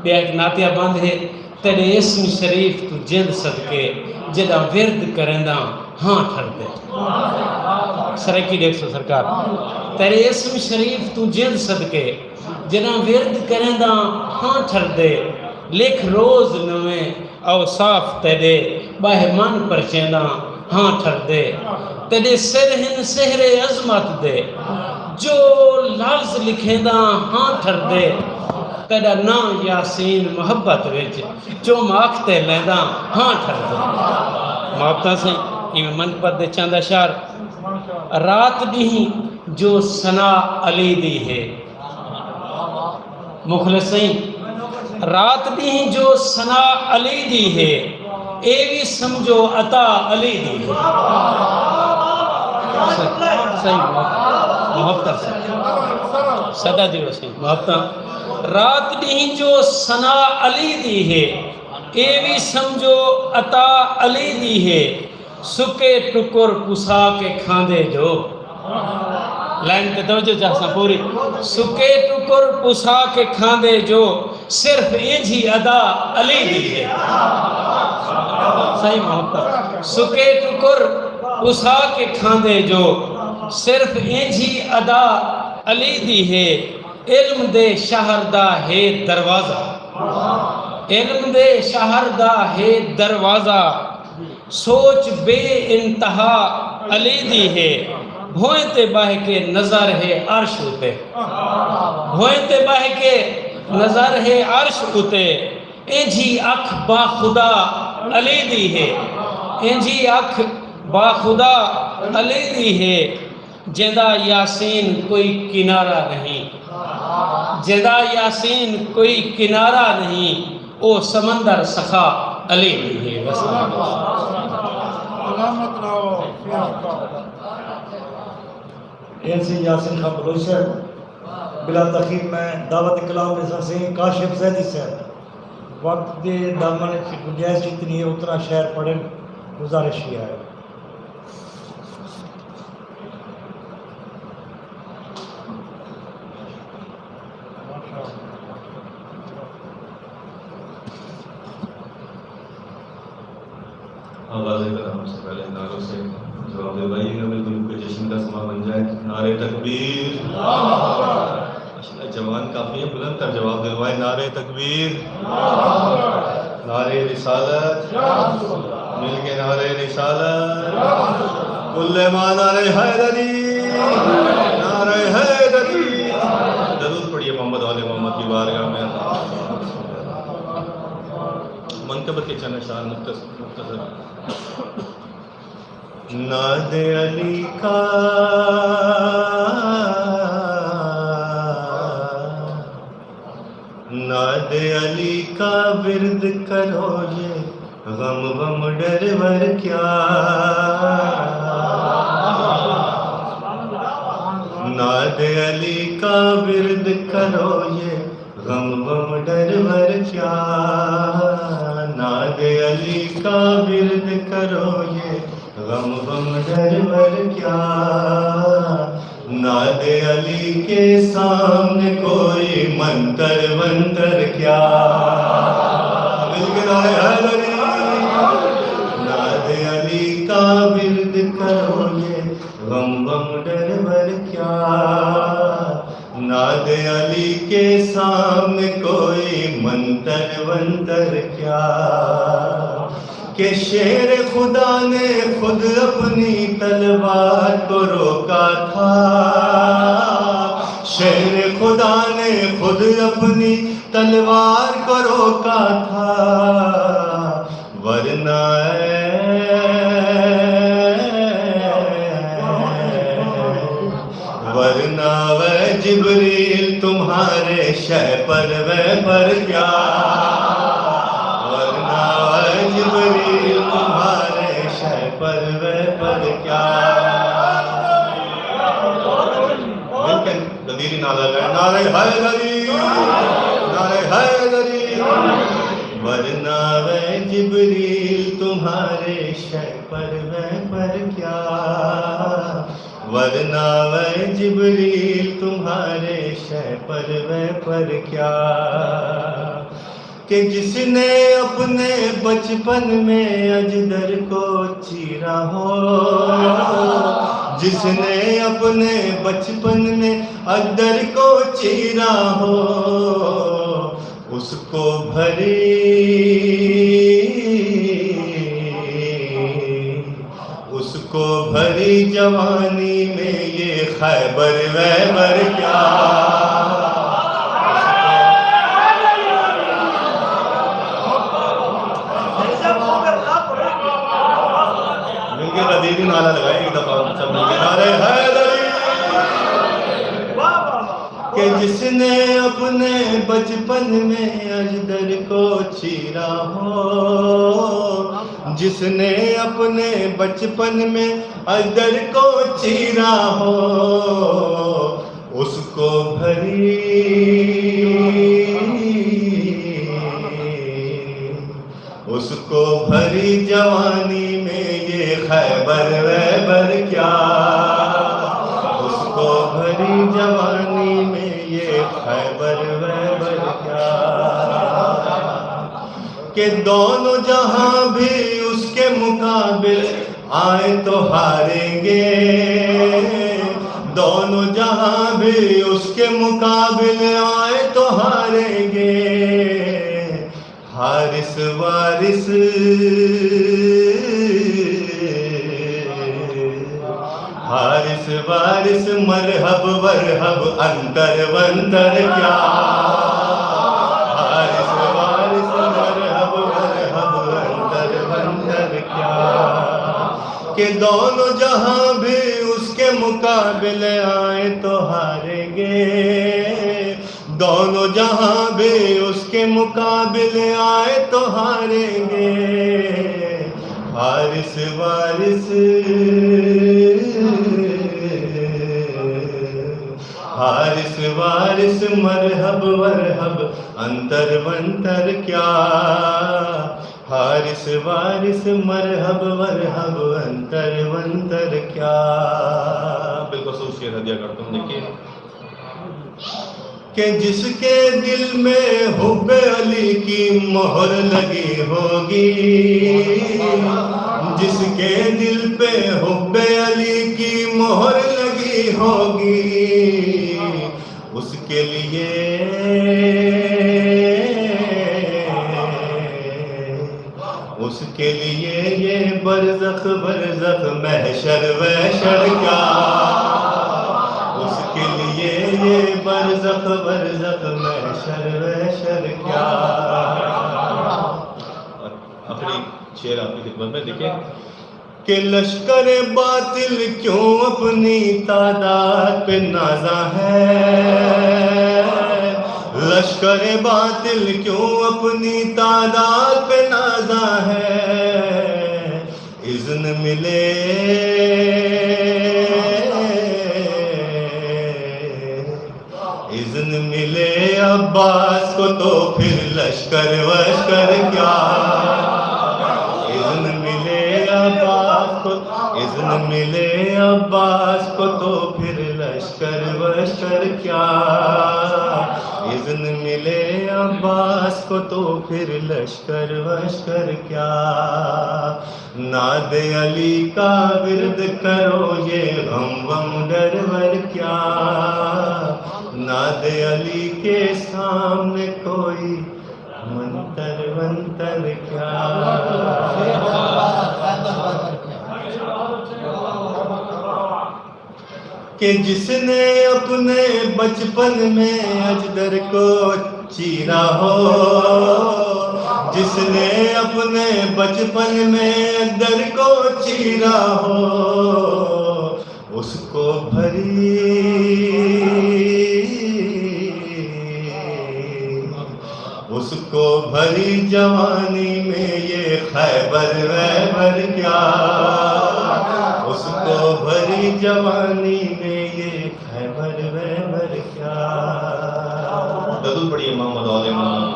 ٻیا ہک نعتیہ بند ہے، تیݙے اسم شریف توں جند صدقے، جݙاں ورد کرینداں ہاں ٹھردے۔ سرائیکی ݙیکھسو سرکار، تیݙے اسم شریف توں جند صدقے، جݙاں ورد کرینداں ہاں ٹھردے۔ لکھ روز نویں اوصاف تیݙے، ٻہہ من پرچینداں ہاں ٹھردے۔ تیݙے سر ہن سہرے عظمت دے، جو لفظ لکھینداں ہاں ٹھردے۔ تیݙا ناں یاسین محبت وچ، چم اکھ تے لینداں ہاں ٹھردے۔ محبتاں سئیں، ایویں منقبت دے چند اشعار۔ رات ݙینہہ جو ثنا علی دی ہے، مخلص سئیں، رات ݙینہہ جو ثنا علی دی ہے، اے وی سمجھو عطا علی دی ہے۔ سئیں، سئیں، محبت، محبت سئیں۔ سدا جیو سئیں، محبتاں۔ رات ݙینہہ جو ثنا علی دی ہے، اے وی سمجھو عطا علی دی ہے۔ سکے ٹکر پسا کے کھاندے جو۔ لائن تے توجہ چاہساں پوری۔ سکے ٹکر پسا کے کھاندے جو، صرف اینجھی ادا علی دی ہے۔ سئیں محبت۔ سکے ٹکر پسا کے کھاندے جو، صرف اینجھی ادا علی دی ہے۔ علم دے شہر دا ہے دروازہ، علم دے شہر دا ہے دروازہ۔ سوچ بے انتہا علی دی ہے، بھوئیں تے ٻہہ کے نظر ہے عرش اتے، بھوئیں تے ٻہہ کے نظر ہے عرش اتے۔ اینجھی اکھ با خدا علی دی ہے، اینجھی اکھ با خدا علی دی ہے۔ جیندا یاسین کوئی کنارہ نہیں، جیندا یاسین کوئی کنارہ نہیں، او سمندر سخا علی نہیں ہے۔ بس۔ سلامت رہو۔ این سی یاسین خان بلوچ صاحب، بلا تاخیر میں دعوت کلام ݙیساں سئیں کاشف زیدی صاحب۔ وقت دے دامن وچ گنجائش جتنی ہے، اتنا شعر پڑھن، گزارش ہی ہے۔ آغاز کلام سے پہلے نعروں سے جواب دلوائیے گا، بالکل کوئی جشن کا سما بن جائے۔ نعرہ تکبیر! ماشاءاللہ، جوان کافی ہیں، بلند تر جواب دلوائے۔ نعرہ تکبیر! نعرہ رسالت! مل کے نعرہ رسالت! کل ما نعرہ حیدری! نعرہ حیدری! درود پڑھیے محمد، آل محمد کی بارگاہ میں۔ منقبت کے چند اشعار مختصر، مختصر۔ ناد علی کا، ناد علی کا ورد کرو یہ، غم وم ڈر ور کیا۔ ناد علی کا ورد کرو یہ، غم وم ڈر ور کیا۔ ناد علی کا ورد کرو یہ، غم وم ڈر ور کیا۔ ناد علی کے سامنے کوئی منتر ونتر کیا۔ مل کے نعرہ حیدری۔ ناد علی کا ورد کرو یہ، غم وم ڈر ور کیا۔ ناد علی کے سامنے کوئی منتر ونتر کیا، کہ شیر خدا نے خود اپنی تلوار کو روکا تھا۔ شیر خدا نے خود اپنی تلوار کو روکا تھا، ورنہ اے، ورنہ وے جبریل تمہارے شے پر وے پر کیا، ورنہ وے جبریل تمہارے شے پر وے پر کیا۔ مل کے قدیری نعرہ لگائے، نعرہ حیدری، نعرہ حیدری۔ ورنہ وے جبریل تمہارے شے پر وے پر کیا، ورنہ وے جبریل تمہارے شے پر وے پر کیا۔ کہ جس نے اپنے بچپن میں اجدر کو چیرا ہو، جس نے اپنے بچپن میں اجدر کو چیرا ہو، اس کو بھری اس کو بھری جوانی میں یہ خیبر ویبر کیا؟ مل کے قدیری نعرہ لگائیں ایک دفعہ سب مل کے، نعرہ حیدری۔ کہ جس نے اپنے بچپن میں اجدر کو چیرا ہو، جس نے اپنے بچپن میں اجدر کو چیرا ہو، اس کو بھری، اس کو بھری جوانی میں یہ خیبر ویبر کیا؟ اس کو بھری جوانی میں یہ خیبر ویبر کیا؟ کہ دونوں جہاں بھی اس کے مقابل آئے تو ہاریں گے، دونوں جہاں بھی اس کے مقابل آئے تو ہاریں گے۔ حارث وارث، حارث وارث مرحب ورحب انتر ونتر کیا؟ حارث وارث مرحب ورحب انتر ونتر کیا؟ کہ دونوں جہاں بھی اس کے مقابلے آئیں تو ہاریں گے، دونوں جہاں بھی اس کے مقابلے آئیں تو ہاریں گے۔ حارث وارث، حارث وارث مرحب ورحب انتر ونتر کیا؟ حارث وارث مرحب ورحب انتر ونتر کیا؟ بالخصوص شعر ہدیہ کرتا ہوں، دیکھیے۔ کہ جس کے دل میں حب علی کی مہر لگی ہوگی، جس کے دل پہ حب علی کی مہر لگی ہوگی، اس کے لیے، اس کے لیے یہ برزخ، برزخ محشر وحشر کیا؟ اس کے لیے یہ برزخ، برزخ محشر وحشر کیا؟ آخری شعر آپ کی خدمت میں، دیکھیں۔ کہ لشکر باطل کیوں اپنی تعداد پہ نازاں ہے؟ لشکر باطل کیوں اپنی تعداد پہ نازاں ہے؟ اذن ملے، اذن ملے عباس کو تو پھر لشکر وشکر کیا؟ اذن ملے عباس کو، اذن ملے عباس کو تو پھر لشکر وشکر کیا؟ اذن ملے عباس کو تو پھر لشکر وشکر کیا؟ ناد علی کا ورد کرو، یہ غم وم ڈر ور کیا؟ ناد علی کے سامنے کوئی منتر ونتر کیا؟ کہ جس نے اپنے بچپن میں اجدر کو چیرا ہو، جس نے اپنے بچپن میں اجدر کو چیرا ہو، اس کو بھری، اس کو بھری جوانی میں یہ خیبر ویبر کیا، اس کو بھری جوانی میں یہ خیبر ویبر کیا۔ درود پڑھیے محمد آل عمران۔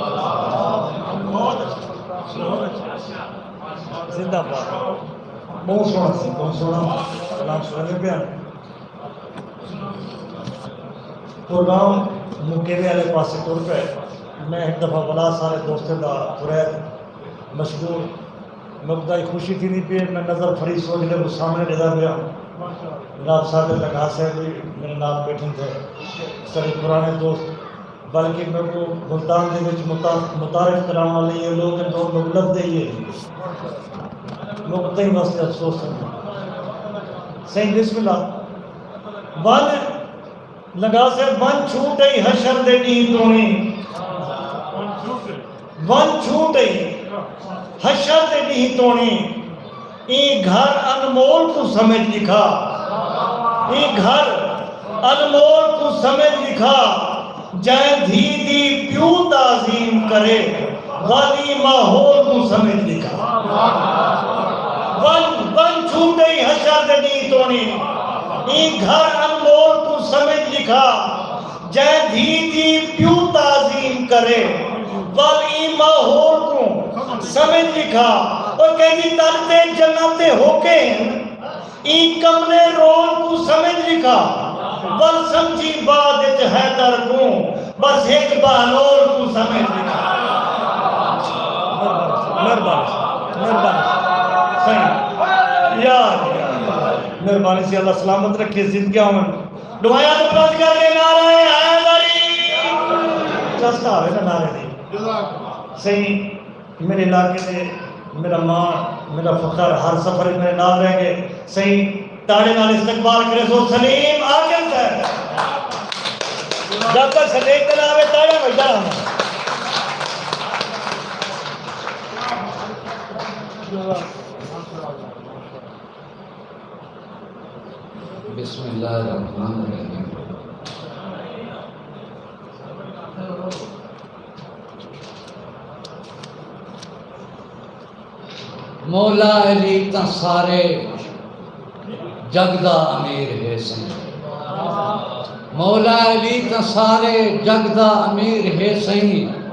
زندہ باد۔ بہت سوہݨا سی، بہت سوہݨا کلام سݨیندے پئے ہن۔ پروگرام مکیوے والے پاسے ٹر پئے۔ میں ہک دفعہ ولا سارے دوستیں دا تریت مشکور۔ مک تے خوشی تھیندی پئی ہے، میں نظر فرید سوجھلے کوں سامݨے ݙیہدا پیاں۔ جناب صابر لنگاہ صاحب وی میݙے نال ٻیٹھن تھے، ساݙے پراݨے دوست، بلکہ میکوں ملتان دے وچ متا-، متعارف کراوݨ والے اے لوک ہن جو میکوں لبھدے ہی ہے۔ میکوں تئیں واسطے افسوس ہے۔ سئیں بسم اللہ۔ ون لگا سے ون چھوٹ ای حشر دے ݙینہہ توݨی۔ ون چھوٹ ای حشر دے ݙینہہ توݨی۔ ایں گھر انمول کوں سمجھ ݙکھا، ایں گھر انمول کوں سمجھ ݙکھا، جئیں دھی دی پیو تعظیم کرے، والی ماحول کوں سمجھ ݙکھا۔ ون، ون چھوٹ ای حشر دے ݙینہہ توݨی، ایں گھر انمول کوں سمجھ ݙکھا، جئیں دھی دی پیو تعظیم کرے، ول ایں ماحول کوں سمجھ ݙکھا۔ او کہیں دی تل تے جنت دے ہوکے ہن، ایں کملے رول کوں سمجھ ݙکھا، ول سمجھی بعد اچ حیدر کوں، بس ہک بہلول کوں سمجھ ݙکھا۔ مہربانی سئیں، مہربانی سئیں۔ سئیں، یار، مہربانی سئیں، اللہ سلامت رکھے، زندگیاں ہوون۔ دعائیاں تے بلند کر کے نعرہ حیدری۔ چسکا آوے نا نعرے دی۔ سئیں، میرے علاقے دے، میرا مان، میرا فخر، ہر سفر میرے نال رہ گئے۔ سئیں، تاڑے نال استقبال کرے سو سلیم عاقل صاحب۔ جب تک سٹیج تے نہ آوے، تاڑیاں وجدا رہنا۔ بسم اللہ الرحمن الرحیم۔ مولا علی تاں سارے جگ دا امیر ہے سئیں۔ مولا علی تاں سارے جگ دا امیر ہے سئیں۔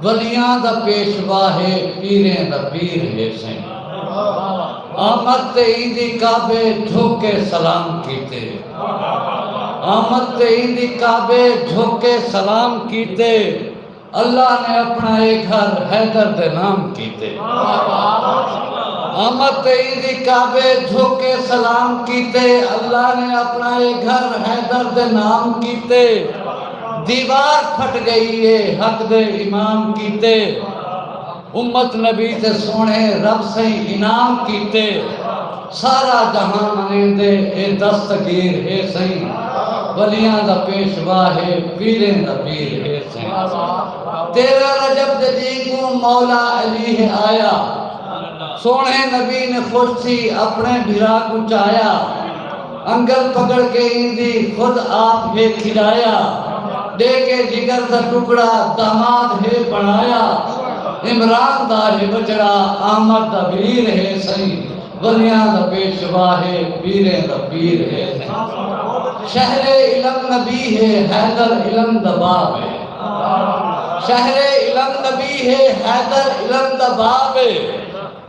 ولیاں دا پیشوا ہے، پیریں دا پیر ہے سئیں۔ آمد تے ایندی کعبے جھک کے سلام کیتے۔ آمد تے ایندی کعبے جھک کے سلام کیتے۔ اللہ نے اپݨا اے گھر حیدر دے نام کیتے۔ آمد تے ایندی کعبے جھک کے سلام کیتے۔ اللہ نے اپݨا اے گھر حیدر دے نام کیتے۔ دیوار پھٹ ڳئی اے حق دے امام کیتے۔ امت نبی تے سوہݨے رب سئیں انعام کیتے۔ سارا جہان منیندے اے دستگیر ہے سئیں۔ ولیاں دا پیشوا ہے، پیریں دا پیر ہے سئیں۔ تیرہ رجب دے ݙینہہ کوں مولا علی ہے آیا۔ سوہݨے نبی نے خوش تھی اپݨے بھرا کوں چایا۔ انگل پکڑ کے ایندی خود آپ ہے کھلایا۔ ݙے کے جگر دا ٹکڑا داماد ہے بݨایا۔ عمران دا ہے ٻچڑا، احمد دا ویر ہے سئیں۔ ولیاں دا پیشوا ہے، پیریں دا پیر ہے سئیں۔ شہر علم نبی ہے، حیدر علم دا باب ہے۔ شہر علم نبی ہے، حیدر علم دا باب ہے۔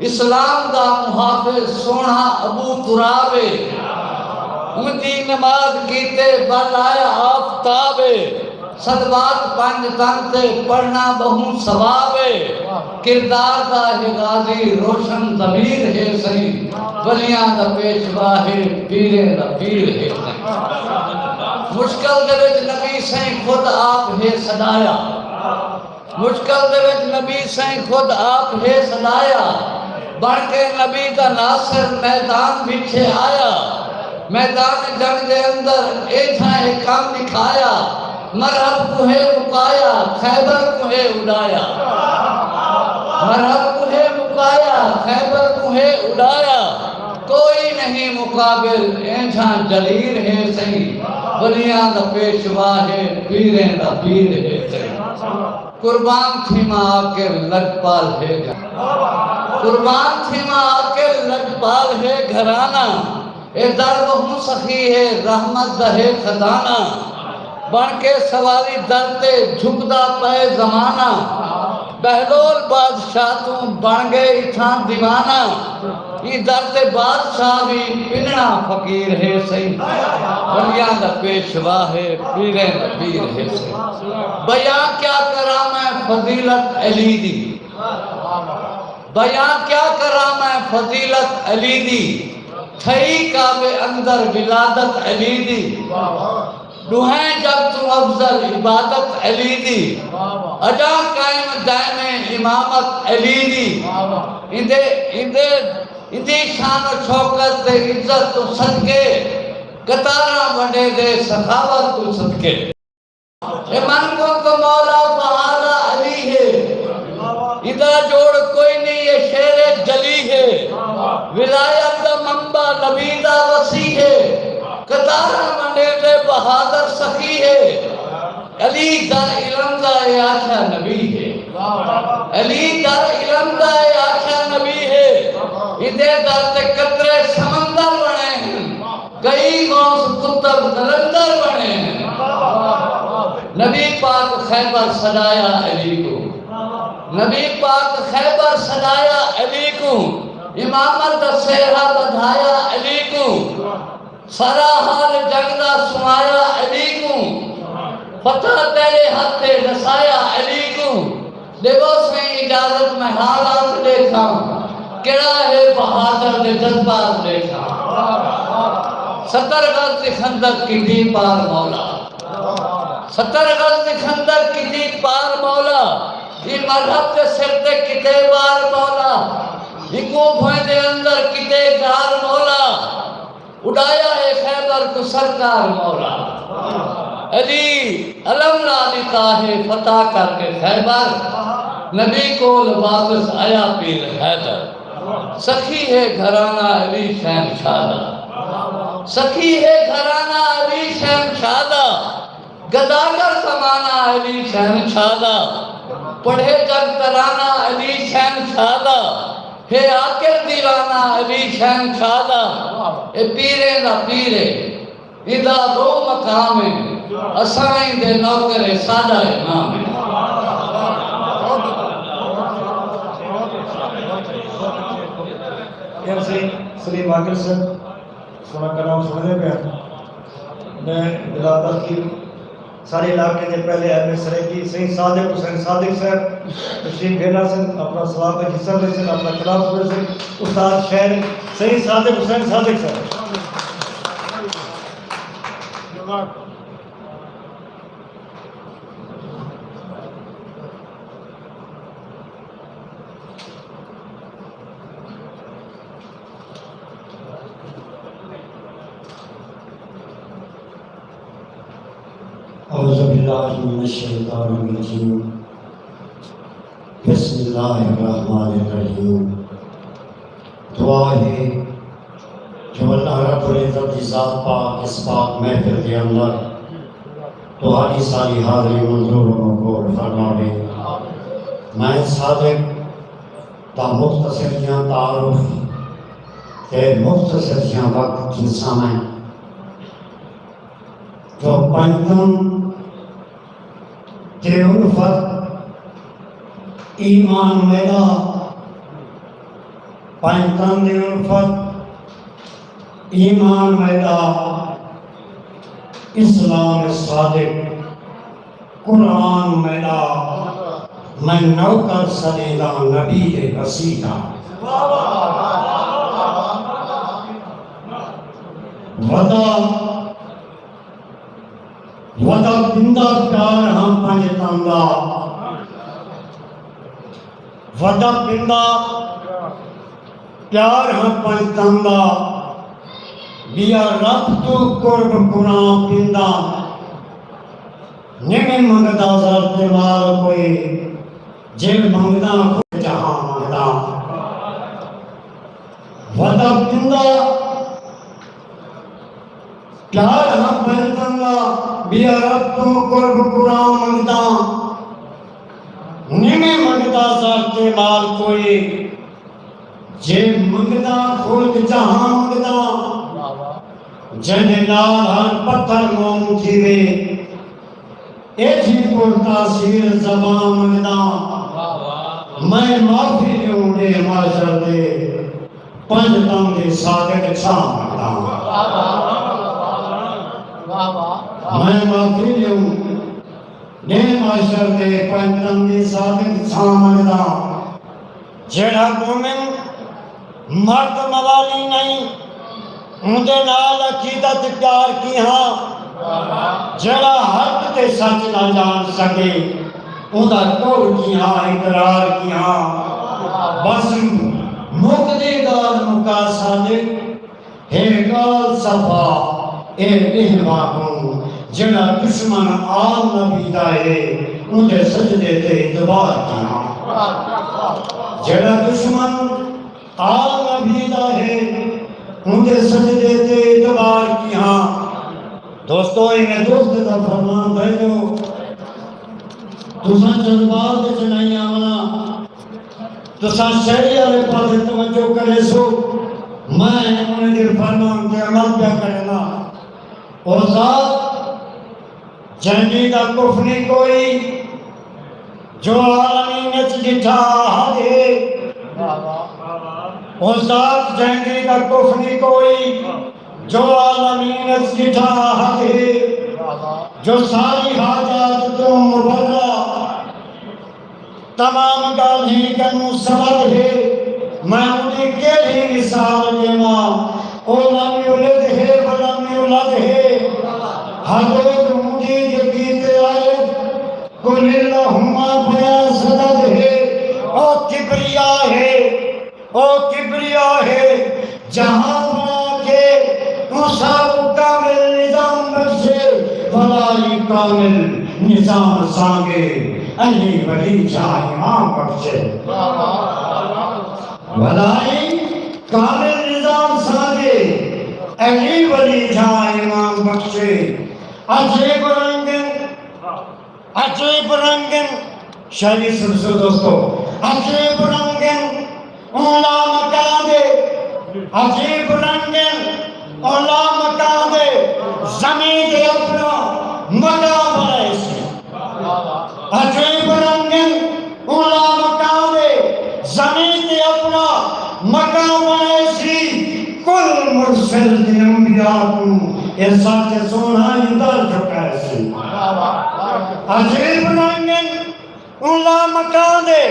اسلام دا محافظ سوہݨا ابو تراب اے۔ اوندی نماز کیتے ول آیا آفتاب اے۔ صلوات پنج تن تے پڑھݨا ٻہوں ثواب اے۔ کردار دا ہے غازی روشن ضمیر ہے سئیں۔ ولیاں دا پیشوا ہے، پیریں دا پیر ہے سئیں۔ مشکل دے وچ نبی سئیں خود آپ ہے سݙایا۔ مشکل دے وچ نبی سئیں خود آپ ہے سݙایا، بݨ کے نبی دا ناصر میدان وچ ہے آیا۔ میدان جنگ دے اندر ایجھاں ہے کم ݙکھایا، مرحب کوں ہے مکایا، خیبر کوں ہے اݙایا۔ مرحب کوں ہے مکایا، خیبر کوں ہے اݙایا۔ کوئی نہیں مقابل، ایجھاں جلیل ہے سئیں۔ ولیاں دا پیشوا ہے، پیریں دا پیر ہے سئیں۔ قربان تھیواں آکر لجپال ہے گھر-، قربان تھیواں آکر لجپال ہے گھرانہ۔ اے در ٻہوں سخی ہے، رحمت دا ہے خزانہ۔ بݨ کے سواری در تے جھکدا پئے زمانہ۔ بہلول بادشاہ توں بݨ ڳئے اتھاں دیوانہ۔ ایں در تے بادشاہ وی پنݨا فقیر ہے سئیں۔ ولیاں دا پیشوا ہے، پیریں دا پیر ہے سئیں۔ بیاں کیا کراں میں فضیلت علی دی، بیاں کیا کراں میں فضیلت علی دی، تھئی کعبے اندر ولادت علی دی۔ ݙوہیں جڳ توں افضل عبادت علی دی، اڄاں قائم دائم امامت علی دی۔ ایندے، ایندے، ایندی شان و شوکت تے عزت توں صدقے، قطاراں ونڈیندے سخاوت توں صدقے۔ اے من کنت مولا فہذا علی ہے۔ ایندا جوڑ کوئی نئیں، اے شیر جلی ہے۔ ولایت دا منبع نبی دا وصی ہے۔ قطاراں ونڈیندے بہادر سخی ہے۔ علی در علم دا، اے آکھیا نبی ہے۔ علی در علم دا، اے آکھیا نبی ہے۔ ایندے در تے قطرے سمندر بݨے ہن۔ کئی غوث قطب قلندر بݨے ہن۔ نبی پاک خیبر سݙایا علی کوں۔ نبی پاک خیبر سݙایا علی کوں۔ امامت دا سہرا ٻدھایا علی کوں۔ سارا حال جنگ دا سݨایا علی کوں۔ فتح تیݙے ہتھ تے ݙسایا علی کوں۔ ݙیوو سئیں اجازت میں حالات ݙیکھاں، کیڑھا ہے بہادر دے جذبات ݙیکھاں۔ ستر غز دی خندق کیتی پار مولا، ستر غز دی خندق کیتی پار مولا، ایں مرحب دے سر تے کیتے وار مولا، ہکوں بھوئیں دے اندر کیتے گار مولا۔ اݙایا ہے خیبر کوں سرکار مولا۔ علی علم لا ݙتا ہے فتح کر کے خیبر، نبی کول واپس آیا پیر حیدر۔ سخی ہے گھرانہ علی شہنشاہ دا، سخی ہے گھرانہ علی شہنشاہ دا۔ گداگر زمانہ علی شہنشاہ دا، پڑھے جگ ترانہ علی شہنشاہ دا، ہے عاقل دیوانہ علی شہنشاہ دا، اے پیریں دا پیر ہے، ایندا ٻہوں مقام ہے، اساں ایندے نوکر ہے، ساݙا امام ہے۔ ایم سی سلیم عاقل صاحب۔ سوہݨا کلام سݨدے پئے ہن۔ میں بلا تاخیر سارے علاقے دے پہلے ایم اے سرائیکی سئیں صادق حسین صادق صاحب تشریف گھن آسن، اپݨا ثواب وچ حصہ لیسن، اپݨا کلام سݨیسن۔ استاد شاعر سئیں صادق حسین صادق صاحب۔ اعوذ باللہ من الشیطان الرجیم۔ بسم اللہ الرحمن الرحیم۔ دعا ہے جو اللہ رب العزت دی ذات پاک اس پاک محفل دے اندر تہاݙی ساری حاضری منظور و مقبول فرماوے۔ میں صادق دا مختصر جیہاں تعارف تے مختصر جیہاں وقت گھنساں میں جو پنجتن تے الفت ایمان میݙا، پنجتن تے الفت ایمان میݙا، اسلام صادق قرآن میݙا، میں نوکر سݙینداں نبی دے وصی دا۔ ودا، ودا پندا پیار ہاں پنجتن دا۔ ودا پندا پیار ہاں پنجتن دا۔ ٻیا رب توں قرب قرآن پیندا، نویں منگدا زر تے مال کوئی، جے منگدا خود جہاں منگدا۔ ودا پیندا پیار ہم بھرتن دا، ٻیا رب توں قرب قرآن منگدا، نویں منگدا زر تے مال کوئی، جے منگدا خلد جہاں منگدا، جیندے نال ہر پتھر موم تھیوے، ایجھی پر تاثیر زباں منگدا۔ میں معافی ݙیوں ݙینہہ معاشر دے، پنج تن دی صادق چھاں منگدا۔ میں معافی ݙیوں ݙینہہ معاشر دے، پنج تن دی صادق چھاں منگدا۔ جیڑھا مومن مرد موالی نئیں، اوندے نال عقیدت پیار کیہاں۔ جیڑھا حق تے سچ نہ ڄاݨ سڳے، اوندا قول کیہاں، اقرار کیہاں۔ بس مکدی ڳالھ مکا صادق، ہے ڳالھ صفا اے ݙینہہ واکوں، جیڑھا دشمن آل نبی دا ہے، اوندے سجدے تے ادبار کیہاں۔ جیڑھا دشمن آل نبی دا ہے، اوندے سجدے تے ادبار کیہاں۔ دوستو، ایویں دوست دا فرمان پئے جو تساں جذبات وچ نئیں آوݨا۔ تساں شاعری آلے پاسے توجہ کریسو، میں انہیں دے فرمان تے عمل پیا کرینداں۔ او ذات جیندی دا کف نی کوئی، جو عالمین اچ ݙٹھا احد ہے۔ او ذات جیندی دا کف نی کوئی، جو عالمین اچ ݙٹھا احد ہے۔ جو ساری حاجات توں مبرا، تمام ڳالھیں کنوں سبب ہے۔ میں اوندی کیڑھی مثال ݙیواں؟ او لم یلد ہے ولم یولد ہے۔ حدود اوندی جے کیتے آئے، قل اللہم بیا سدد ہے۔ او کبریا ہے۔ او کبریا ہے، جہاں بݨا کے توں ساکوں کامل نظام بخشے، ولا ای کامل نظام سانگے علی ولی جاں امام بخشے۔ ولا ای کامل نظام سانگے علی ولی جاں امام بخشے۔ عجیب رنگ عجیب رنگن، شاعری سݨسو دوستو، عجیب رنگن اوں لامکاں دے، عجیب رنگن اوں لامکاں دے، زمین تے اپݨا مکاں بݨائے سی۔ عجیب رنگن اوں لامکاں دے، زمین تے اپݨا مکاں بݨائے سی۔ کل مرسل دے انبیاء کوں اے سچ سوہݨا ہی در جھکائے سی۔ عجیب رنگن اوں لامکاں دے،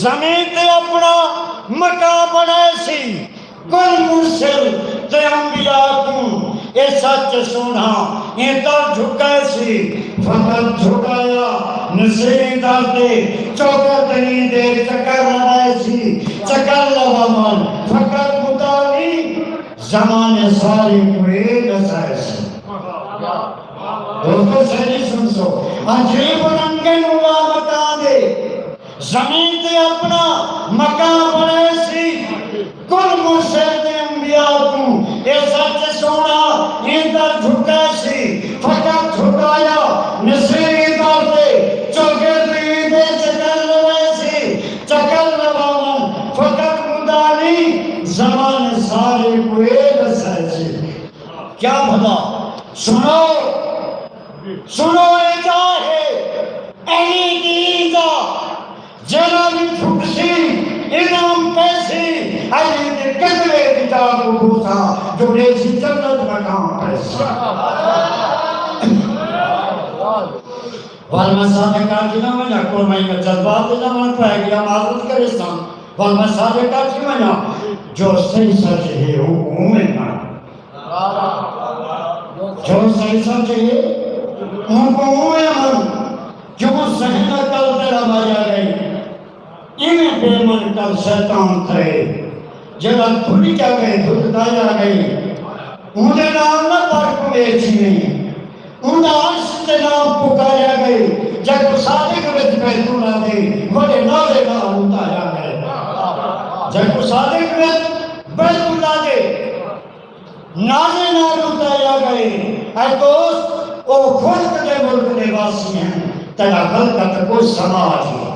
زمین تے اپݨا مکاں بݨائے سی۔ کل مرسل تے انبیاء کوں اے سچ سوہݨا ایں در جھکائے سی۔ فقط جھکایا نسیں در تے، چوکر دنی دے چکر لوائے سی۔ چکر لواوݨ فقط مدعا نی، زمانے سارے کوں اے ݙسائے سی۔ دوستو، شاعری سݨسو، عجیب رنگن اوں لامکاں دے، زمین تے اپݨا مکاں بݨائے سی۔ کل مرسل تے انبیاء کوں اے سچ سوہݨا ایں در جھکائے سی۔ فقط جھکایا نسیں در تے، چوکر دنی دے چکر لوائے سی۔ چکر لواوݨ فقط مدعا نی، زمانے سارے کوں اے ݙسائے سی۔ کیا بھلا سݨو، سݨو اے جاہ ہے علی دی عزا، جیڑھا وی جھکسی انعام پیسی، علی دے قدمیں دی جاہ کوں بوسہ جو ݙیسی جنت مقام پیسی۔ ول میں سارے کاٹی نہ ونڄاں، کول میں جذبات تے نہ وݨ پئے ڳیا، معذرت کریساں۔ ول میں سارے کاٹی ونڄاں، جو صحیح سچ ہے، او اونویں نہ۔ جو صحیح سچ ہے، اونکوں اونویں من۔ کیوں ذہن عقل تیݙا ماریا ڳئے، ایویں بے من کر شیطان تھئے، جیڑھا دھل کیا ڳئے، دھل دایا ڳئے۔ اوندے نال نہ پر کوئی چیویں، اوندا عرش تے نام پکاریا ڳئے، جڳ صادق وچ بیت اللہ دے وݙے نالے نال اتاریا ڳئے۔ جڳ صادق وچ بیت اللہ دے نالے نال اتاریا ڳئے۔ اے دوست، او خلق دے ملک دے واسی ہن، تیݙا خلقت کجھ سماج ہے۔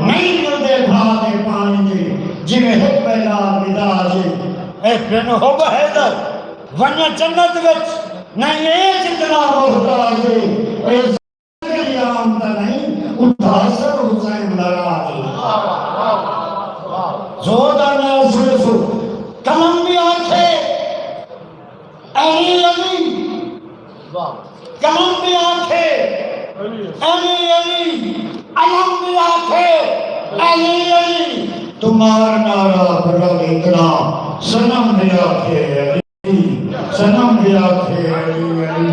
نہیں ملدے بھا دے پاݨی دے، جیویں ہک ٻئے نال مزاج ہے۔ اے بن حب حیدر ونڄ جنت وچ، نئیں اے جتنا محتاج ہے۔ اے ذکر عام دا نئیں، اتھاں حسن حسین ناراض ہے۔ زوردار نال سݨیسو، قلم وی آکھے علی علی، قلم وی آکھے علی علی، علم وی آکھے علی علی، تمہار نعرہ بلند اتنا، صنم وی آکھے علی، صنم وی آکھے علی علی۔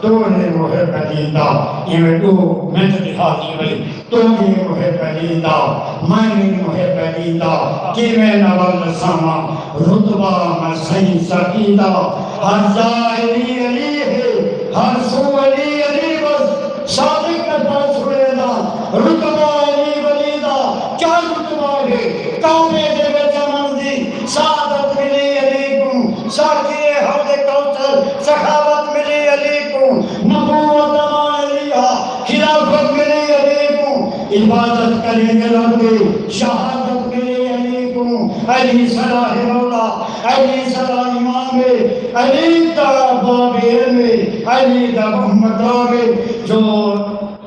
تو ہے محب علی دا، ایویں ݙو منٹ دی حاضری وئی۔ تو وی محب علی دا، میں وی محب علی دا، کیویں نہ ول ساواں رتبہ میں سئیں سعید دا۔ ہر جا علی علی ہے، ہر سو علی علی، بس صادق دا پاس ہوئے دا، رتبہ علی ولی دا، کیا رتبہ ہے؟ کعبے دے وچ امن دی سعادت ملی علی کوں، ساقی حوض کوثر سخاوت ملی علی کوں، نبوت امان علی ہا، خلافت ملی علی کوں، عبادت کریندے رب دی شہادت ملی علی کوں۔ علی سدا ہے مولا، علی سدا امام ہے، علی دا باب علم ہے، علی دا مقام ہے۔ جو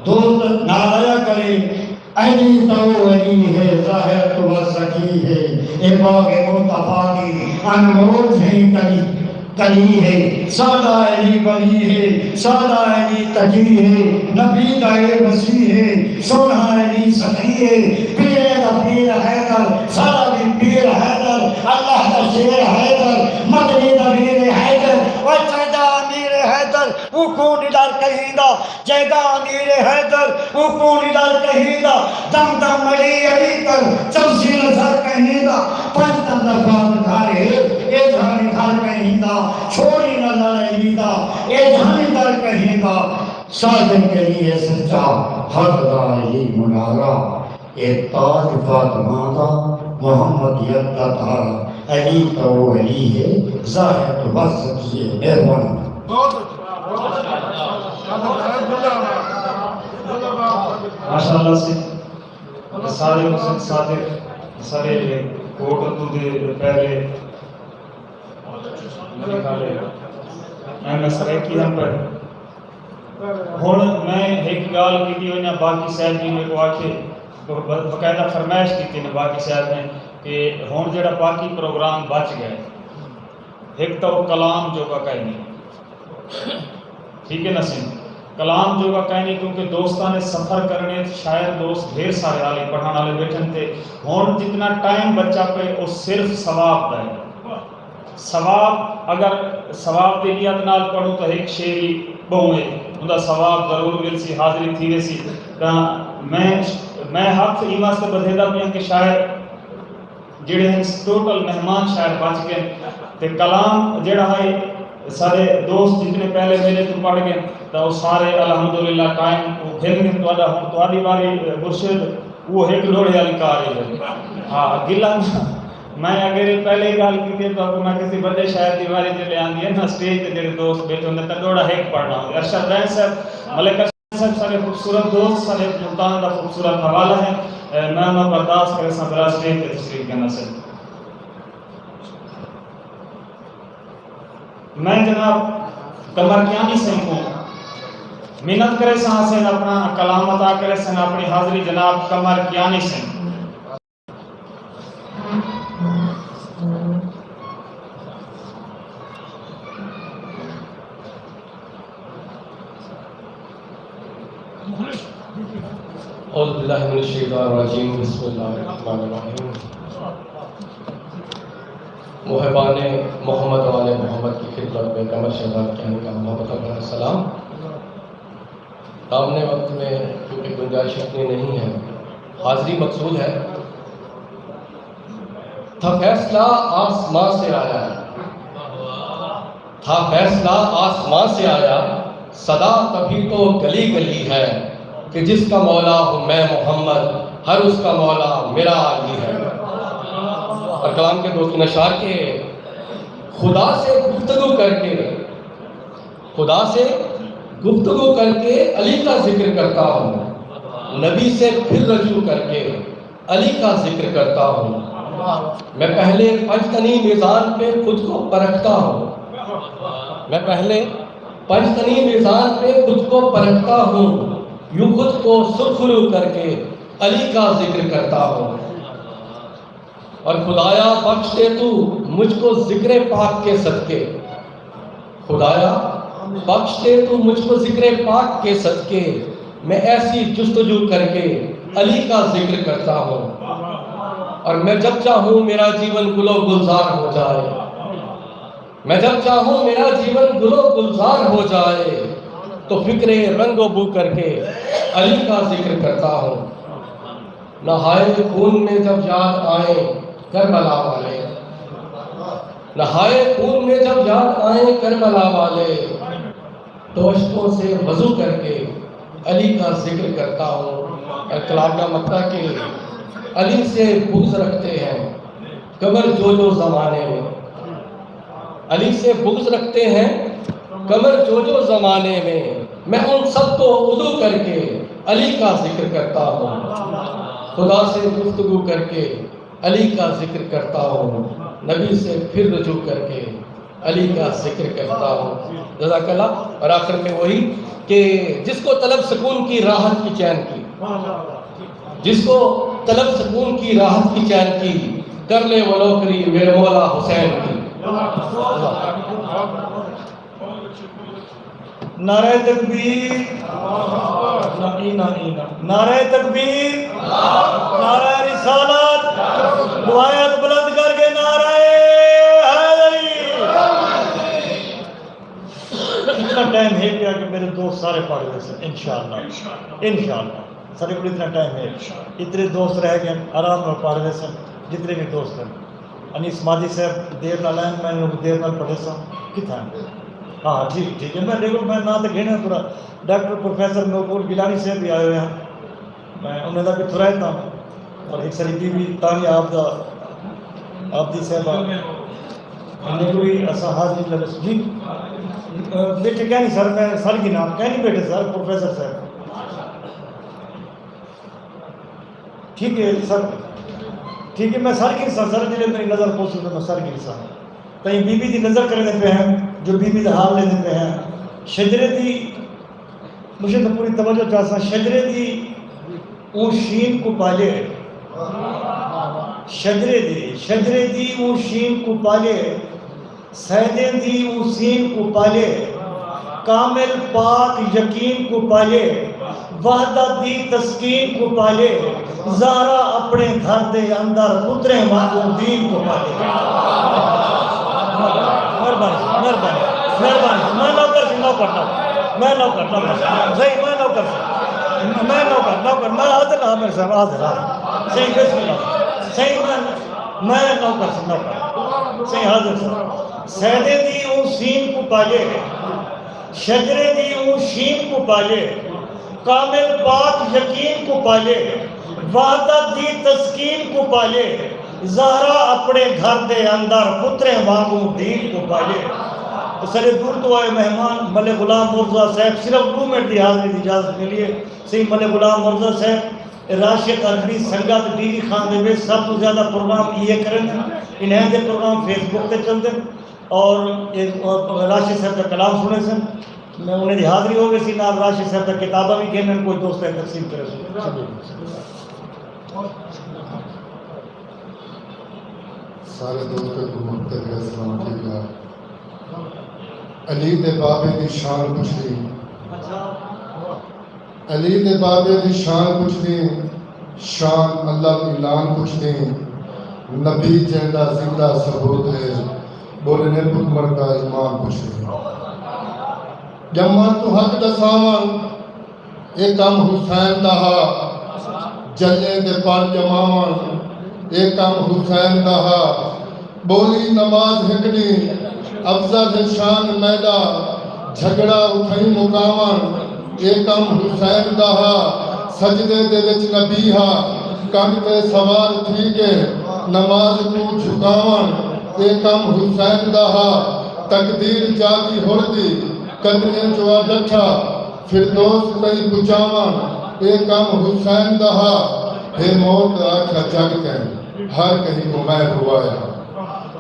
دوست نال آیا کرے، علی تاں او علی ہے، ظاہر توں بس ذکی ہے۔ اے باغ مصطفیٰ دی انمول جھئیں کلی، کلی ہے۔ ساݙا علی ولی ہے، ساݙا علی تقی ہے، نبی دا اے وصی ہے، سوہݨا علی سخی ہے۔ پیریں دا پیر حیدر، ساݙا وی پیر حیدر، اللہ دا شیر حیدر، مدنی دا ویر حیدر، او چاہندا امیر حیدر، اوکوں نی ݙر کہیں دا۔ جیدا امیر حیدر، اوکوں نی ݙر کہیں دا، دم دم علی علی کر، چمسی نظر کہیں دا، پنج تن دا بعد گھر ہے، اے جھانی گھر کہیں دا، چھوڑی نہ لڑ علی دا، اے جھانی در کہیں دا۔ صادق علی ہے سچا، حق دا علی منارا، اے تاج فاطمہ دا، محمد یک دا تارا، علی تاں او علی ہے، ظاہر توں بس ذکی ہے۔ مہربانی۔ ماشاءاللہ سے سارے مسجد صادق سارے کوٹ اتو دے پہلے میرے خیال ہے ایم ایس رائے کی ہم پر۔ ہن میں ہک ڳالھ کیتی ونڄاں، باقی صاحب جی میکوں آکھے، ب-، ب-، باقاعدہ فرمائش کیتی نے باقی صاحب نے کہ ہن جیڑھا باقی پروگرام بچ ڳئے، ہک تاں او کلام جوڳا کائنی، ٹھیک ہے نا سئیں؟ کلام جوڳا کائنی، کیونکہ دوستاں نے سفر کرݨے، شاعر دوست ڈھیر سارے آلے پڑھݨ آلے ٻیٹھن تے ہن جتنا ٹائم بچا پئے او صرف ثواب دا ہے۔ ثواب، اگر ثواب دی نیت نال پڑھوں تاں ہک شعر ہی ٻہوں ہے، اوندا ثواب ضرور ملسی، حاضری تھی ویسی۔ تاں میں، میں ہتھ ایں واسطے ٻدھیندا پیاں کہ شاعر جیڑھے ہن ٹوٹل مہمان شاعر بچ ڳئن، تے کلام جیڑھا ہے سارے دوست جتنے پہلے میݙے توں پڑھ ڳئن تاں او سارے الحمدللہ قائم او گھن ڳئن۔ تہاݙا ہݨ تہاݙی واری، مرشد، او ہک لوڑھے آلی کار ہے۔ ہاں، گلہ میں اگر اے پہلے ڳالھ کیتی ہے تاں میں کسی وݙے شاعر دی واری جیلے آندی ہے نا، سٹیج تے جیڑھے دوست ٻیٹھے ہوندے تاں ݙوہڑا ہک پڑھݨا ہوندے۔ ارشد دین صاحب، ملک صاحب سارے خوبصورت دوست، سارے ملتان دا خوبصورت حوالہ ہے۔ اے، میں انہاں برداشت کرے ساں، ذرا سٹیج تے تشریف گھن آسن۔ میں جناب قمر کیانی سئیں کوں منت کرے ساں، اسیں اپݨا کلام عطا کرے سن، اپݨی حاضری جناب قمر کیانی سئیں۔ اعوذ باللہ من الشیطان الرجیم، بسم اللہ الرحمن الرحیم۔ محبان محمد و آل محمد کی خدمت میں قمر شہزاد کیانی کا محبت بھرا سلام۔ دامن وقت میں چونکہ گنجائش اتنی نہیں ہے، حاضری مقصود ہے۔ تھا فیصلہ آسماں سے آیا ہے۔ تھا فیصلہ آسماں سے آیا، صدا تبھی تو گلی گلی ہے کہ جس کا مولا ہوں میں محمد، ہر اس کا مولا میرا علی ہے۔ اور کلام کے دو تین اشعار کہ خدا سے گفتگو کر کے، خدا سے گفتگو کر کے علی کا ذکر کرتا ہوں، نبی سے پھر رجوع کر کے علی کا ذکر کرتا ہوں۔ میں پہلے پنجتنی میزان پہ خود کو پرکھتا ہوں۔ میں پہلے پنجتنی میزان پہ خود کو پرکھتا ہوں، یوں خود کو سرخرو کر کے علی کا ذکر کرتا ہوں۔ اور خدایا، بخش دے تو مجھ کو ذکر پاک کے صدقے۔ خدایا، بخش دے تو مجھ کو ذکر پاک کے صدقے، میں ایسی جستجو کر کے علی کا ذکر کرتا ہوں۔ اور میں جب چاہوں میرا جیون گل و گلزار ہو جائے، میں جب چاہوں میرا جیون گل و گلزار ہو جائے، تو فکر رنگ و بو کر کے علی کا ذکر کرتا ہوں۔ نہائے خون میں جب یاد آئیں کربلا والے، نہائے خون میں جب یاد آئیں کربلا والے، تو اشکوں سے وضو کر کے علی کا ذکر کرتا ہوں۔ اور کلام کا مطلب کہ علی سے بغض رکھتے ہیں قمر جو جو زمانے میں، علی سے بغض رکھتے ہیں قمر جو جو زمانے میں، میں ان سب کو ادو کر کے علی کا ذکر کرتا ہوں۔ خدا سے گفتگو کر کے علی کا ذکر کرتا ہوں، نبی سے پھر رجوع کر کے علی کا ذکر کرتا ہوں۔ جزاک اللہ۔ اور آخر میں وہی کہ جس کو طلب سکون کی راحت کی چین کی، جس کو طلب سکون کی راحت کی چین کی، کر لے وہ نوکری میرے مولا حسین کی۔ نعرہ تکبیر، نہ اینا، اینا۔ نعرہ تکبیر، نعرہ رسالت، دعائیں بلند کر کے نعرہ حیدری۔ اتنا ٹائم ہے پیا کہ میرے دوست سارے پڑھ ویسن، انشاءاللہ، انشاءاللہ۔ سارے کول اتنا ٹائم ہے، اتنے دوست رہ گئے، آرام نال پڑھ ویسن۔ جتنے بھی دوست ہیں، انیس ماجد صاحب دیر نال آئے، میں انہاں کوں دیر نال پڑھیساں۔ کتھاں ہیں؟ ہاں، ٹھیک، ٹھیک ہے۔ میں ریگولر، میں ناں تے گھنے ہیں پورا۔ ڈاکٹر پروفیسر نورپور گیلانی صاحب بھی آئے ہوئے ہیں، میں انہاں دا بھی تھوڑا ہاں۔ اور ہک ساری بی بی تانیہ عابدہ، عابدی صاحبہ، انہاں کوں بھی اساں حاضری لگس۔ جی، بیٹھے کہیں نہیں سر، میں سر گھناں، کہیں نہیں بیٹھے سر، پروفیسر صاحب۔ ٹھیک ہے سر، ٹھیک ہے، میں سر گھنساں سر، جلے میری نظر پوسی تو میں سر گھنساں۔ تئیں بی بی دی نظر کریندے پئے ہیں، جو بی بی دا حال لیندے پئے ہیں۔ شجرے دی، مجھے تو پوری توجہ چاہساں، شجرے دی اوں شین کوں پالے، شجرے دی، شجرے دی اوں شین کوں پالے، سیدیں دی اوں سین کوں پالے، کامل پاک یقین کوں پالے، وحدت دی تسکین کوں پالے، زہرا اپݨے گھر دے اندر پتریں وانگوں دین کوں پالے۔ مہربانی، مہربانی، مہربانی۔ میں نوکر سی، نوکر، نوکر۔ میں نوکر، نوکر۔ صحیح، میں نوکر سی۔ میں نوکر، نوکر۔ میں حاضر ہاں، میرے صاحب، حاضر ہاں۔ صحیح، بسم اللہ۔ صحیح، میں، میں نوکر سی، نوکر۔ صحیح، حاضر سی۔ سیدیں دی اوں سین کوں پالے، شجرے دی اوں شین کوں پالے، کامل پاک یقین کوں پالے، وحدت دی تسکین کوں پالے، زہرا اپݨے گھر دے اندر پتریں وانگوں دین کوں پالے۔ تے سارے دور توں آئے مہمان، ملک غلام مرتضی صاحب، صرف ݙو منٹ دی حاضری دی اجازت ملی ہے۔ سئیں ملک غلام مرتضی صاحب، راشد عربی سنگت ڈی وی خان دے وچ سب توں زیادہ پروگرام ایہے کریندن، انہاں دے پروگرام فیس بک تے چلدن۔ اور اے راشد صاحب دا کلام سݨیسن۔ میں انہاں دی حاضری ہو ویسی، نال راشد صاحب دا کتاباں وی گھنن، کجھ دوستاں کوں تقسیم کریسن۔ شکریہ۔ سارے دوستاں کوں مختصر سلام، ٹھیک ہے۔ علی دے بابے دی شان پچھدی، علی دے بابے دی شان پچھدی، شان اللہ دی لان پچھدی، نبی جیندا زندہ ثبوت ہے، ٻولے نے پتر دا ایمان پچھدی۔ ڄمݨ توں حق ݙساوݨ، اے کم حسین دا ہا، جلیں دے پڑھ ڄماوݨ، اے کم حسین دا ہا۔ ٻولی نماز ہک ݙینہہ، افضل ہے شان میݙا، جھڳڑا اتھئیں مکاوݨ، اے کم حسین دا ہا۔ سجدے دے وچ نبی ہا، کنڈ تے سوار تھی کے نماز کوں جھکاوݨ، اے کم حسین دا ہا۔ تقدیر جاڳی ہݨ دی، قدمیں جو آ ݙٹھا، فردوس تئیں پڄاوݨ، اے کم حسین دا ہا۔ ہے موت آکھیا جڳ تیں، ہر کہیں کوں میں روایا۔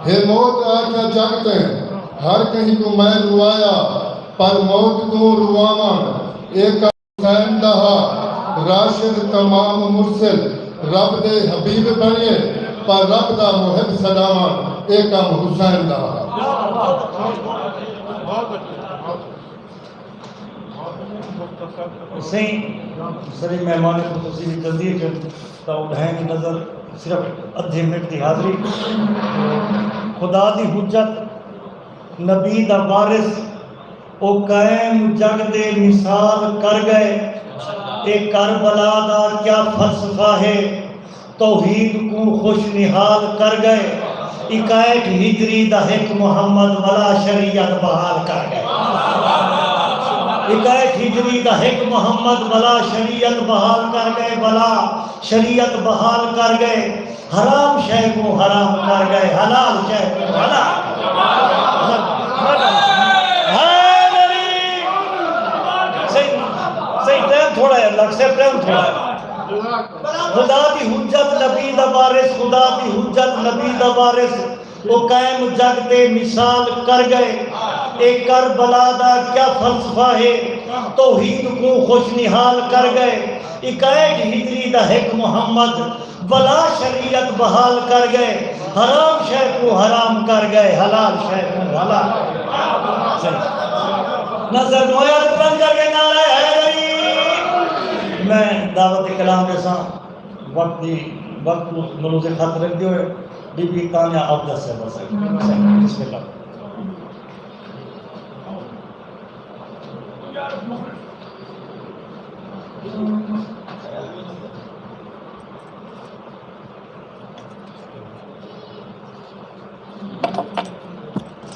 ہے موت آکھیا جڳ تیں، ہر کہیں کوں میں روایا، پر موت کوں رواوݨ، اے کم حسین دا ہا۔ راشد تمام مرسل، رب دے حبیب بݨیے، پر رب دا محب سݙاوݨ، اے کم حسین دا ہا۔ سئیں، سری مہمان خصوصی دی تقدیر جو تاں اڈھائیں دی نظر، صرف ادھے منٹ دی حاضری۔ خدا دی حجت، نبی دا وارث، او قائم جڳ دے مثال کر ڳئے۔ اے کربلا دا کیا فلسفہ ہے؟ توحید کوں خوش نہال کر ڳئے۔ اکائیٹھ ہجری دا ہک محمد ولا شریعت بحال کر ڳئے۔ اکائیٹھ ہجری دا ہک محمد ولا شریعت بحال کر ڳئے، ولا شریعت بحال کر ڳئے۔ حرام شے کوں حرام کر ڳئے، حلال شے کوں حلال۔ حیدری۔ صحیح، صحیح، ٹائم تھوڑا ہے، ڈاکٹر صاحب، ٹائم تھوڑا ہے۔ خدا دی حجت، نبی دا وارث، خدا دی حجت، نبی دا وارث، او قائم جڳ تے مثال کر ڳئے۔ اے کربلا دا کیا فلسفہ ہے؟ توحید کوں خوش نہال کر ڳئے۔ اکائیٹھ ہجری دا ہک محمد ولا شریعت بحال کر ڳئے۔ حرام شے کوں حرام کر ڳئے، حلال شے کوں حلال۔ صحیح۔ نظر نویا تے بلند کر کے نعرہ حیدری۔ میں دعوت کلام ݙیساں، وقت دی، وقت کوں ملحوظ خاطر رکھدے ہوئے بی بی تانیہ عبدت صاحبہ۔ بسم اللہ۔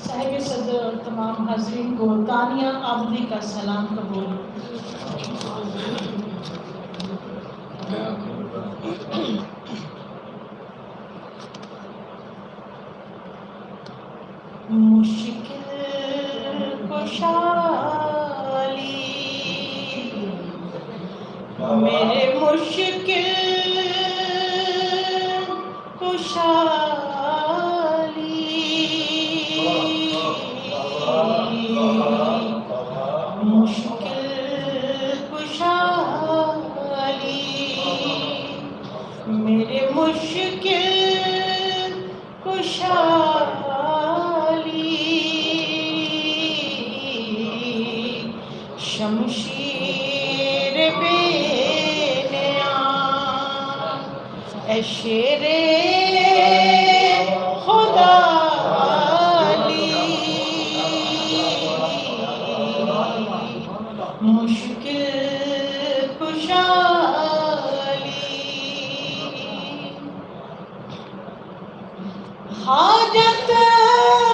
صاحب صدر اور تمام حاضرین کو تانیہ عابدی کا سلام قبول۔ مشکل کشا علی، میرے مشکل کشا علی، مشکل کشا علی، میرے مشکل کشا علی، شمشیر بے نیام، اے شیر خدا علی، مشکل کشا علی۔ حاجت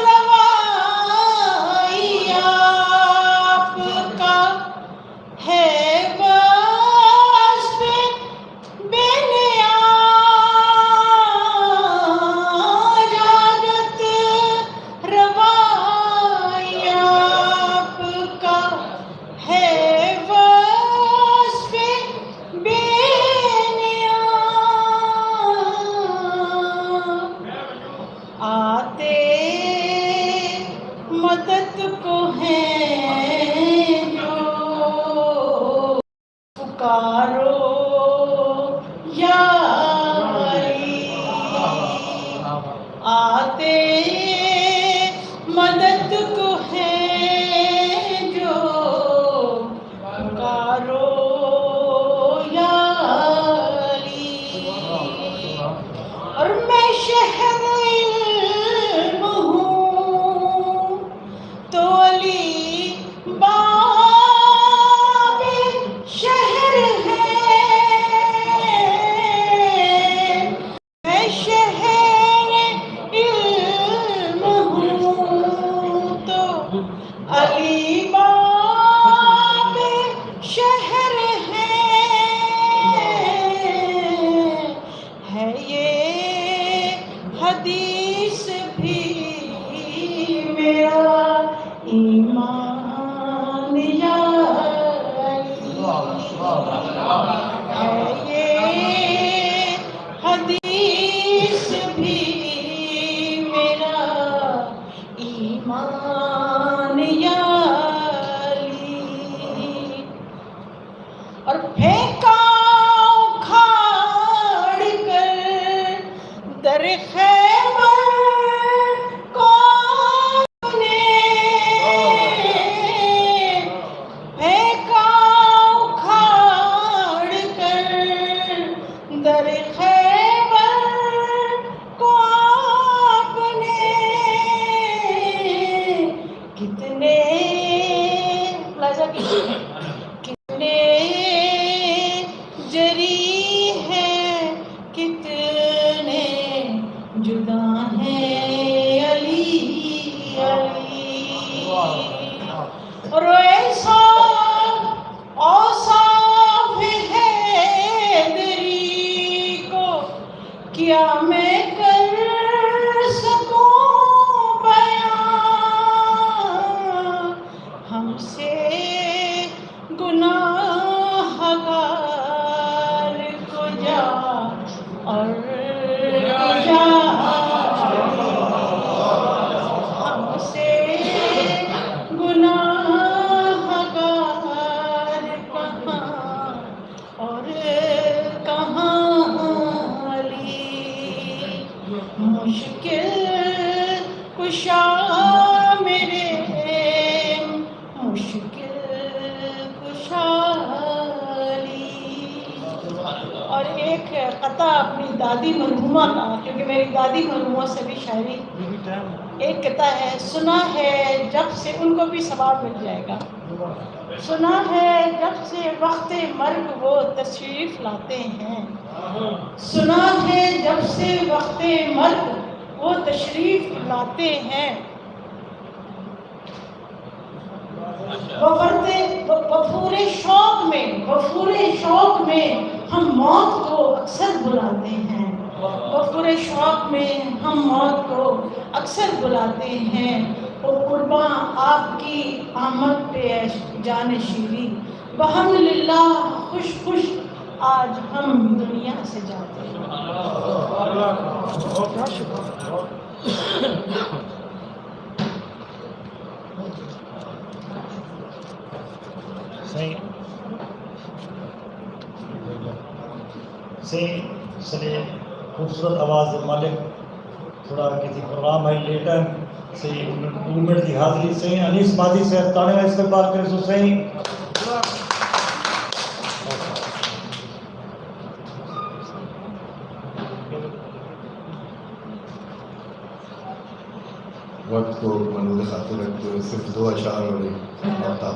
روائی آپ کا ہے وصف بے نیاز، حاجت روائی آپ کا ہے وصف بے نیاز۔ آتے مدد کو ہیں جو پکارو یا علی، آتے مدد کو ہیں جو پکارو یا علی۔ اور میں شہر علم ہوں تو علی باب شہر ہے، اور پھینکا اکھاڑ کر در خیبر کو آپ نے، پھینکا اکھاڑ کر در خیبر کو آپ نے۔ کتنے، ملاحظہ کیجیے، کتنے جریح ہیں، کتنے جدا ہیں علی، علی۔ اور ایسا اوصاف حیدری کو کیا میں کر سکوں بیاں؟ ہم سے گناہ گار کجا اور کجا، ہم سے گناہ گار کہاں اور کہاں علی؟ مشکل کشا میرے، مشکل کشا علی۔ اور ایک قطعہ اپنی دادی مرحومہ کا، کیونکہ میری دادی مرحومہ سے بھی شاعری، ایک قطعہ ہے، سنا ہے جب سے، ان کو بھی ثواب مل جائے گا۔ سنا ہے جب سے وقت مرگ وہ تشریف لاتے ہیں، سنا ہے جب سے وقت مرگ وہ تشریف لاتے ہیں، وفرتے، وفور شوق میں، وفور شوق میں ہم موت کو اکثر بلاتے ہیں، وفور شوق میں ہم موت کو اکثر بلاتے ہیں۔ او قرباں آپ کی آمد پہ اے جان شیریں، بحمد للہ خوش خوش آج ہم دنیا سے جاتے ہیں۔ سائیں، سائیں، سنے خوبصورت آواز دے مالک، تھوڑا کسی پروگرام ہے، لیٹ ہے، سائیں، ݙو منٹ دی حاضری، سائیں انیس ماضی صاحب، تاڑیاں دا استقبال کریسو، سائیں۔ وقت کوں منظور خاطر رکھتے ہوئے صرف دو اشعار اور ایک نقطہ۔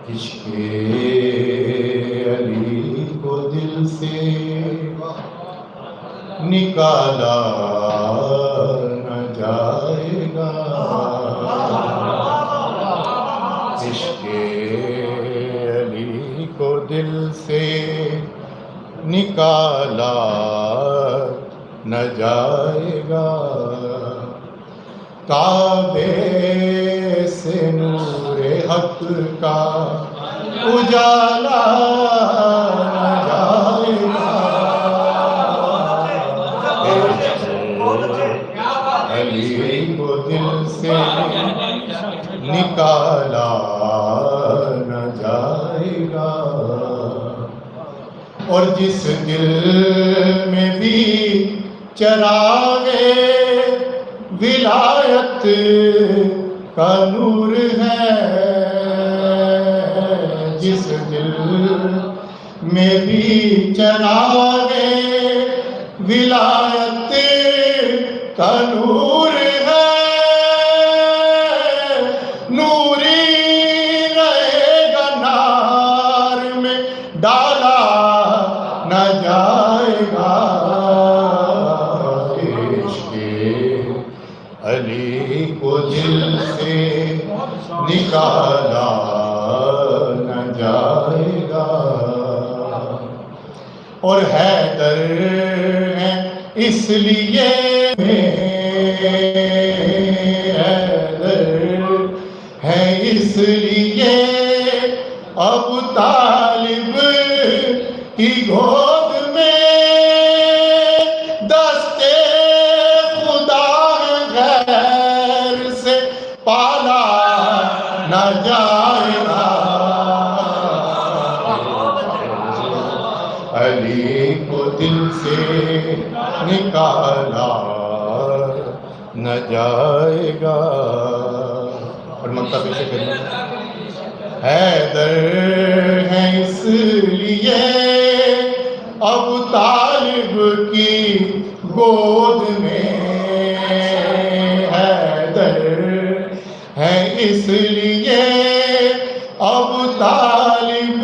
عشق علی کو دل سے نکالا نہ جائے گا، عشق علی کو دل سے نکالا نہ جائے گا۔ کعبے سے نور حق کا اجالا نہ جائے گا۔ علی کو دل سے نکالا نہ جائے گا۔ اور جس دل میں بھی چراغ ولایت کا نور ہے، جس دل میں بھی چراغ ولایت کا نور ہے، نوری رہے گا، نار میں ڈالا نہ جائے گا۔ عشق علی کو دل سے نکالا نہ جائے گا۔ اور حیدر ہے اس لیے، حیدر ہے اس لیے ابو طالب کی گود میں، دست خدا غیر سے پالا نہ جائے گا، علی کو دل سے نکالا نہ جائے گا۔ اور مکتبِ شکر میں حیدر ہے اس لیے ابو طالب کی گود میں، حیدر ہے اس لیے ابو طالب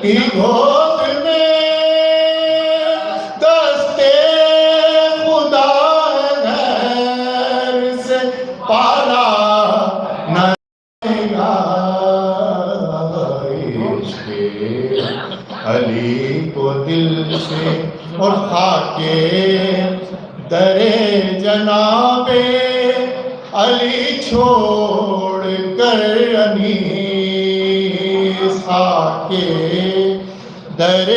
کی گود میں، دستِ خدا غیر سے پالا نہ جائے گا۔ عشقِ علی کو دل سے، اور خاکِ درِ جنابِ علی چھوڑ کر انیس، خاکِ درِ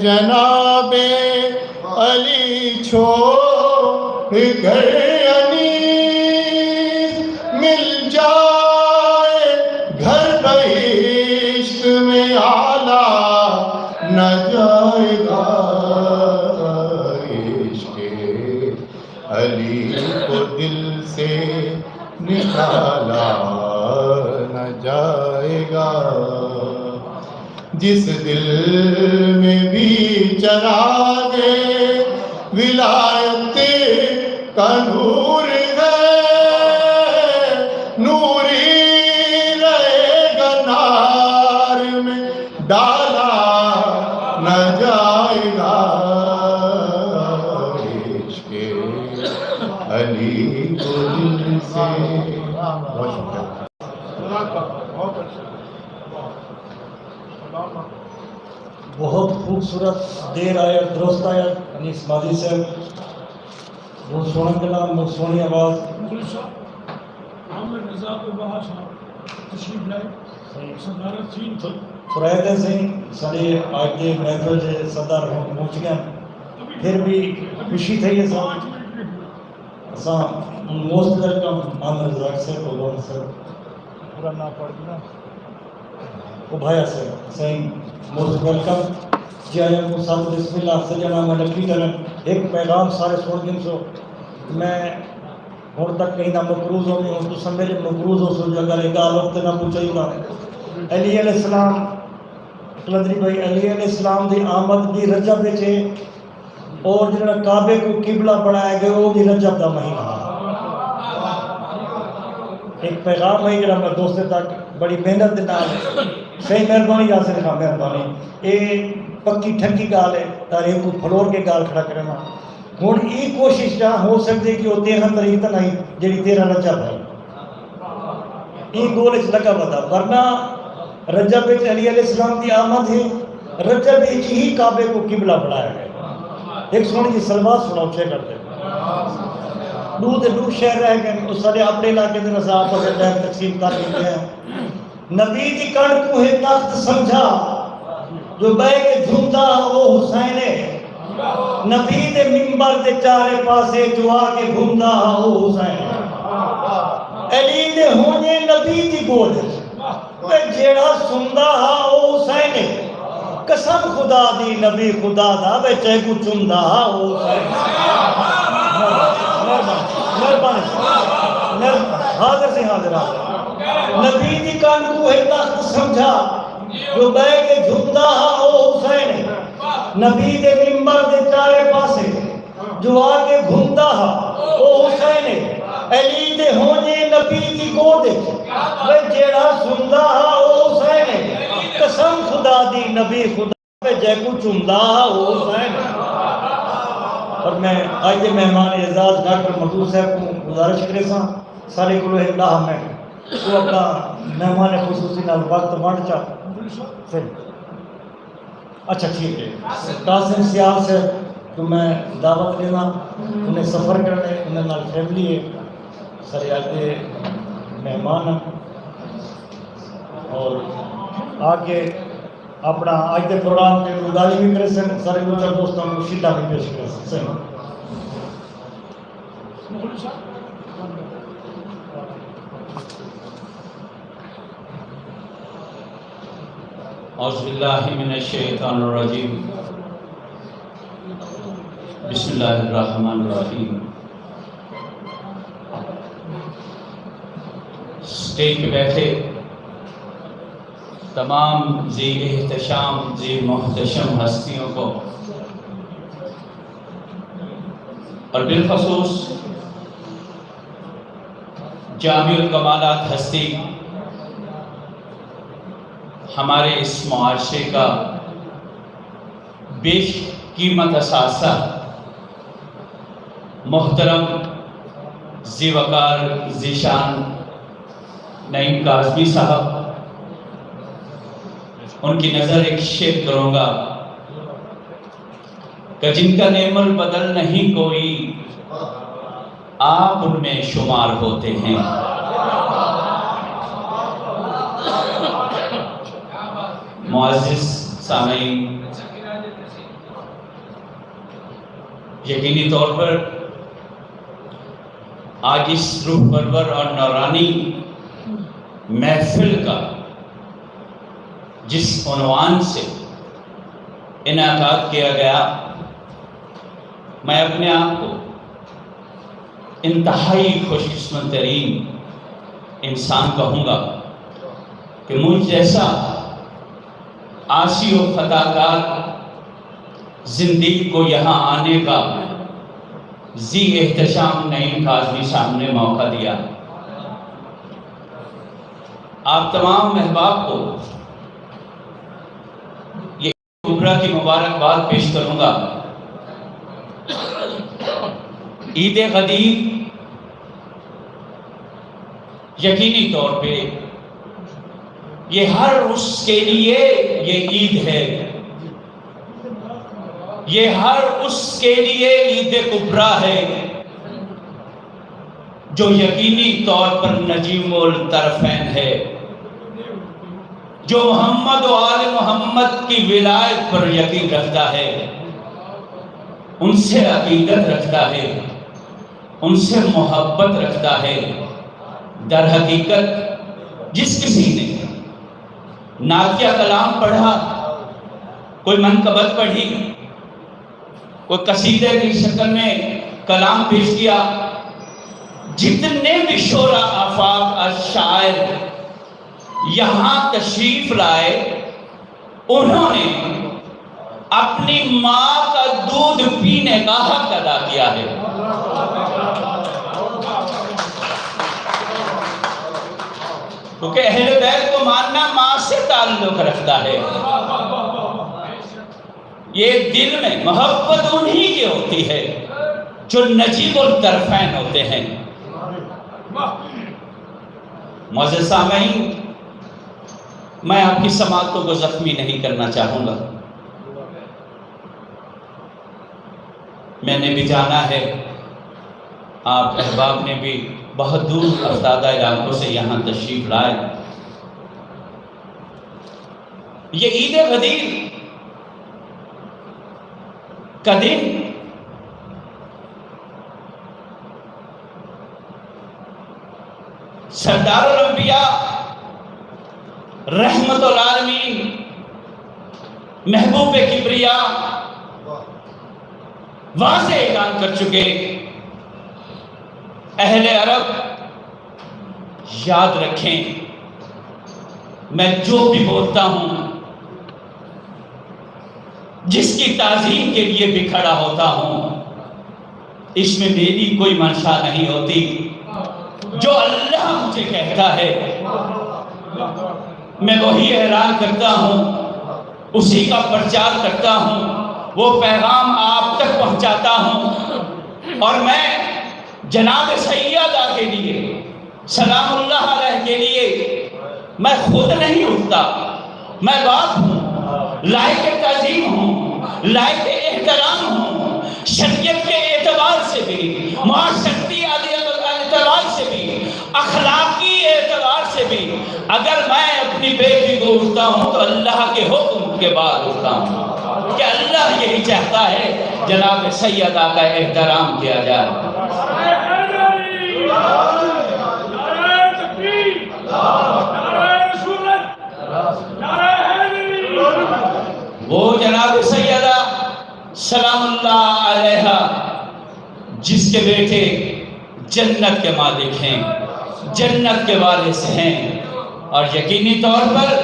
جنابِ علی چھوڑ کر انیس، مل جائے گھر بہشت میں اعلیٰ نہ جائے گا۔ عشقِ علی کو دل سے نکالا نہ جائے گا۔ جس دل میں بھی چراغِ ولایت کا نور ہے، نوری رہے گا، نار میں ڈالا نہ جائے گا۔ عشقِ علی کو دل سے، بہت شکریہ۔ بہت خوبصورت، دیر آیا، درست آیا، انیس ماضی صاحب۔ بہت سوہݨا کلام، بہت سوہݨی آواز۔ عامر رضا کو بہا صاحب تشریف لائے۔ صدارت سین۔ فرید سنگھ ساݙے اڄ دے محفل دے صدر ہݨ پہنچ ڳئے، پھر بھی خوشی تھئی ہے ساݙی۔ اساں موسٹ ویلکم عامر رضا صاحب کو، عامر صاحب پورا نام پڑھ دینا۔ او بھایا سے، سائیں، موسٹ ویلکم۔ جی آیاں کوں ست بسم اللہ، سڄݨا میں نکی کرن۔ ہک پیغام سارے سݨ گھنسو۔ میں ہݨ تک کہیں دا مقروض ہونی ہوں، تساں میݙے مقروض ہوسو، جو اگر اے ڳالھ وقت نہ پہنچائی تاں۔ علی علیہ السلام، قلندری بھائی، علی علیہ السلام دی آمد بھی رجب وچ ہے۔ اور جیڑھا کعبے کوں قبلہ بݨایا ڳئے، او وی رجب دا مہینہ ہے۔ ہک پیغام ہے جیڑھا میں دوستیں تک بڑی محنت دے نال، سائیں مہربانی، یاسر خان مہربانی، اے پکی ٹھکی ڳالھ ہے، تاریخ کوں پھلور کے ڳالھ کھڑا کرݨا۔ ہݨ ایں کوشش چا ہو سڳدے کہ او تیرھاں تاریخ تاں نہیں، جیڑھی تیرھاں رجب ہے۔ ایں ڳول اچ لڳا ودا، ورنہ رجب اچ علی علیہ السلام دی آمد ہے، رجب اچ ہی کعبے کوں قبلہ بݨایا ڳئے۔ ہک سوہݨی جی صلوات سݨاؤ، چے کر تے۔ ݙو تے ݙو شہر رہ ڳئے، او ساݙے اپݨے علاقے دے، اساں آپس اچ ٹائم تقسیم کر ݙتے ہیں۔ نبی دی کنڈ کوں ہے تخت سمجھا، جو ٻہہ کے جھمدا او حسین ہے۔ نبی دے ممبر دے چارے پاسے جو آ کے گھمدا ہا او حسین۔ علی دے ہونجے نبی دی گود اچ۔ تے جیڑھا سمدا ہا او حسین ہے۔ قسم خدا دی نبی خدا دا، وے چے کوں چمدا ہا او حسین۔ مہربانی، مہربانی، مہربانی، مہربانی۔ حاضر سے حاضر، حاضر۔ نبی دی کنڈ کوں ہے تخت سمجھا، جو ٻہہ کے جھمدا ہا او حسین۔ نبی دے ممبر دے چارے پاسے جو آ کے گھمدا ہا او حسین۔ علی دے ہونجے نبی دی گود اچ، وے جیڑھا سمدا ہا او حسین۔ قسم خدا دی نبی خدا، وے جے کوں چمدا ہا او حسین۔ اور میں اڄ دے مہمان اعزاز ڈاکٹر مقبول صاحب کوں گزارش کریساں، ساݙے کولوں ہک ݙاہ منٹ او اپݨا مہمان خصوصی نال وقت ونڈ چا۔ پھر اچھا، ٹھیک ہے۔ قاسم سیال صاحب کوں میں دعوت ݙینداں، انہیں سفر کرݨے، انہیں نال فیملی ہے، سارے اڄ دے مہمان ہیں۔ اور آ کے اپݨا اڄ دے پروگرام تے ݙو ڳالھیں وی کریسن، سارے ڳجر دوستاں کوں شیلڈاں وی پیش کریسن۔ صحیح۔ اعوذ باللہ من الشیطان الرجیم۔ بسم اللہ الرحمن الرحیم۔ اسٹیج پہ بیٹھے تمام ذی احتشام، ذی محتشم ہستیوں کو، اور بالخصوص جامع الکمالات ہستی، ہمارے اس معاشرے کا بے قیمت اثاثہ، محترم ذی وقار ذیشان نعیم کاظمی صاحب، ان کی نذر ایک شعر کروں گا کہ جن کا نعمل بدل نہیں کوئی، آپ ان میں شمار ہوتے ہیں۔ معزز سامعین، یقینی طور پر آج اس روح پرور اور نورانی محفل کا جس عنوان سے انعقاد کیا گیا، میں اپنے آپ کو انتہائی خوش قسمت ترین انسان کہوں گا کہ مجھ جیسا عاصی و خطا کار زندیق کو یہاں آنے کا ذی احتشام نعیم کاظمی صاحب نے موقع دیا۔ آپ تمام احباب کو یہ کبریٰ کی مبارکباد پیش کروں گا۔ عید غدیر یقینی طور پہ یہ ہر اس کے لیے یہ عید ہے، یہ ہر اس کے لیے عید کبریٰ ہے جو یقینی طور پر نجیب الطرفین ہے، جو محمد و آل محمد کی ولایت پر یقین رکھتا ہے، ان سے عقیدت رکھتا ہے، ان سے محبت رکھتا ہے۔ در حقیقت جس کسی نے نعتیہ کلام پڑھا، کوئی منقبت پڑھی، کوئی قصیدے کی شکل میں کلام پیش کیا، جتنے بھی شعراء آفاق، الشاعر یہاں تشریف لائے، انہوں نے اپنی ماں کا دودھ پینے کا حق ادا کیا ہے، کیونکہ اہل بیت کو ماننا ماں سے تعلق رکھتا ہے۔ یہ دل میں محبت انہی کی ہوتی ہے جو نجیب الطرفین ہوتے ہیں۔ معزز سامعین، میں آپ کی سماعتوں کو زخمی نہیں کرنا چاہوں گا۔ میں نے بھی جانا ہے، آپ احباب نے بھی بہت دور افتادہ علاقوں سے یہاں تشریف لائے۔ یہ عید غدیر کا دن سردار الانبیاء، رحمت العالمین، محبوب کبریا واضح اعلان کر چکے، اہل عرب یاد رکھیں، میں جو بھی بولتا ہوں، جس کی تعظیم کے لیے بھی کھڑا ہوتا ہوں، اس میں میری کوئی منشا نہیں ہوتی۔ جو اللہ مجھے کہتا ہے، میں وہی اعلان کرتا ہوں، اسی کا پرچار کرتا ہوں، وہ پیغام آپ تک پہنچاتا ہوں۔ اور میں جناب سیدہ کے لیے، سلام اللہ علیہ کے لیے، میں خود نہیں اٹھتا، میں باپ ہوں، لائق تعظیم ہوں، لائق احترام ہوں، شریعت کے اعتبار سے بھی، معاشرتی اعتبار سے بھی، اخلاقی اعتبار سے بھی، اگر میں اپنی بیٹی کو اٹھتا ہوں تو اللہ کے حکم کے بعد اٹھتا ہوں، کہ اللہ یہی چاہتا ہے جناب سیدہ کا احترام کیا جائے۔ نعرہ حیدری! نعرہ تکبیر! نعرہ رسالت! نعرہ حیدری! کے بیٹے جنت کے مالک ہیں، جنت کے وارث ہیں، اور یقینی طور پر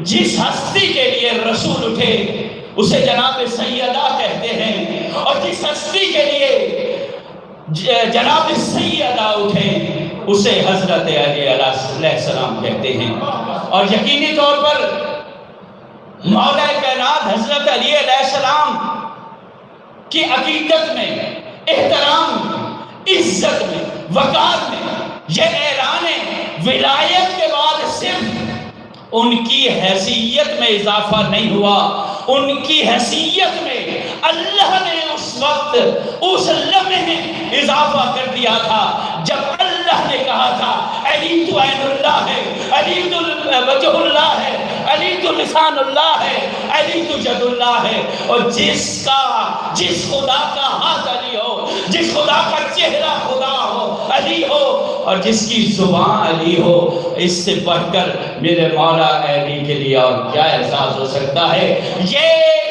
جس ہستی کے لیے رسول اٹھے، اسے جناب سیدہ کہتے ہیں، اور جس ہستی کے لیے ج-، جناب سیدہ اٹھے، اسے حضرت علی علیہ السلام کہتے ہیں۔ اور یقینی طور پر مولا کائنات حضرت علی علیہ السلام کی عقیدت میں، احترام میں، عزت میں، وقار میں یہ اعلان ولایت کے بعد صرف ان کی حیثیت میں اضافہ نہیں ہوا، ان کی حیثیت میں اللہ نے اس وقت، اس لمحے اضافہ کر دیا تھا جب اللہ نے کہا تھا، علی تو عین اللہ ہے، علی تو وجہ اللہ ہے، علی تو لسان اللہ ہے، علی تو ید اللہ ہے۔ اور جس کا، جس خدا کا ہاتھ علی ہو، جس خدا کا چہرہ خدا ہو، علی ہو، اور جس کی زبان علی ہو، اس سے بڑھ کر میرے مولا علی کے لیے اور کیا اعزاز ہو سکتا ہے؟ یہ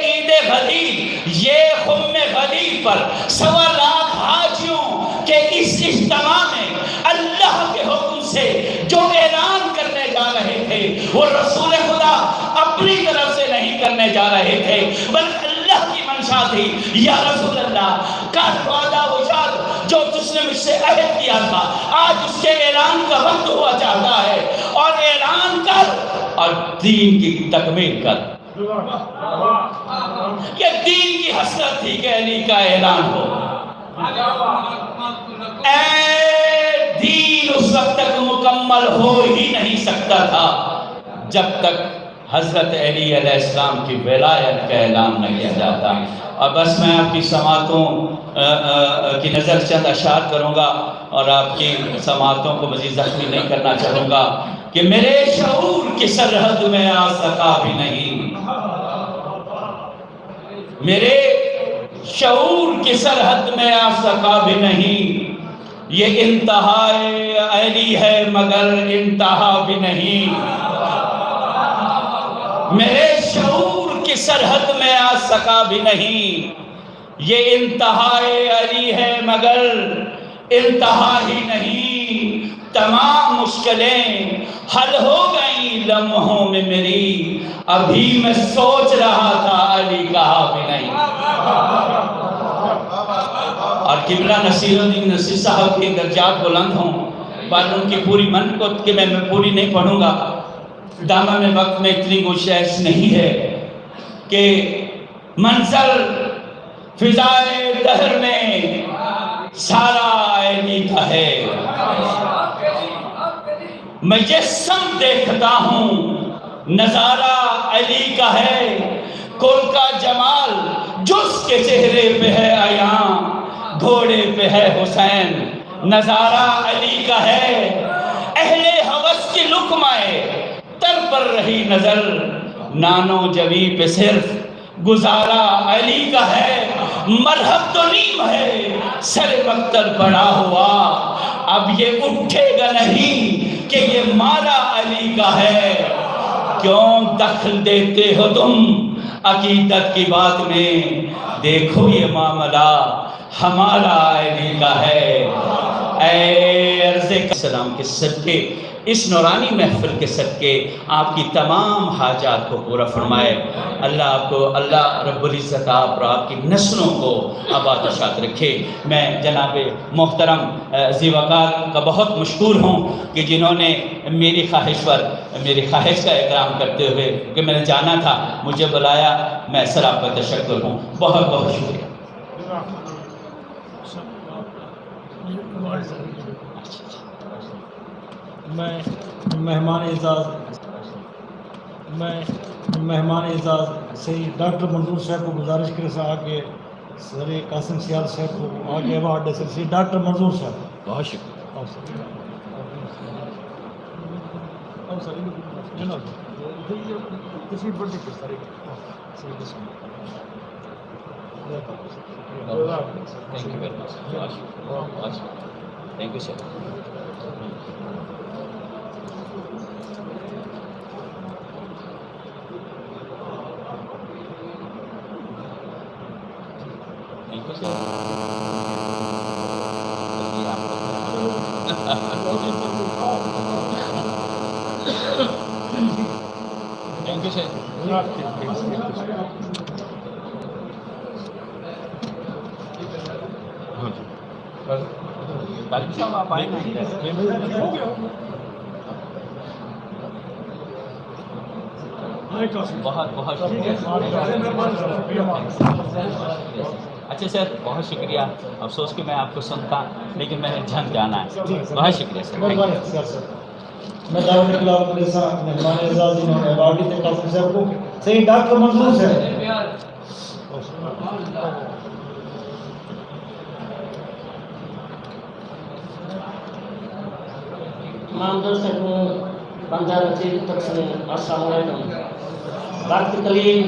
عید غدیر، یہ خم غدیر پر سوا لاکھ حاجیوں کے اس اجتماع میں اللہ کے حکم سے جو اعلان کرنے جا رہے تھے، وہ رسول خدا اپنی طرف سے نہیں کرنے جا رہے تھے، بلکہ اللہ کی منشا تھی۔ یا رسول اللہ، کل وعدہ و یاد جو تس نے مجھ سے عہد کیا تھا، آج اس کے اعلان کا وقت ہوا چاہتا ہے، اور اعلان کر اور دین کی تکمیل کر۔ یہ دین کی حسرت تھی کہ علی کا اعلان ہو۔ اے دین اس وقت تک مکمل ہو ہی نہیں سکتا تھا جب تک حضرت علی علیہ السلام کی ولایت کا اعلان نہ کیا جاتا۔ اور بس میں آپ کی سماعتوں، آ، آ، کی نظر چند اشعار کروں گا اور آپ کی سماعتوں کو مزید زخمی نہیں کرنا چاہوں گا کہ میرے شعور کی سرحد میں آ سکا بھی نہیں، میرے شعور کی سرحد میں آ سکا بھی نہیں، یہ انتہائے علی ہے مگر انتہا بھی نہیں۔ میرے شعور کی سرحد میں آ سکا بھی نہیں، یہ انتہائے علی ہے مگر انتہا ہی نہیں۔ تمام مشکلیں حل ہو گئیں لمحوں میں میری، ابھی میں سوچ رہا تھا علی کہا بھی نہیں۔ اور قبلہ نصیر الدین نصیر صاحب کے درجات بلند ہوں، پر ان کی پوری منقبت کہ میں، میں پوری نہیں پڑھوں گا، دامن وقت میں اتنی گنجائش نہیں ہے کہ منظر فضائے دہر میں سارا علی کا ہے۔ میں یہ سم دیکھتا ہوں، نظارہ علی کا ہے۔ کل کا جمال جس کے چہرے پہ ہے عیاں، گھوڑے پہ ہے حسین، نظارہ علی کا ہے۔ اہل ہوس کی لقمہ تر پر رہی نظر، نان و جویں پہ صرف گزارا علی کا ہے۔ مرحب تو نیم ہے، سر مقتل پڑا ہوا، اب یہ اٹھے گا نہیں کہ یہ مارا علی کا ہے۔ کیوں دخل دیتے ہو تم عقیدت کی بات میں؟ دیکھو یہ معاملہ ہمارا علی کا ہے۔ اے عرض السلام کے صدقے، اس نورانی محفل کے صدقے آپ کی تمام حاجات کو پورا فرمائے۔ اللہ آپ کو، اللہ رب العزت آپ اور آپ کی نسلوں کو آباد و شاد رکھے۔ میں جناب محترم، اے، ذی وقار کا بہت مشکور ہوں کہ جنہوں نے میری خواہش پر، میری خواہش کا احترام کرتے ہوئے، کیونکہ میں نے جانا تھا، مجھے بلایا، میں سراپا تشکر ہوں۔ بہت بہت شکریہ۔ میں مہمان اعزاز، میں مہمان اعزاز سئیں ڈاکٹر منظور صاحب کو گزارش کرساں آ کے سر قاسم سیال صاحب کو آ کے ایوارڈ ݙے سر سئیں ڈاکٹر منظور صاحب۔ بہت شکریہ۔ آؤ سر، آؤ سر، انہوں کو جناب، تشریف بڑھتے سر۔ Thank you very much. Thank you, sir. Thank you, sir. طالب صاحب، آپ آئے نا ادھر۔ بہت بہت شکریہ سر۔ اچھا سر، بہت شکریہ۔ افسوس کہ میں آپ کو سنتا، لیکن میں نے جھنگ جانا ہے۔ بہت شکریہ سر۔ تھینک یو۔ مہربانی سر۔ میں دعوت اقلاب کو ݙیساں مہمان اعزاز جنہاں نے ایوارڈی تے قاسم صاحب کو، سئیں ڈاکٹر منظور صاحب۔ تمام دوستاں کوں بندہ نصیر تقسیم السلام علیکم۔ وقت قلیل،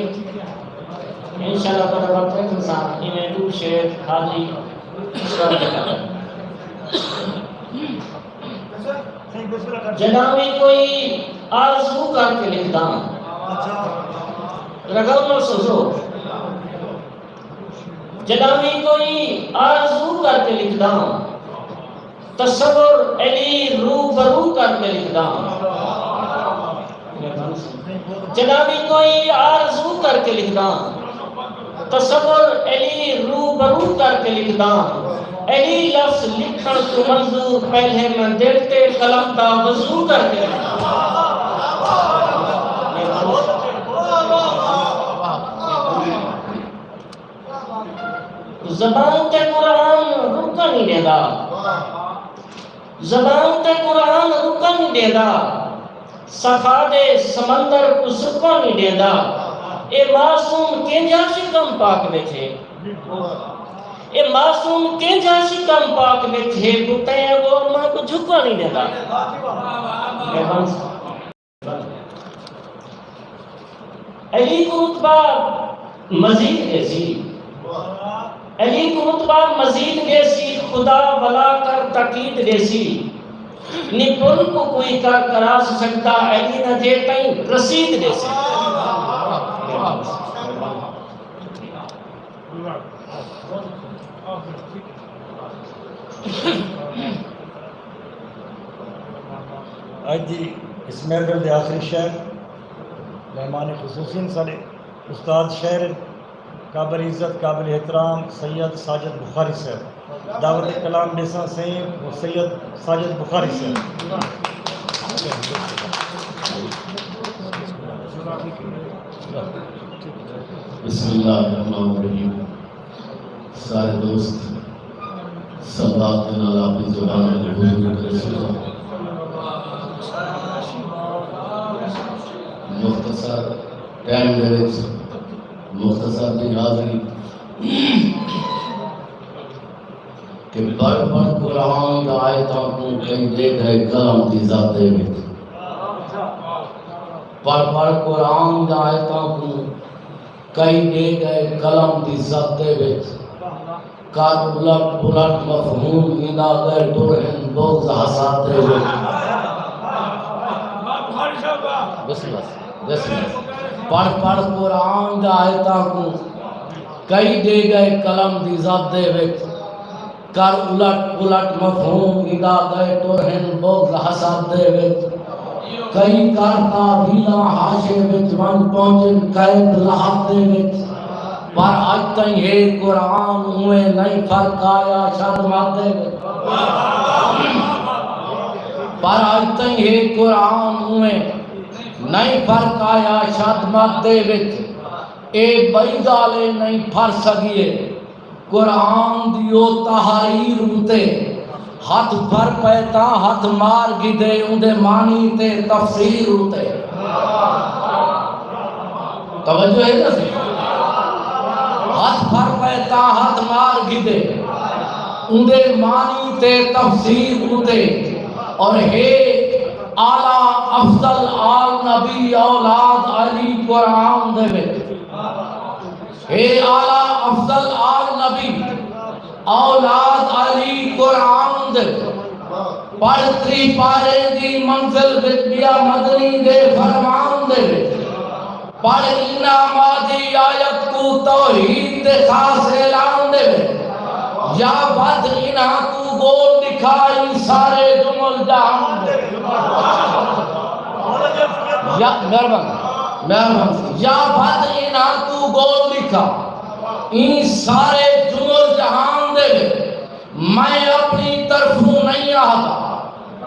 انشاءاللہ خدا وقت رکھن ساں، ایویں ݙو شعر حاضری۔ جݙاں وی کوئی آرزو کر کے لکھداں، رگاؤ نال سوچو۔ جݙاں وی کوئی آرزو کر کے لکھداں، تصور علی روبرو کر کے لکھداں۔ جݙاں وی کوئی آرزو کر کے لکھداں، تصور علی روبرو کر کے لکھداں۔ علی لفظ لکھݨ توں منظور، پہلے میں دل تے قلم دا وضو کر کے لکھداں۔ زبان تے قرآن رکݨ نی ݙیندا، زبان تے قرآن رکݨ نی ݙیندا، سخا دے سمندر کوں سکݨ نی ݙیندا۔ اے معصوم کینجھا شکم پاک وچ ہے، اے معصوم کینجھا شکم پاک وچ ہے، بتیں اڳوں اماں کوں جھکݨ نی ݙیندا۔ علی کوں رتبہ مزید ݙیسی، علی کوں رتبہ مزید ݙیسی، خدا ولا کر تاکید ݙیسی، نی پل کوں کوئی کر کراس سڳدا، علی نہ جے تئیں رسید ݙیسی۔ اڄ دی اس محفل دے آخری شعر، مہمان خصوصی ساݙے استاد شاعر، قابل عزت، قابل احترام سید ساجد بخاری صاحب۔ دعوت کلام ݙیساں سئیں سید ساجد بخاری صاحب۔ بسم اللہ الرحمن الرحیم۔ سارے دوست سماعت دے نال اپݨی زبان کوں حضور کرے سکھا۔ مختصر ٹائم دے وچ مختصر دی حاضری کہ پڑھ پڑھ قرآن دا آیتاں کوں کئی ݙے ڳئے قلم دی زد دے وچ۔ پڑھ پڑھ قرآن دا آیتاں کوں کئی ݙے ڳئے قلم دی زد دے وچ۔ کر الٹ پلٹ مفہوم ایندا ڳئے ٹر ہن بغض حسد دے وچ۔ بس بس، بس بس۔ پڑھ پڑھ قرآن دا آیتاں کوں کئی ݙے ڳئے قلم دی زد دے وچ۔ کر الٹ پلٹ مفہوم ایندا ڳئے ٹر ہن بغض حسد دے وچ۔ کئی کر تاویلاں حاشے وچ ونڄ پہنچن قید لحد دے وچ۔ پر اڄ تئیں ہے قرآن اونویں نئیں فرق آیا شد مد دے وچ۔ پر اڄ تئیں ہے قرآن اونویں نئیں فرق آیا شد مد دے وچ۔ اے ٻئی ڳالھ اے نئیں پھر سڳی اے۔ قرآن دی او تحریر اتے ہتھ پھر پئے تاں ہتھ مار گھدے اوندے معنی تے تفسیر اتے۔ توجہ ہے نا؟ ہتھ پھر پئے تاں ہتھ مار گھدے اوندے معنی تے تفسیر اتے۔ اور ہے اعلیٰ افضل آل نبی اولاد علی قرآن دے وچ۔ ہے اعلیٰ افضل آل نبی اولاد علی قرآن دے۔ پڑھ تری پارے دی منزل وچ ٻیا مدنی دے فرمان دے وچ۔ پڑھ انعام دی آیت کوں توحید دے خاص اعلان دے وچ۔ یا ودھ انہاں کوں ڳول ݙکھائی سارے جمل جہان دے۔ یا مہربانی۔ مہربانی۔ یا ودھ انہاں کوں ڳول ݙکھا۔ ایں سارے جمل جہان دے وچ میں اپݨی طرفوں نئیں آہدا۔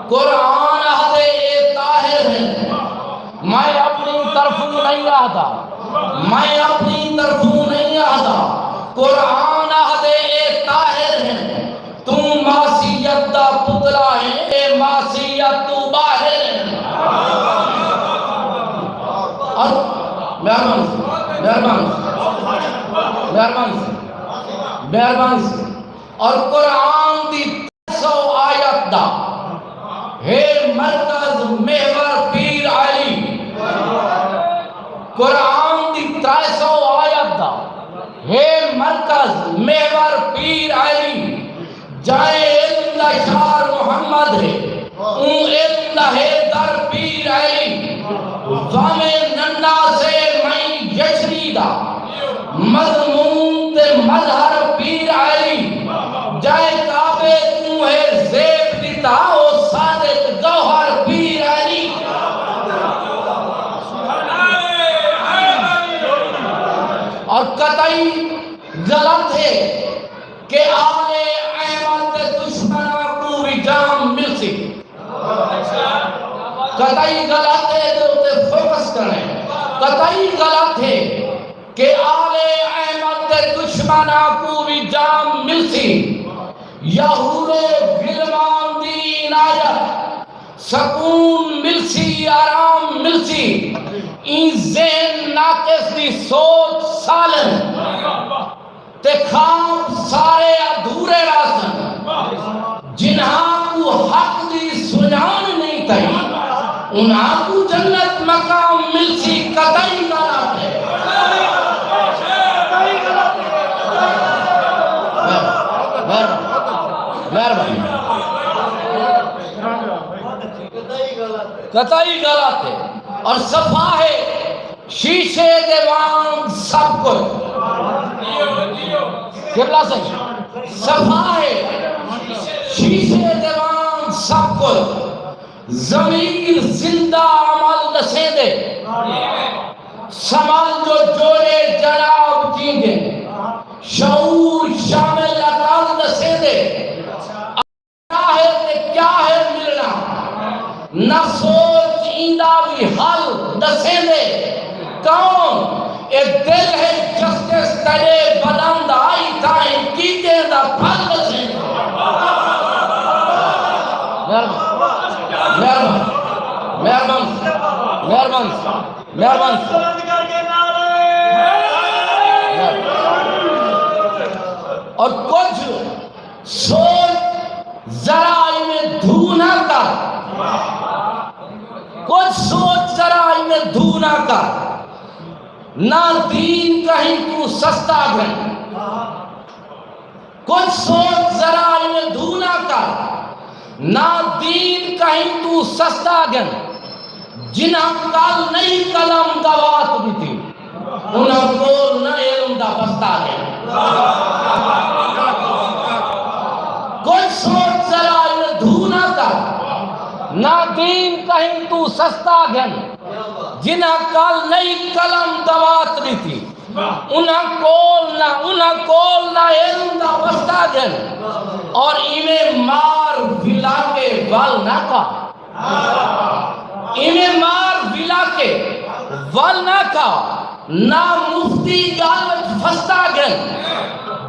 قرآن آہدے اے طاہر ہن۔ میں اپݨی طرفوں نئیں آہدا۔ میں اپݨی طرفوں نئیں آہدا۔ قرآن آہدے اے طاہر ہن۔ توں معصیت دا پتلا ہیں، اے معصیت توں ٻاہر ہیں۔ اور مہربانی، مہربانی، مہربانی، مہربانی۔ اور قرآن دی ترے سو آیت دا ہے مرکز محور پیر علی۔ قرآن دی ترے سو آیت دا ہے مرکز محور پیر علی۔ جائیں علم دا شہر محمد ہے، اوں علم دا ہے در پیر علی۔ وامے ننا سے مئی یشری دا مضمون تے مظہر پیر علی۔ جائیں کعبے کوں ہے زیب ݙتا، او صادق گوہر پیر علی۔ اور قطعی غلط ہے کہ آل احمد دے دشمناں کوں وی جام ملسی۔ قطعی غلط ہے، دے اتے فوکس کریں۔ قطعی غلط ہے کہ آل احمد دے دشمناں کوں وی جام ملسی۔ یا حور و غلمان دی عنایت، سکون ملسی، آرام ملسی۔ ایں ذہن ناقص دی سوچ سالم تے خواب سارے ادھورے رہسن۔ جنہاں کوں حق دی سنڄاݨ نئیں تئی، انہاں کوں جنت مقام ملسی، قطعی غلط ہے۔ مہربانی، مہربانی، قطعی غلط ہے۔ اور صفا ہے شیشے دے وانگ سب کجھ۔ قبلہ سئیں، صفا ہے شیشے دے وانگ سب کجھ۔ ضمیر زندہ عمل ݙسیندے، سنبھل جو جوڑے جناب جیندے۔ شعور شامل عقل ݙسیندے، کیا ہے تے کیا ہے ملݨا، نہ سوچ ایندا وی حل ݙسیندے۔ کون اے دل ہے جسٹس تیݙے بدن دا، اتھاں کیتیں دا پھل ݙسیندے۔ مہربان، مہربان، مہربان، مہربان۔ اور کجھ سوچ ذرا ایویں دھو نہ کر، کجھ سوچ ذرا ایویں دھو نہ کر، نہ دین کہیں کوں سستا گھن۔ کجھ سوچ ذرا ایویں دھو نہ کر، نہ دین کہیں توں سستا گھن۔ جنہاں کل نئیں قلم دوات ݙتی، انہاں کول نہ علم دا بستہ گھن۔ کجھ سوچ ذرا ایویں دھو نہ کر، نہ دین کہیں توں سستا گھن۔ جنہاں کل نئیں قلم دوات ݙتی، انہاں کول نہ، انہاں کول نہ علم دا بستہ گھن۔ اور ایویں مار ولا کے ول نہ کھا، ایویں مار ولا کے ول نہ کھا، نہ مفتی ڳالھ وچ پھستا گھن۔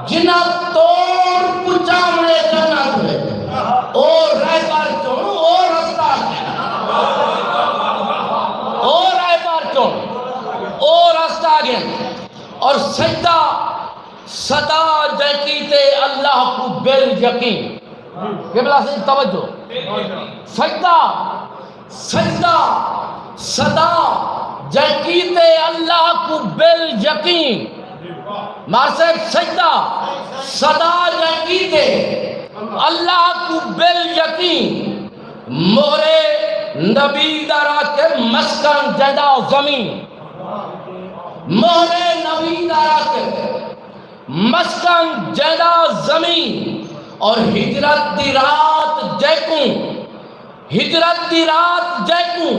جنہاں توڑ پچاوݨے جنت وچ، او رہبر چݨ، او رستہ گھن۔ او رہبر چݨ، او رستہ گھن۔ اور سجدہ سدا جئیں کیتے اللہ کوں بال یقین۔ قبلہ سئیں توجہ۔ سجدہ، سجدہ سدا جئیں کیتے اللہ کوں بال یقین۔ مار صاحب، سجدہ سدا جئیں کیتے اللہ کوں بال یقین۔ مہرے نبی دا راکب، مسکن جیندا زمین۔ مہرے نبی دا راکب، مسکن جیندا زمین۔ اور ہجرت دی رات جیکوں، ہجرت دی رات جیکوں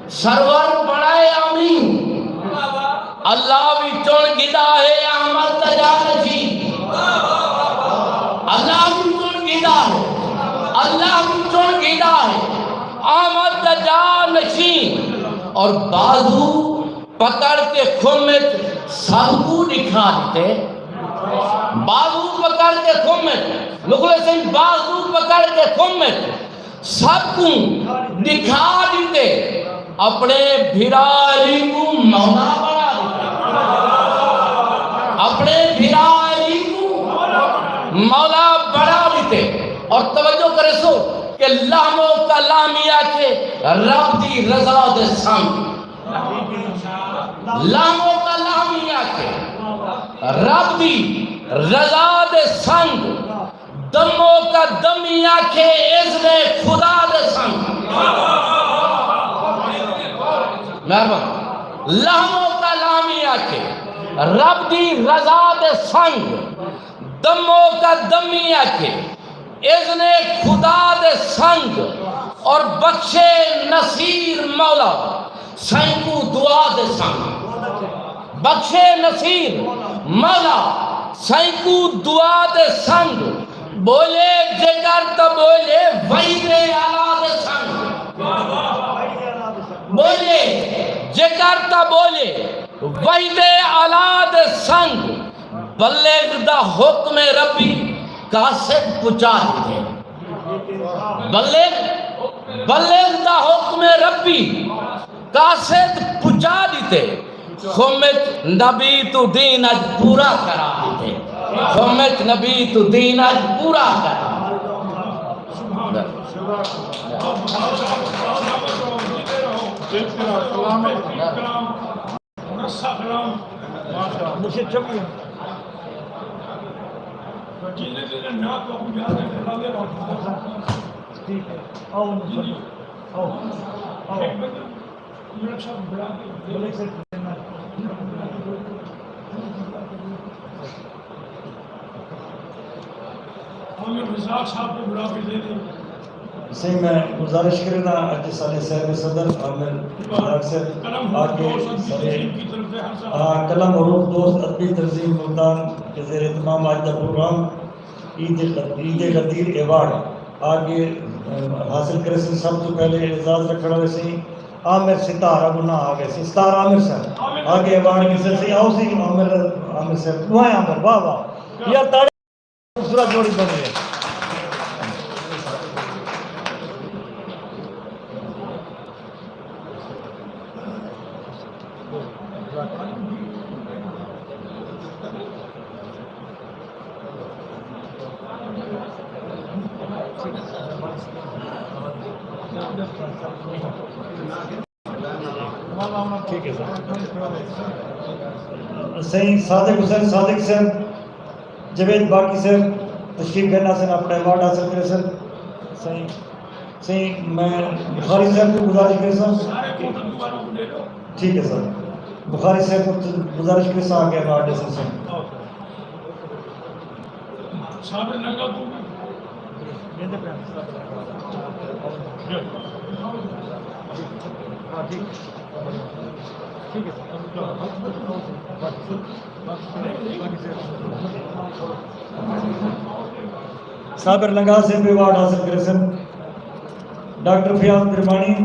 سرور بݨائے آمین۔ اللہ وی چݨ گھدا ہے احمد دا جانشین۔ اللہ وی چݨ گھدا ہے، اللہ وی چݨ گھدا ہے احمد دا جانشین۔ اور بازو پکڑ کے خم اچ سب کوں ݙکھا ݙتے۔ بازو پکڑ کے خم اچ، مخلص سئیں، بازو پکڑ کے خم اچ سب کوں ݙکھا ݙتے، اپݨے بھرا علی کوں مولا بݨا ݙتے، اپݨے بھرا علی کوں مولا بݨا ݙتے۔ اور توجہ کریسو کہ لہموں کا لہمی آکھے رب دی رضا دے سنگ، لہموں کا لہمی آکھے رب دی رضا دے سنگ، دموں کا دمی آکھے اذن خدا دے سنگ۔ مہربان۔ لہموں کا لہمی آکھے رب دی رضا دے سنگ، دموں کا دمی آکھے اذن خدا دے سنگ، اور بخشے نصیر مولا سائیں کوں دعا دے سنگ۔ بخشے نصیر مولا سائیں کوں دعا دے سنگ، ٻولے جیکر تاں ٻولے وحی دے اعلیٰ دے سنگ۔ ٻولے جیکر تاں ٻولے وحی دے اعلیٰ دے سنگ، بلغ دا حکم ربی قاصد پچا ݙتے۔ بلغ، بلغ دا حکم ربی قاصد پچا ݙتے۔ خم اچ نبی توں دین اڄ پورا کرا ݙتے۔ خم اچ نبی توں دین اڄ پورا کرا۔ مرشد شفیع۔ ٹھیک ہے۔ آؤ، آؤ، آؤ۔ عامر رزاق صاحب کو بلا کے دے دیں۔ سئیں، میں گزارش کرینداں اڄ ساݙے صاحب صدر عامر رزاق صاحب آ کے ساݙے، آ، قلم حروف دوست ادبی تنظیم ملتان کے زیر اہتمام آج دا پروگرام عید، عید غدیر ایوارڈ آ کے، آ، حاصل کریسن۔ سب توں پہلے اعزاز رکھݨ والے سئیں عامر ستار، اڳوں نہ آ ڳئے سئیں، ستار عامر صاحب آ کے ایوارڈ گھسے سئیں۔ آؤ سئیں عامر، عامر صاحب، ݙوہیں عامر، واہ واہ۔ یار تاڑی خوبصورت جوڑی بݨی ہے۔ ٹھیک ہے سر۔ سئیں صادق حسین صادق صاحب، جاوید باقی صاحب تشریف گھن آسن، اپݨا ایوارڈ حاصل کریسن۔ سئیں، سئیں میں بخاری صاحب کوں گزارش کریساں۔ ٹھیک ہے سر، بخاری صاحب کوں گزارش کریساں آ کے ایوارڈ ݙیسن سئیں۔ صابر ننگا کوں۔ صابر لنگا صاحب ایوارڈ حاصل کریسن۔ ڈاکٹر فیاض درمانی،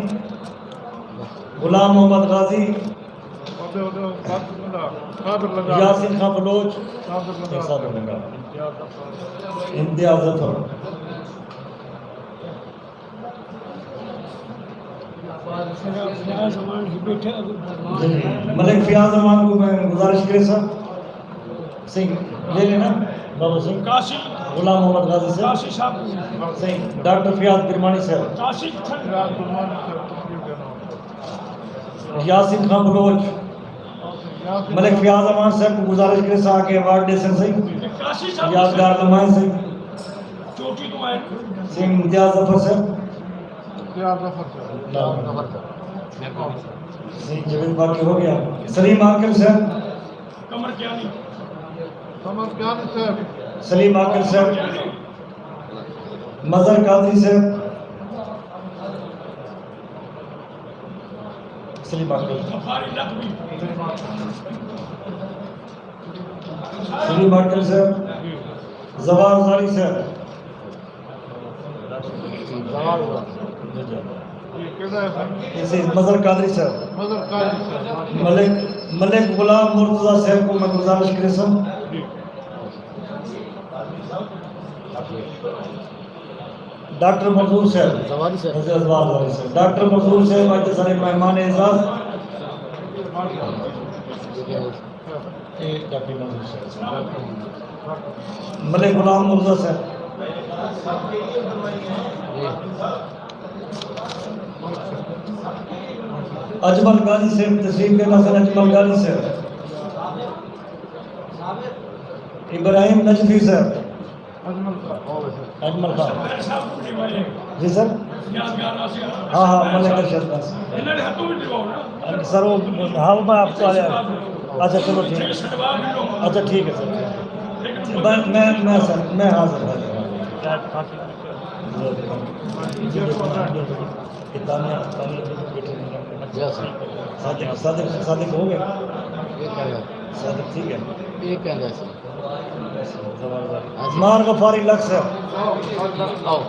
غلام محمد غازی، یاسین خان بلوچ، صابر لنگا، امتیاز ظفر۔ جی، ملک فیاض امان کوں میں گزارش کریساں۔ سئیں، لے لینا، بابا سئیں۔ کاشف۔ غلام محمد غازی صاحب۔ کاشف صاحب۔ سئیں، ڈاکٹر فیاض کرمانی صاحب۔ کاشف۔ یاسین خان بلوچ۔ ملک فیاض امان صاحب کوں گزارش کریساں آ کے ایوارڈ ݙیسن سئیں۔ کاشف صاحب۔ یادگار لمحہ سئیں۔ چوٹی توں آئے۔ سئیں امتیاز ظفر صاحب۔ امتیاز ظفر صاحب۔ ظفر صاحب۔ سئیں جاوید باقی ہو ڳیا۔ سلیم عاقل صاحب۔ قمر کیانی۔ قمر کیانی صاحب۔ سلیم عاقل صاحب۔ مظہر قادری صاحب۔ سلیم اکبر۔ سلیم اکبر صاحب، زوار زاری صاحب، اسی مظہر قادری صاحب، ملک، ملک غلام مرتضی صاحب کوں میں گزارش کریساں۔ ڈاکٹر مزدور صاحب، زواری صاحب۔ نذیر زوار زواری صاحب۔ ڈاکٹر مزدور صاحب اڄ سارے مہمان اعزاز۔ اے ڈاکٹر مزدور صاحب۔ ملک غلام مرزا صاحب۔ اجمل غازی صاحب تشریف گھن آسن، اجمل غازی صاحب۔ ابراہیم نجفی صاحب۔ اجمل خان۔ جی سر۔ ہاں، ہاں، ملک ارشد خان صاحب۔ سر، وہ، ہاں، میں آپ کو آیا۔ اچھا، چلو، ٹھیک ہے۔ اچھا، ٹھیک ہے سر۔ میں، میں، میں سر، میں حاضر ہوں۔ صادق، صادق، صادق ہو گئے؟ صادق ٹھیک ہے؟ یہ کہہ رہا سی۔ مار غفاری لکھ سر۔ آؤ۔